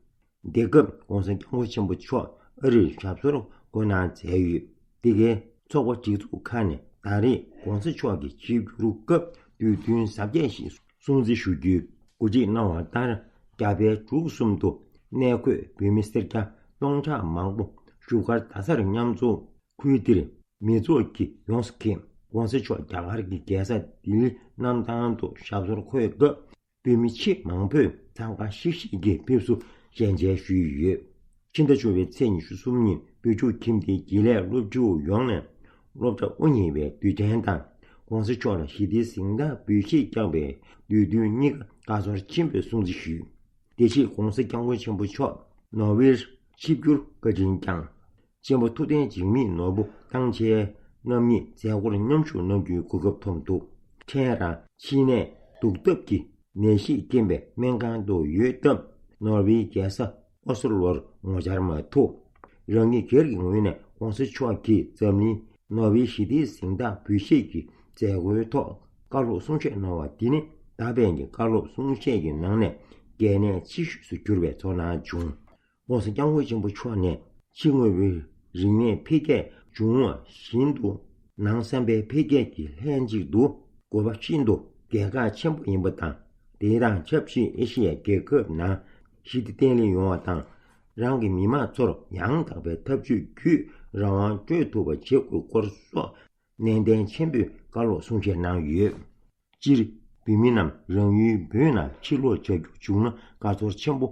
འདི་སྐབས་༸གོང་ས་༸སྐྱབས་མགོན་ཆེན་པོ་མཆོག་ཨ་རིར་ཞབས་སོར་འགོད་གནང་མཛད་ཡོད། འདི་གའི་ཚོགས་པ་སྒྲིག་འཛུགས་ཁག་ནས་ད་རེས་༸གོང་ས་མཆོག་གི་ཆིབས་བསྒྱུར་སྐབས་དུས་སྟོན་གཟབ་རྒྱས་ཤིག་སྲུང་བརྩི་ཞུ་རྒྱུའི་གོ་སྒྲིག་གནང་བ་ལྟར། རྒྱ་བལ་འབྲུག་གསུམ་དུ་གནས་འཁོད་བོད་མི་སེར་སྐྱ་སྟོང་ཕྲག་མང་པོ་བཞུགས་སྒར་རྡ་སར་མཉམ་འཛོམས། ཁུལ་འདིར་མི་ཚོགས་ཀྱིས་ཡོངས་སུ་ཁེངས། ༸གོང་ས་མཆོག་རྒྱ་གར་གྱི་རྒྱལ་ས་ལྡི་ལི་གནམ་ཐང་དུ་ཞབས་སོར་འཁོད་སྐབས། བོད་མི་ཆེས་མང་པོས་འཚང་ཁ་ཤིག་ཤིག་གིས་ཕེབས་བསུ་ཞལ་མཇལ་ཞུས་ཡོད། ཕྱི་ཟླ་བཅུ་པའི་ཚེས་ཉི་ཤུ་གསུམ་ཉིན་བོད་ཕྲུག་ཁྱིམ་སྡེའི་དགེ་ལས་སློབ་ཕྲུག་ཡོངས་ནས་སློབ་གྲྭ་དབུ་བརྙེས་པའི་དུས་དྲན་དང་༸གོང་ས་མཆོག་ལ་ཞི་བདེའི་གཟེངས་རྟགས་འབུལ་བཞེས་བསྐྱངས་པའི་དུས་སྟོན་གཉིས་ཀ་དགའ་ཚོར་ཆེན་པོས་སྲུང་བརྩི་ཞུས། དེ་རྗེས་༸གོང་ས་༸སྐྱབས་མགོན་ཆེན་པོ་མཆོག་ནོར་ཝེར་ཆིབས་བསྒྱུར་བཀའ་དྲིན་བསྐྱངས། གཅེན་པོ་ཐུབ་བསྟན་འཇིགས་མེད་ནོར་བུ་བཏང་འཕྱལ་རྣམ་གཉིས་མཛད་སྒོར་མཉམ་ཞུགས་གནང་རྒྱུའི་གོ་སྐབས་ཐོབ་འདུག་ཕྲན་རང་ཕྱི་ནད་སྡུག་ཐབས་ཀྱི་ནད་གཞིས་རྐྱེན་པས་སྨན་ཁང་དུ་ཡོད་སྟབས། ནོར་ཝེའི་རྒྱལ་ས་ཨོ་སི་ལོར་ངོ་བཅར་མ་ཐུབ། རང་ཉིད་སྒེར་གྱི་ངོས་ནས་༸གོང་ས་མཆོག་གིས་འཛམ་གླིང་ནོ་བེལ་ཞི་བདེའི་གཟེངས་རྟགས་འབུལ་བཞེས་ཀྱི་མཛད་སྒོའི་ཐོག་བཀའ་སློབ་གསུང་བཤད་གནང་བ་འདི་ནི་ད་ཕན་གྱི་བཀའ་སློབ་གསུང་བཤད་ཀྱི་ནང་ནས་གལ་གནད་ཆེ་ཤོས་སུ་གྱུར་པའི་ཚོར་སྣང་བྱུང་། ༸གོང་ས་༸སྐྱབས་མགོན་ཆེན་པོ་མཆོག་ནས་ཕྱི་དངོས་པོའི་རིག་གནས་འཕེལ་རྒྱས་བྱུང་བ་བཞིན་དུ་ནང་བསམ་པའི་འཕེལ་རྒྱས་ཀྱི་ལྷན་ཅིག་ཏུ་དགོས་པ་ཤིན་ཏུ་གལ་འགངས་ཆེན་པོ་ཡིན་པ་དང་། དེ་དང་ཆབས་ཅིག་ཨེ་ཤེ་ཡའི་རྒྱལ་ཁབ་ནང་ཞི་བདེ་བརྟན་ལྷིང་ཡོང་བ་དང་། རང་གི་མི་མང་ཚོར་ཡང་དག་པའི་ཐབས་ཇུས་བརྒྱུད་རང་དབང་སྤྲོད་ཐུབ་པ་བྱེད་དགོས་སྐོར་སོགས་ནན་ཏན་ཆེན་པོས་བཀའ་སློབ་གསུང་བཤད་གནང་ཡོད། སྤྱིར་བོད་མི་རྣམས་རང་ཡུལ་བོད་ནང་ཕྱིར་ལོག་བྱ་རྒྱུ་བྱུང་ན་དགའ་ཚོར་ཆེན་པོ་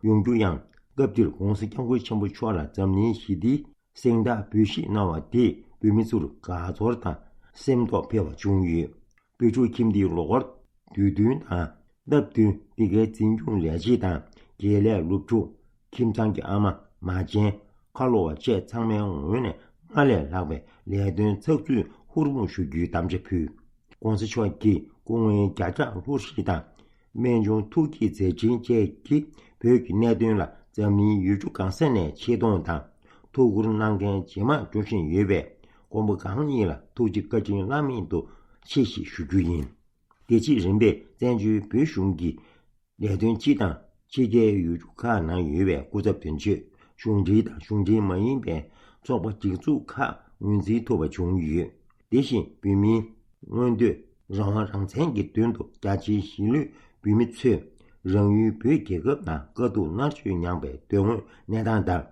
ཡོང་རྒྱུ་ཡང་། སྐབས་འདིར་༸གོང་ས་༸སྐྱབས་མགོན་ཆེན་པོ་མཆོག་ལ་འཛམ་གླིང་ཞི་བདེའི་གཟེངས་རྟགས་འབུལ་བཞེས་གནང་བ་དེས་བོད་མི་ཚོར་དགའ་ཚོར་དང་སེམས་རྟོགས་འཕེལ་བ་བྱུང་ཡོད། བོད་ཕྲུག་ཁྱིམ་སྡེའི་ལོ་འཁོར་དུས་བསྟུན་དང་། སྟབས་བསྟུན་འདི་གའི་འཛིན་སྐྱོང་ལས་བྱེད་དང་དགེ་ལས་སློབ་ཕྲུག་ཁྱིམ་ཚང་གི་ཨ་མ་མ་བྱན། ཁ་ལོ་བ་བཅས་ཚང་མའི་ངོས་ནས་སྔར་ལས་ལྷག་པའི་ལས་དོན་ཚགས་ཚུད་ཧུར་སྤུངས་ཞུ་རྒྱུའི་དམ་བཅའ་ཕུལ། ༸གོང་ས་མཆོག་གིས་སྐུ་ངལ་བརྒྱ་ཕྲག་ལྷུར་བཞེས་དང་། རྨད་བྱུང་ཐུགས་བསྐྱེད་མཛད་འཕྲིན་བཅས་ཀྱིས་བོད་ཀྱི་གནད་དོན་ལ་འཛམ་གླིང་ཡུལ་གྲུ་གང་ས་ནས་ཆེ་མཐོང་དང་ཐུགས་ཁུར་གནང་མཁན་ཇེ་མང་འགྲོ་བཞིན་ཡོད་པས། མགོན་པོ་གང་ཉིད་ལ་ཐུགས་རྗེ་བཀའ་དྲིན་བླ་མེད་དུ་ཆེ་ཞེས་ཞུ་རྒྱུ་ཡིན། དེ་རྗེས་རིམ་པས་བཙན་བྱོལ་བོད་གཞུང་གི་ལས་དོན་སྤྱི་དང་ཕྱི་རྒྱལ་ཡུལ་གྲུ་ཁག་ནང་ཡོད་པའི་སྐུ་ཚབ་དོན་གཅོད། གཞུང་འབྲེལ་དང་གཞུང་འབྲེལ་མ་ཡིན་པའི་ཚོགས་པ་སྒྲིག་འཛུགས་ཁག་ངོས་འཛིན་ཐུབ་པ་བྱུང་ཡོད། དེ་བཞིན་བོད་མིའི་མངོན་འདོད་རང་དབང་རང་བཙན་གྱི་དོན་དུ་རྒྱ་ཆེའི་གཞིས་ལུས་བོད་མི་ཚོས་རང་ཡུལ་བོད་རྒྱལ་ཁབ་ནང་དཀའ་སྡུག་མནར་གཅོད་མྱངས་པའི་དོན་དངོས་གནས་སྟངས་དང་།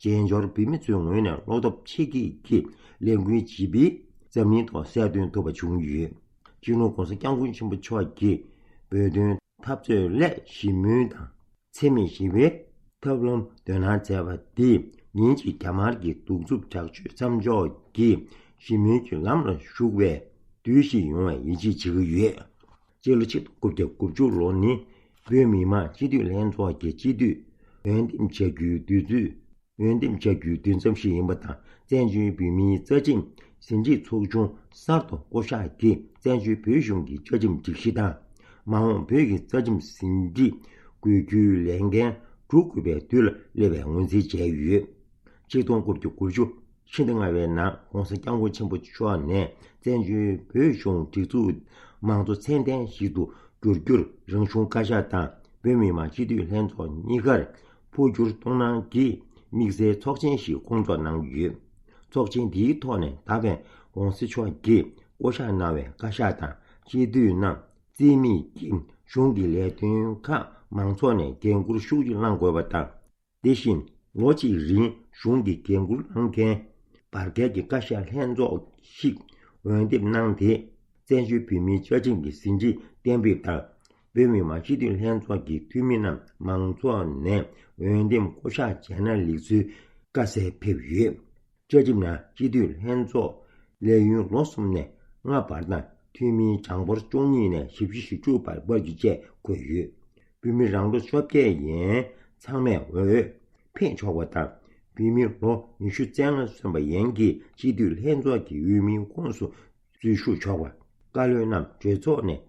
བཙན་བྱོལ་བོད་མི་ཚོའི་ངོས་ནས་བློ་སྟོབས་ཆེ་བསྐྱེད་ཀྱིས་ལས་འགུལ་ལྗིད་པོས་འཛམ་གླིང་ཐོག་གསལ་སྟོན་ཐུབ་པ་བྱུང་ཡོད། སྤྱི་ནོར་༸གོང་ས་༸སྐྱབས་མགོན་ཆེན་པོ་མཆོག་གིས་བོད་དོན་འཐབ་རྩོད་སླད་ཞི་མོལ་དང་འཚེ་མེད་ཞི་བའི་ཐབས་ལམ་འདོན་གནང་མཛད་པ་འདིས་ཉིན་གཅིག་རྒྱ་དམར་གྱི་གདུག་རྩུབ་དྲག་སྤྱོད་མཚམས་འཇོག་གིས་ཞི་མོལ་གྱི་ལམ་ལ་ཞུགས་པའི་དུས་ཤིག་ཡོང་བའི་ཡིད་ཆེས་བྱེད་ཀྱི་ཡོད། སྤྱི་ལོ་ཆིག་སྟོང་དགུ་བརྒྱ་དགུ་བཅུ་ལོ་ནི་བོད་མི་མང་སྤྱི་འཐུས་ལྷན་ཚོགས་ཀྱི་སྤྱི་འཐུས་འོས་འདེམས་བྱ་རྒྱུའི་དུས་ཚོད། འོས་འདེམས་བྱ་རྒྱུའི་དུས་མཚམས་ཤིག་ཡིན་པ་དང་། བཙན་བྱོལ་བོད་མིའི་རྩ་ཁྲིམས་ཟིན་བྲིས་ཚོགས་ཆུང་གསར་དུ་བསྐོ་གཞག་གིས་བཙན་བྱོལ་བོད་གཞུང་གི་བཅའ་ཁྲིམས་སྒྲིག་གཞི་དང་། མ་འོངས་བོད་ཀྱི་རྩ་ཁྲིམས་ཟིན་བྲིས་དགོས་རྒྱུའི་ལས་འགན་སྒྲུབ་དགོས་པའི་དུས་ལ་སླེབས་པའི་ངོས་འཛིན་བྱས་ཡོད། ཆིག་སྟོང་དགུ་བརྒྱ་དགུ་བཅུ་ཕྱི་ཟླ་ལྔ་པའི་ནང་༸གོང་ས་༸སྐྱབས་མགོན་ཆེན་པོ་མཆོག་ནས་བཙན་བྱོལ་བོད་གཞུང་སྒྲིག་འཛུགས་མང་གཙོ་ཚད་ལྡན་ཞིག་ཏུ་འགྱུར་རྒྱུར་རང་གཞུང་བཀའ་ཤག་དང་བོད་མི་མང་སྤྱི་འཐུས་ལྷན་ཚོགས་གཉིས་ཀར་འཕོ་འགྱུར་གཏོང་གནང་གི་དམིགས་བསལ་ཚོགས་ཆེན་ཞིག་བསྐོང་ཚོགས་གནང་ཡོད། ཚོགས་ཆེན་འདིའི་ཐོག་ནས་ད་ཕན་༸གོང་ས་མཆོག་གིས་བསྐོ་གཞག་གནང་བའི་བཀའ་ཤག་དང་སྤྱི་འཐུས་རྣམས་རྩིས་མེད་ཀྱིས་གཞུང་གི་ལས་དོན་ཁག་མང་ཚོགས་ནས་འགན་འཁུར་ཤུགས་ཆེ་བླང་དགོས་པ་དང་། དེ་བཞིན་ལོ་གཅིག་རིང་གཞུང་གི་འགན་འཁུར་བླངས་མཁན་བར་བརྒལ་གྱི་བཀའ་ཤག་ལྷན་ཚོགས་ཤིག་འོས་འདེམས་གནང་སྟེ། བཙན་བྱོལ་བོད་མིའི་བཅའ་ཁྲིམས་ཀྱི་ཟིན་བྲིས་གཏན་འབེབས་དང་། བོད་མི་མང་སྤྱི་འཐུས་ལྷན་ཚོགས་ཀྱི་འཐུས་མི་རྣམས་མང་ཚོགས་ནས་འོས་འདེམས་བསྐོ་གཞག་བྱས་ན་ལེགས་ཚུལ་བཀའ་གསལ་ཕེབས་ཡོད། བཅའ་ཁྲིམས་ནང་སྤྱི་འཐུས་ལྷན་ཚོགས་ལས་ཡུན་ལོ་གསུམ་ནས་ལྔ་བར་དང་། འཐུས་མིའི་གྲངས་འབོར་བཅུ་གཉིས་ནས་བཞི་བཅུ་ཞེ་དྲུག་བར་སྤར་རྒྱུ་བཅས་འཁོད་ཡོད། བོད་མི་རང་ལོ་བཅོ་བརྒྱད་ཡན་ཚང་མས་འོས་འཕེན་ཆོག་པ་དང་། བོད་མི་ལོ་ཉི་ཤུ་རྩ་ལྔ་སོན་པ་ཡན་གྱིས་སྤྱི་འཐུས་ལྷན་ཚོགས་ཀྱི་འོས་མིའི་ཁོངས་སུ་འཛུལ་ཞུགས་ཆོག་པ། བཀའ་བློན་རྣམས་གྲོས་ཚོགས་ནས་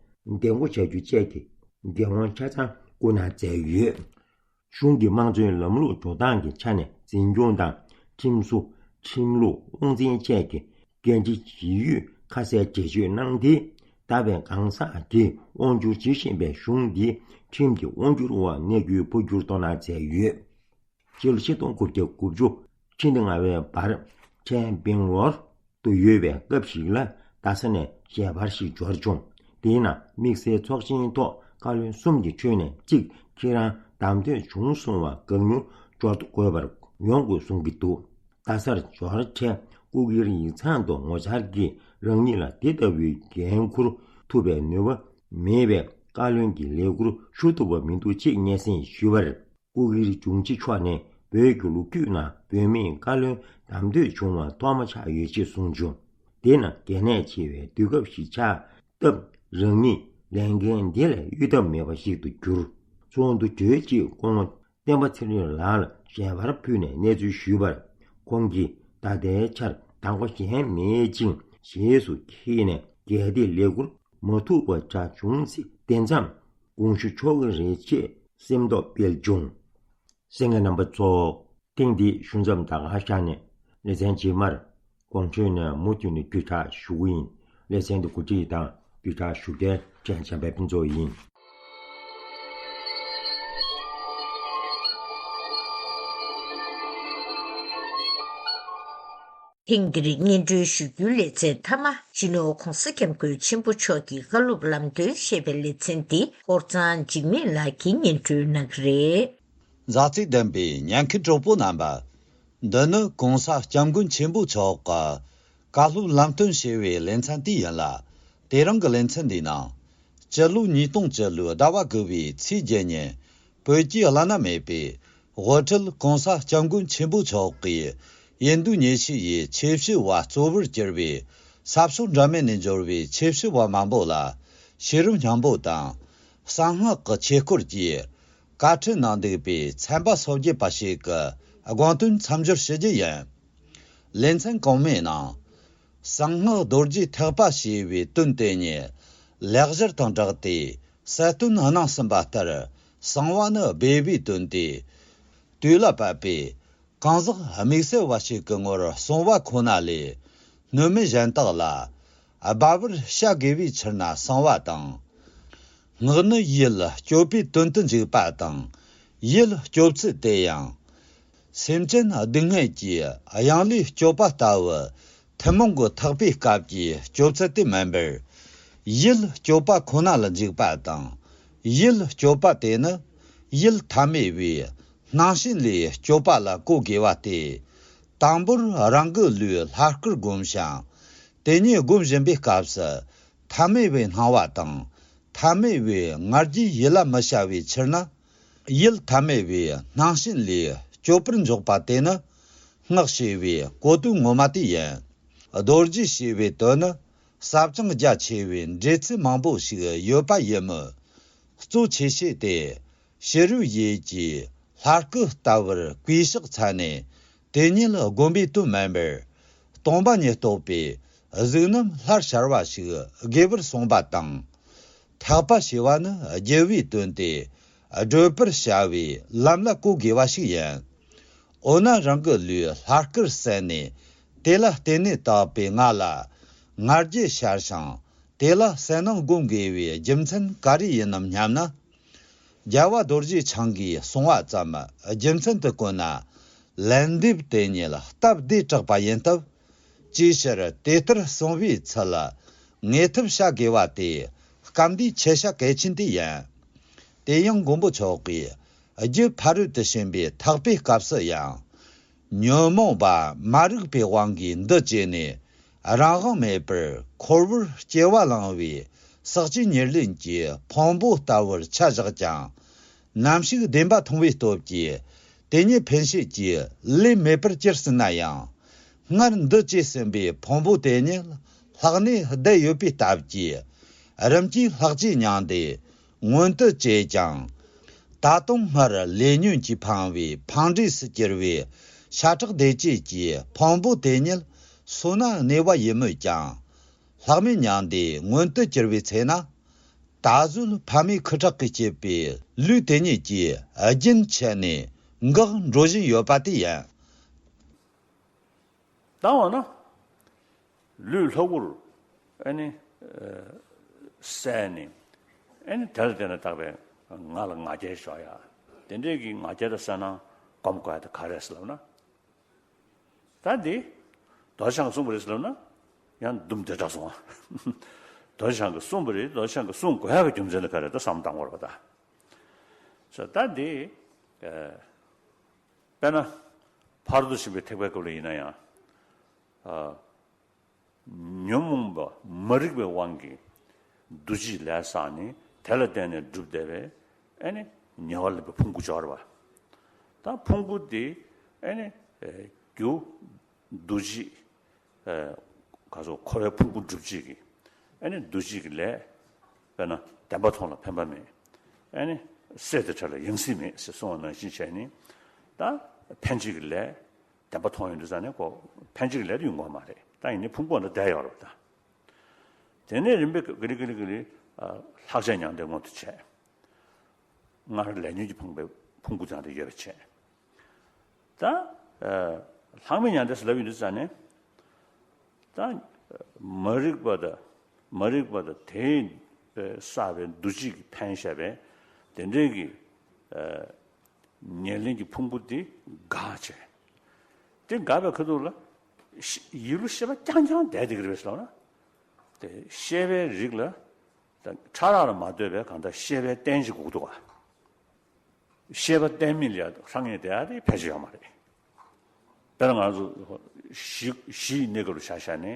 འདེམས་བསྐོ་བྱ་རྒྱུ་བཅས་ཀྱི་འགན་དབང་ཆ་ཚང་བསྐུར་གནང་མཛད་ཡོད། གཞུང་གི་དམངས་གཙོའི་ལམ་ལུགས་འགྲོ་སྟངས་ཀྱི་ཆ་ནས་འཛིན་སྐྱོང་དང་། ཁྲིམས་སྲུང་། ཁྲིམས་ལུགས། དབང་འཛིན་བཅས་ཀྱི་འགན་འཁྲི་ཇི་ཡོད་ཁ་གསལ་འགྲེལ་བརྗོད་གནང་སྟེ། ད་ཕན་གང་ཟག་གིས་དབང་སྒྱུར་བྱེད་བཞིན་པའི་གཞུང་འདི་ཁྲིམས་ཀྱི་དབང་སྒྱུར་འོག་གནས་རྒྱུའི་འཕོ་འགྱུར་གཏོང་གནང་མཛད་ཡོད། སྤྱི་ལོ་ཆིག་སྟོང་དགུ་བརྒྱ་དགུ་བཅུ་ཕྱི་ཟླ་ལྔ་པའི་བར་ཁྲེན་སྦིང་ལོར་དུ་ཡོད་པའི་སྐབས་ཤིག་ལ། རྡ་ས་ནས་ཞལ་པར་ཞིག་འབྱོར་བྱུང་། དེའི་ནང་དམིགས་བསལ་ཚོགས་ཆེན་ཐོག་བཀའ་བློན་གསུམ་གྱི་ཁྲོད་ནས་གཅིག་ཁྱེད་རང་བདམས་ཐོན་བྱུང་སོང་བ་བཀའ་མོལ་འབྱོར་ཐོ་འགོད་པར་ཡོང་དགོས་གསུང་གི་འདུག་རྡ་སར་འབྱོར་འཕྲལ་སྐུ་སྒེར་ཡིག་ཚང་དུ་ངོ་བཅར་གྱིས་རང་ཉིད་ལ་དེ་ལྟ་བུའི་འགན་འཁུར་ཐུབ་པའི་ནུས་པ་མེད་པས། བཀའ་བློན་གྱི་ལས་ཁུར་ཞུ་ཐུབ་པ་མི་འདུག་ཅེས་སྙན་སེང་ཞུས་པར། སྐུ་སྒེར་དྲུང་ཆེ་མཆོག་ནས་བོད་ཀྱི་ལོ་རྒྱུས་ནང་བོད་མིས་བཀའ་བློན་བདམས་ཐོན་བྱུང་བ་ཐོག་མ་ཆགས་ཡོད་ཅེས་གསུངས་བྱུང་། དེས་ན་གལ་གནད་ཆེ་བའི་དུས་སྐབས་ཤིག་ཆགས་སྟབས། རང་ཉིད་ལས་འགན་འདི་ལས་གཡོལ་ཐབས་མེད་པ་ཞིག་ཏུ་གྱུར། ཚོགས་འདུ་གྲོལ་རྗེས་སྐུ་ངོ་བསྟན་པ་ཚེ་རིང་ལགས་ལ་ཞལ་པར་ཕུལ་ནས་གནས་ཚུལ་ཞུས་པར། ཁོང་གིས་ད་ལྟའི་ཆར་དང་པོ་གཞན་མེད་ཅིང་ཞེས་སུ་འཁྱེར་ནས་གལ་ཏེ་ལས་ཁུར་མ་ཐུབ་པ་འདྲ་བྱུང་ཚེ། དེ་མཚམས་དགོངས་ཞུ་ཆོག་གི་རེད་ཅེས་སེམས་རྟོགས་སྤེལ་བྱུང་། གསན་མཁན་རྣམ་པ་ཚོ། ཐེངས་འདིའི་ཞུ་མཚམས་ད་ག་བཞག་ནས་ལེ་ཚན་རྗེས་མར་དགོངས་དྲོད་ནས་མུ་མཐུད་ནས་བརྒྱུད་བསྒྲགས་ཞུ་གི་ཡིན། ལེ་ཚན་འདི་གོ་སྒྲིག་དང་བརྒྱུད་བསྒྲགས་ཞུ་མཁན་ཀྲན་བྱམས་པའི་ཕུན་ཚོགས་ཡིན། ཐེངས་འདིར་སྙན་སྒྲོན་ཞུ་རྒྱུའི་ལེ་ཚན་མཐའ་མ་སྤྱི་ནོར་༸གོང་ས་༸སྐྱབས་མགོན་ཆེན་པོ་མཆོག་གི་བཀའ་སློབ་ལམ་སྟོན་ཞེས་པའི་ལེ་ཚན་འདི་ཧོར་གཙང་འཇིགས་མེད་ལགས་ཀྱིས་སྙན་སྒྲོན་གནང་གི་རེད། མཛའ་བརྩེ་ལྡན་པའི་ཉན་མཁན་གྲོགས་པོ་རྣམ་པ། འདི་ནི་༸གོང་ས་༸སྐྱབས་མགོན་ཆེན་པོ་མཆོག་གི་བཀའ་སློབ་ལམ་སྟོན་ཞེས་པའི་ལེ་ཚན་དེ་ཡིན་ལ། དེ་རིང་གི་ལེ་ཚན་འདིའི་ནང་། སྤྱི་ལོ་ཉིས་སྟོང་བཅུ་ལོའི་ཟླ་བ་དགུ་བའི་ཚེས་བརྒྱད་ཉིན། བོད་ཀྱི་བླ་ན་མེད་པའི་དབུ་ཁྲིད་༸གོང་ས་༸སྐྱབས་མགོན་ཆེན་པོ་མཆོག་གིས་ཡིན་རྡུ་ཉི་ཤུ་ཡི་ཆོས་བཤད་པ་གཙོ་བོར་གྱུར་པའི་ས་ཕྱོགས་འདྲ་མིན་ནས་འབྱོར་བའི་ཆོས་བཤད་པ་མང་པོ་ལ་ཤེས་རབ་སྙིང་པོ་དང་གསང་སྔགས་ཀྱི་ཆོས་སྐོར་གྱི་བཀའ་ཁྲིད་གནང་འདུག་པའི་ཚན་པ་སོ་བརྒྱད་པ་ཞིག་གི་དགོངས་དོན་མཚམས་སྦྱོར་ཞུ་རྒྱུ་ཡིན། ལེ་ཚན་གོང་མའི་ནང་། གསང་སྔགས་རྡོ་རྗེ་ཐེག་པ་ཞེས་པའི་དོན་དེ་ཉིད་ལེགས་སྦྱར་དང་སྦྲགས་ཏེ་གསལ་སྟོན་གནང་ཟིན་པ་ལྟར། གསང་བ་ནི་སྦས་པའི་དོན་ཏེ། དུས་ལ་བབ་པའི་གང་ཟག་དམིགས་བསལ་བ་ཞིག་གི་ངོར་གསུངས་པ་ཁོ་ན་ལས། སྣོད་མེད་གཞན་དག་ལ་སྦ་བར་བྱ་དགོས་པའི་ཕྱིར་ན་གསང་བ་དང་། སྔགས་ནི་ཡིད་སྤྱོད་པའི་དོན་དུ་འཇུག་པ་དང་། ཡིད་སྤྱོད་ཚུལ་དེ་ཡང་། སེམས་ཅན་སྡུག་བསྔལ་གྱི་གཡང་ལས་སྐྱོབ་པ་ལྟ་བུ་ཐུན་མོང་གི་ཐེག་པའི་སྐབས་ཀྱི་སྤྱོད་ཚུལ་དེ་མིན་པར། ཡིད་སྤྱོད་པ་ཁོ་ན་ལ་འཇུག་པ་དང་། ཡིད་སྤྱོད་པ་དེ་ནི་ཡིད་ཐ་མལ་པའི་སྣང་ཞེན་ལས་སྐྱོབ་པ་ལ་གོ་དགོས་པ་སྟེ། དང་པོར་རང་གི་ལུས་ལྷ་སྐུར་བསྒོམ་ཞིང་། དེ་ཉིད་བསྒོམ་བཞིན་པའི་སྐབས་སུ་ཐ་མལ་པའི་སྣང་བ་དང་། ཐ་མལ་པའི་ང་རྒྱལ་ཡིད་ལ་མི་བྱ་བའི་ཕྱིར་ན། ཡིད་ཐ་མལ་པའི་སྣང་ཞེན་ལས་སྐྱོབ་པར་འཇོག་པ་དེ་ནི་སྔགས་ཞེས་པའི་གོ་དོན་ངོ་མ་དེ་ཡིན། རྡོ་རྗེ་ཞེས་པའི་དོན་ནི་ཟབ་ཅིང་རྒྱ་ཆེ་བའི་འགྲེལ་ཚུལ་མང་པོ་ཞིག་ཡོད་པ་ཡིན་མོད། གཙོ་ཆེ་ཤོས་དེ་ཕྱི་རོལ་ཡུལ་གྱི་ལྷ་སྐུ་ལྟ་བུར་གུས་ཕྱག་འཚལ་ནས་དེ་ཉིད་བསྒོམ་པའི་དོན་མིན་པར། སྟོང་པ་ཉིད་རྟོགས་པའི་གཟུགས་རྣམས་སླར་ཤར་བ་ཞིག་དགོས་པར་གསུངས་པ་དང་། ཐེག་པ་ཞེས་པ་ནི་རྒྱལ་བའི་དོན་ཏེ། བགྲོད་པར་བྱ་བའི་ལམ་ལ་གོ་དགོས་པ་ཞིག་ཡིན། འོ་ན་རང་གི་ལུས་ལྷ་སྐུར་གསལ་ནས་དེ་ལ་བརྟེན་ནས་བཏགས་པའི་ང་ལ་ང་རྒྱལ་ཤར་ཞིང་། དེ་ལ་གསལ་སྣང་སྒོམ་དགོས་པའི་རྒྱུ་མཚན་ག་རེ་ཡིན་ནམ་སྙམ་ན། རྒྱལ་བ་རྡོ་རྗེ་འཆང་གིས་གསུངས་པ་ཙམ་རྒྱུ་མཚན་དུ་བཀོད་ན། ལན་འདེབས་དེ་ཉིད་སྟབས་བདེ་དྲགས་པ་ཡིན་སྟབས། ཅིའི་ཕྱིར་དེ་ལྟར་གསུངས་པའི་ཚུལ་ངེས་ཐབས་བྱ་དགོས་པ་དེ་སྐབས་འདིའི་ཆེ་ཤ་གལ་ཆེན་དེ་ཡིན། དེ་ཡང་མགོན་པོ་མཆོག་གིས་རྒྱུད་ཕ་རོལ་ཏུ་ཕྱིན་པའི་ཐེག་པའི་སྐབས་སུ་ཡང་། ཉོན་མོངས་པ་མ་རིག་པའི་དབང་གིས་འདུ་བྱས་ནས། རང་དབང་མེད་པར་འཁོར་བར་སྐྱེ་བ་བླངས་པའི་ཟག་བཅས་ཉེར་ལེན་གྱི་ཕུང་པོ་ལྟ་བུར་ཆ་བཞག་ཀྱང་། ནམ་ཞིག་བདེན་པ་མཐོང་བའི་སྟོབས་ཀྱིས་དེ་ཉིད་འཕེན་བྱེད་ཀྱི་ལས་མེད་པར་གྱུར་ཟིན་ན་ཡང་། སྔར་འདུ་བྱས་ཟིན་པའི་ཕུང་པོ་དེ་ཉིད་ལྷག་ནས་བསྡད་ཡོད་པའི་སྟབས་ཀྱིས། རིམ་གྱིས་ལྷག་བཅས་མྱང་སྟེ། མངོན་དུ་བྱས་ཀྱང་། ད་དུང་སྔར་ལས་ཉོན་གྱིས་འཕངས་པའི་འཕངས་འབྲས་སུ་གྱུར་བའི་ཤ་ཁྲག་བདེ་སྐྱེད་ཀྱི་ཕུང་པོ་དེ་ཉིད་སོ་ན་གནས་པ་ཡིན་མོད་ཀྱང་། ལྷག་མེད་མྱང་འདས་མངོན་དུ་གྱུར་པའི་ཚེ་ན། ད་གཟོད་ཕ་མའི་ཁུ་ཁྲག་གིས་སྐྱེད་པའི་ལུས་དེ་ཉིད་ཀྱིས་རྒྱུན་ཆད་ནས་འགག་འགྲོ་བཞིན་ཡོད་པ་དེ་ཡིན། ད་འོ་ན། ལུས་ལྷ་སྐུར་ཨ་ནི་གསལ་ནས་ཨ་ནི་དེ་ལ་བརྟེན་ནས་བཏགས་པའི་ང་ལ་ང་རྒྱལ་ཤོར་ཡ། དེ་འདྲའི་གི་ང་རྒྱལ་དང་གསལ་སྣང་སྒོམ་དགོས་ཡ་དེ་ག་རེ་རེད་ཟེར་ལབ་ན། ད་འདི་རྡོ་རྗེ་འཆང་གིས་གསུངས་པ་རེད་ཟེར་ལབ་ན་ཡང་འདུམ་བདེ་དྲགས་སོང་ང་། རྡོ་རྗེ་འཆང་གིས་གསུངས་པ་རེད། རྡོ་རྗེ་འཆང་གིས་གསུང་དགོས་ཡ་གི་རྒྱུ་མཚན་དེ་ག་རེ་ད་བསམ་བཏང་དགོས་རེད་པ་ད། ད་འདི་དཔེར་ན་ཕ་རོལ་ཏུ་ཕྱིན་པའི་ཐེག་པའི་སྐབས་ལ་ཡིན་ན་ཡང་། ཉོན་མོངས་པ་མ་རིག་པའི་དབང་གིས་འདུ་བྱེད་ལས་བསགས་ནས་དེ་ལ་བརྟེན་ནས་སྒྲུབ་བསྡད་པའི་ཨ་ནི་ཉེ་བར་ལེན་པའི་ཕུང་པོ་སྦྱོར་བ། ད་ཕུང་པོ་དེ་ཨ་ནི་རྒྱུ་འདུ་བྱེད་ག་སོགས་འཁོར་བའི་ཕུང་པོ་སྒྲུབ་བྱེད་ཀྱི་ཨ་ནི་འདུ་བྱེད་ཀྱི་ལས། དཔེར་ན་བདེན་པ་མཐོང་ལ་ཕན་པ་མེད། ཨ་ནི་གསེར་དང་བྲལ་ལ་ཡང་སྲིད་མེད་ཟེར་གསུངས་པ་ནང་བཞིན་བྱས་ནས་ད་ཕན་བྱེད་ཀྱི་ལས། བདེན་པ་མཐོང་ཡོང་དུས་ཙང་ནས་ཁོ་ཕན་བྱེད་ཀྱི་ལས་དེ་ཡོང་གི་མ་རེད། ད་ཡིན་ནའི་ཕུང་པོ་འདི་བསྡད་ཡོད་རེད་པ་ད། དེ་ནས་རིམ་པས་ག་ལེ་ག་ལེ་ག་ལེ་ལྷག་བཅས་མྱང་འདས་མངོན་དུ་བྱས། སྔར་ལས་ཉོན་གྱིས་འཕངས་པའི་ཕུང་པོ་ཙམ་དེ་ཡོད་པ་བྱས། ད་ལྷག་མེད་མྱང་འདས་སུ་ལབ་ཡོང་དུས་ཙ་ནས། ད་མ་རིག་པ་དང་མ་རིག་པ་དང་དེས་བསགས་པའི་འདུ་བྱེད་ཀྱིས་འཕེན་བཞག་པའི་དེ་འདྲའི་གི་ཉེར་ལེན་གྱི་ཕུང་པོ་དེ་འགག་བྱས། དེ་འགག་པའི་ཁ་ཐུག་ལ་ཤེ་ཡིད་བློ་ཤེས་པ་རྐྱང་རྐྱང་བསྡད་དེ་གི་རེད་པས་ལབ་ན། དེ་ཤེས་པའི་རིགས་ལ་ད་ཕྲ་རགས་ལ་མ་ལྟོས་པའི་གང་ལྟར་ཤེས་པའི་རྟེན་ཅིག་དགོས་ཀྱི་འདུག་ག། ཤེས་པ་རྟེན་མིན་ལ་ཡ་ཧྲང་ངེ་བསྡད་ཡ་དེ་ཕལ་ཆེར་ཡོད་མ་རེད། དཔེར་ན་ང་ཚོ་གཞི་གཞི་ཡི་གནས་སྐབས་ལ་ཆ་བཞག་ནས།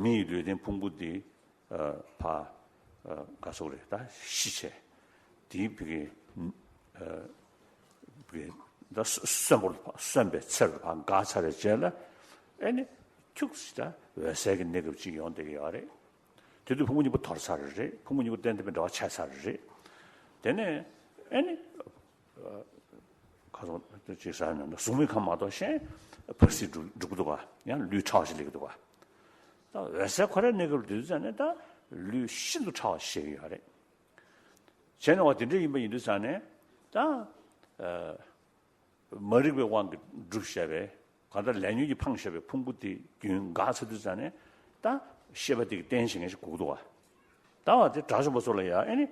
མི་ཡི་ལུས་རྟེན་ཕུང་པོ་འདི་ཕ་ག་ཟེར་དགོས་རེད། ད་ཤི་བྱས་དེའི་བུ་གའི་བུ་གའི་ད་གསོན་པོར་གསོན་པའི་ཚེ་རུ་ཕར་འགག་ཚར་བའི་རྗེས་ལ་ཨེ་ནི་ཁྱུག་ཙམ་ད་འོད་གསལ་གྱི་གནས་སྐབས་ཅིག་ཡོང་བསྡད་ཀྱི་ཡོད་རེད། དེ་དུས་ཕུང་པོ་གཉིས་པོ་དོར་ཚར་རེད། ཕུང་པོ་གཉིས་པོ་གཏན་གཏན་པའི་འབྲེལ་བ་ཆད་ཚར་རེད། དེ་ནས་ཨེ་ནི་ཁ་སང་ཅིག་ཟེར་ན་གཟུགས་མེད་ཁམས་མ་གཏོགས་གཞན་བར་སྲིད་འགྲུབ་འགྲུབ་ཀྱི་འདུག་ག། ཡང་ལུས་ཕྲ་བ་ཞིག་སླེབས་ཀྱི་འདུག་ག། ད་འོད་གསལ་ཁོ་རའི་གནས་སྐབས་དེ་དུས་ཙ་ནས་ད་ལུས་ཤིན་ཏུ་ཕྲ་བ་ཞིག་ཡོད་རེད། བྱས་ན་བ་དེ་འདྲ་ཡིན་པ་ཡིན་དུས་ཙ་ནས་ད། མ་རིག་པའི་དབང་གིས་བསྒྲུབས་བཞག་པའི་གང་ལྟར་ལས་ཉོན་གྱིས་འཕངས་བཞག་པའི་ཕུང་པོ་དེ་རྒྱུན་འགག་ཚར་དུས་ཙ་ནས་ད་ཤེས་པ་དེ་གི་རྟེན་བྱེད་མཁན་ཞིག་དགོས་ཀྱི་འདུག་ག། ད་བ་དེ་དགྲ་བཅོམ་པ་ཚོ་ལ་ཡང་ཨེ་ནི།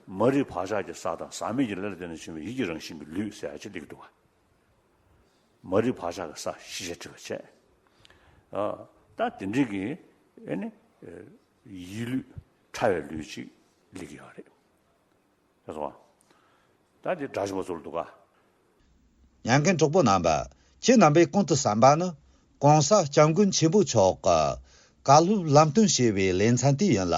མ་རིག་བག་ཆགས་ཀྱི་ས་དང་ཟག་མེད་ཀྱི་ལས་ལ་བརྟེན་ནས་བྱུང་བའི་ཡིད་ཀྱི་རང་བཞིན་གྱི་ལུས་ཟེར་ཡ་ཅིག་སླེབས་ཀྱི་འདུག་ག། མ་རིག་བག་ཆགས་ཀྱི་ས་ཤེས་བྱ་སྒྲིབ་པ་བྱས། ད་དེ་འདྲའི་གི་ཨེ་ནི། ཡིད་ལུས་ཕྲ་བའི་ལུས་ཅིག་སླེབས་ཀྱི་ཡོད་རེད། རེད་སོང་། ད་དེ་དགྲ་བཅོམ་པ་ཚོ་ལ་འདུག་ག། ཉན་མཁན་གྲོགས་པོ་རྣམ་པ། ཁྱེད་རྣམ་པས་གོང་དུ་གསན་པ་ནི་༸གོང་ས་༸སྐྱབས་མགོན་ཆེན་པོ་མཆོག་གིས་བཀའ་སློབ་ལམ་སྟོན་ཞེས་པའི་ལེ་ཚན་དེ་ཡིན་ལ།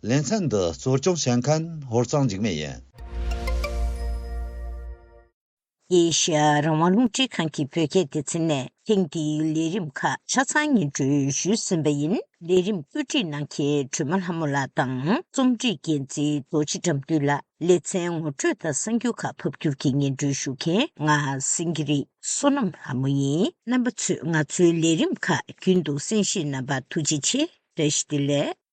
ལེ་ཚན་འདི་གཙོ་སྐྱོང་བྱེད་མཁན་ཧོར་གཙང་འཇིགས་མེད་ཡིན། ཨེ་ཤ་ཡ་རང་དབང་རླུང་འཕྲིན་ཁང་གི་བོད་སྐད་སྡེ་ཚན་ནས་ཐེངས་འདིའི་ལས་རིམ་ཁག་ཆ་ཚང་སྙན་སྒྲོན་ཞུས་ཟིན་པ་ཡིན། ལས་རིམ་བཀོད་སྒྲིག་གནང་མཁན་སྒྲོལ་མ་ལྷ་མོ་ལགས་དང་རྩོམ་སྒྲིག་འགན་འཛིན་རྡོ་རྗེ་དགྲ་འདུལ་ལགས། ལེ་ཚན་ངོ་སྤྲོད་དང་གསར་འགྱུར་ཁག་ཕབ་སྒྱུར་གྱིས་སྙན་སྒྲོན་ཞུ་མཁན་ང་སེང་གེ་རི་བསོད་ནམས་ལྷ་མོ་ཡིན། རྣམ་པ་ཚོས་ང་ཚོའི་ལས་རིམ་ཁག་རྒྱུན་དུ་གསན་བཞེས་གནང་བར་ཐུགས་རྗེ་ཆེ། བཀྲ་ཤིས་བདེ་ལེགས།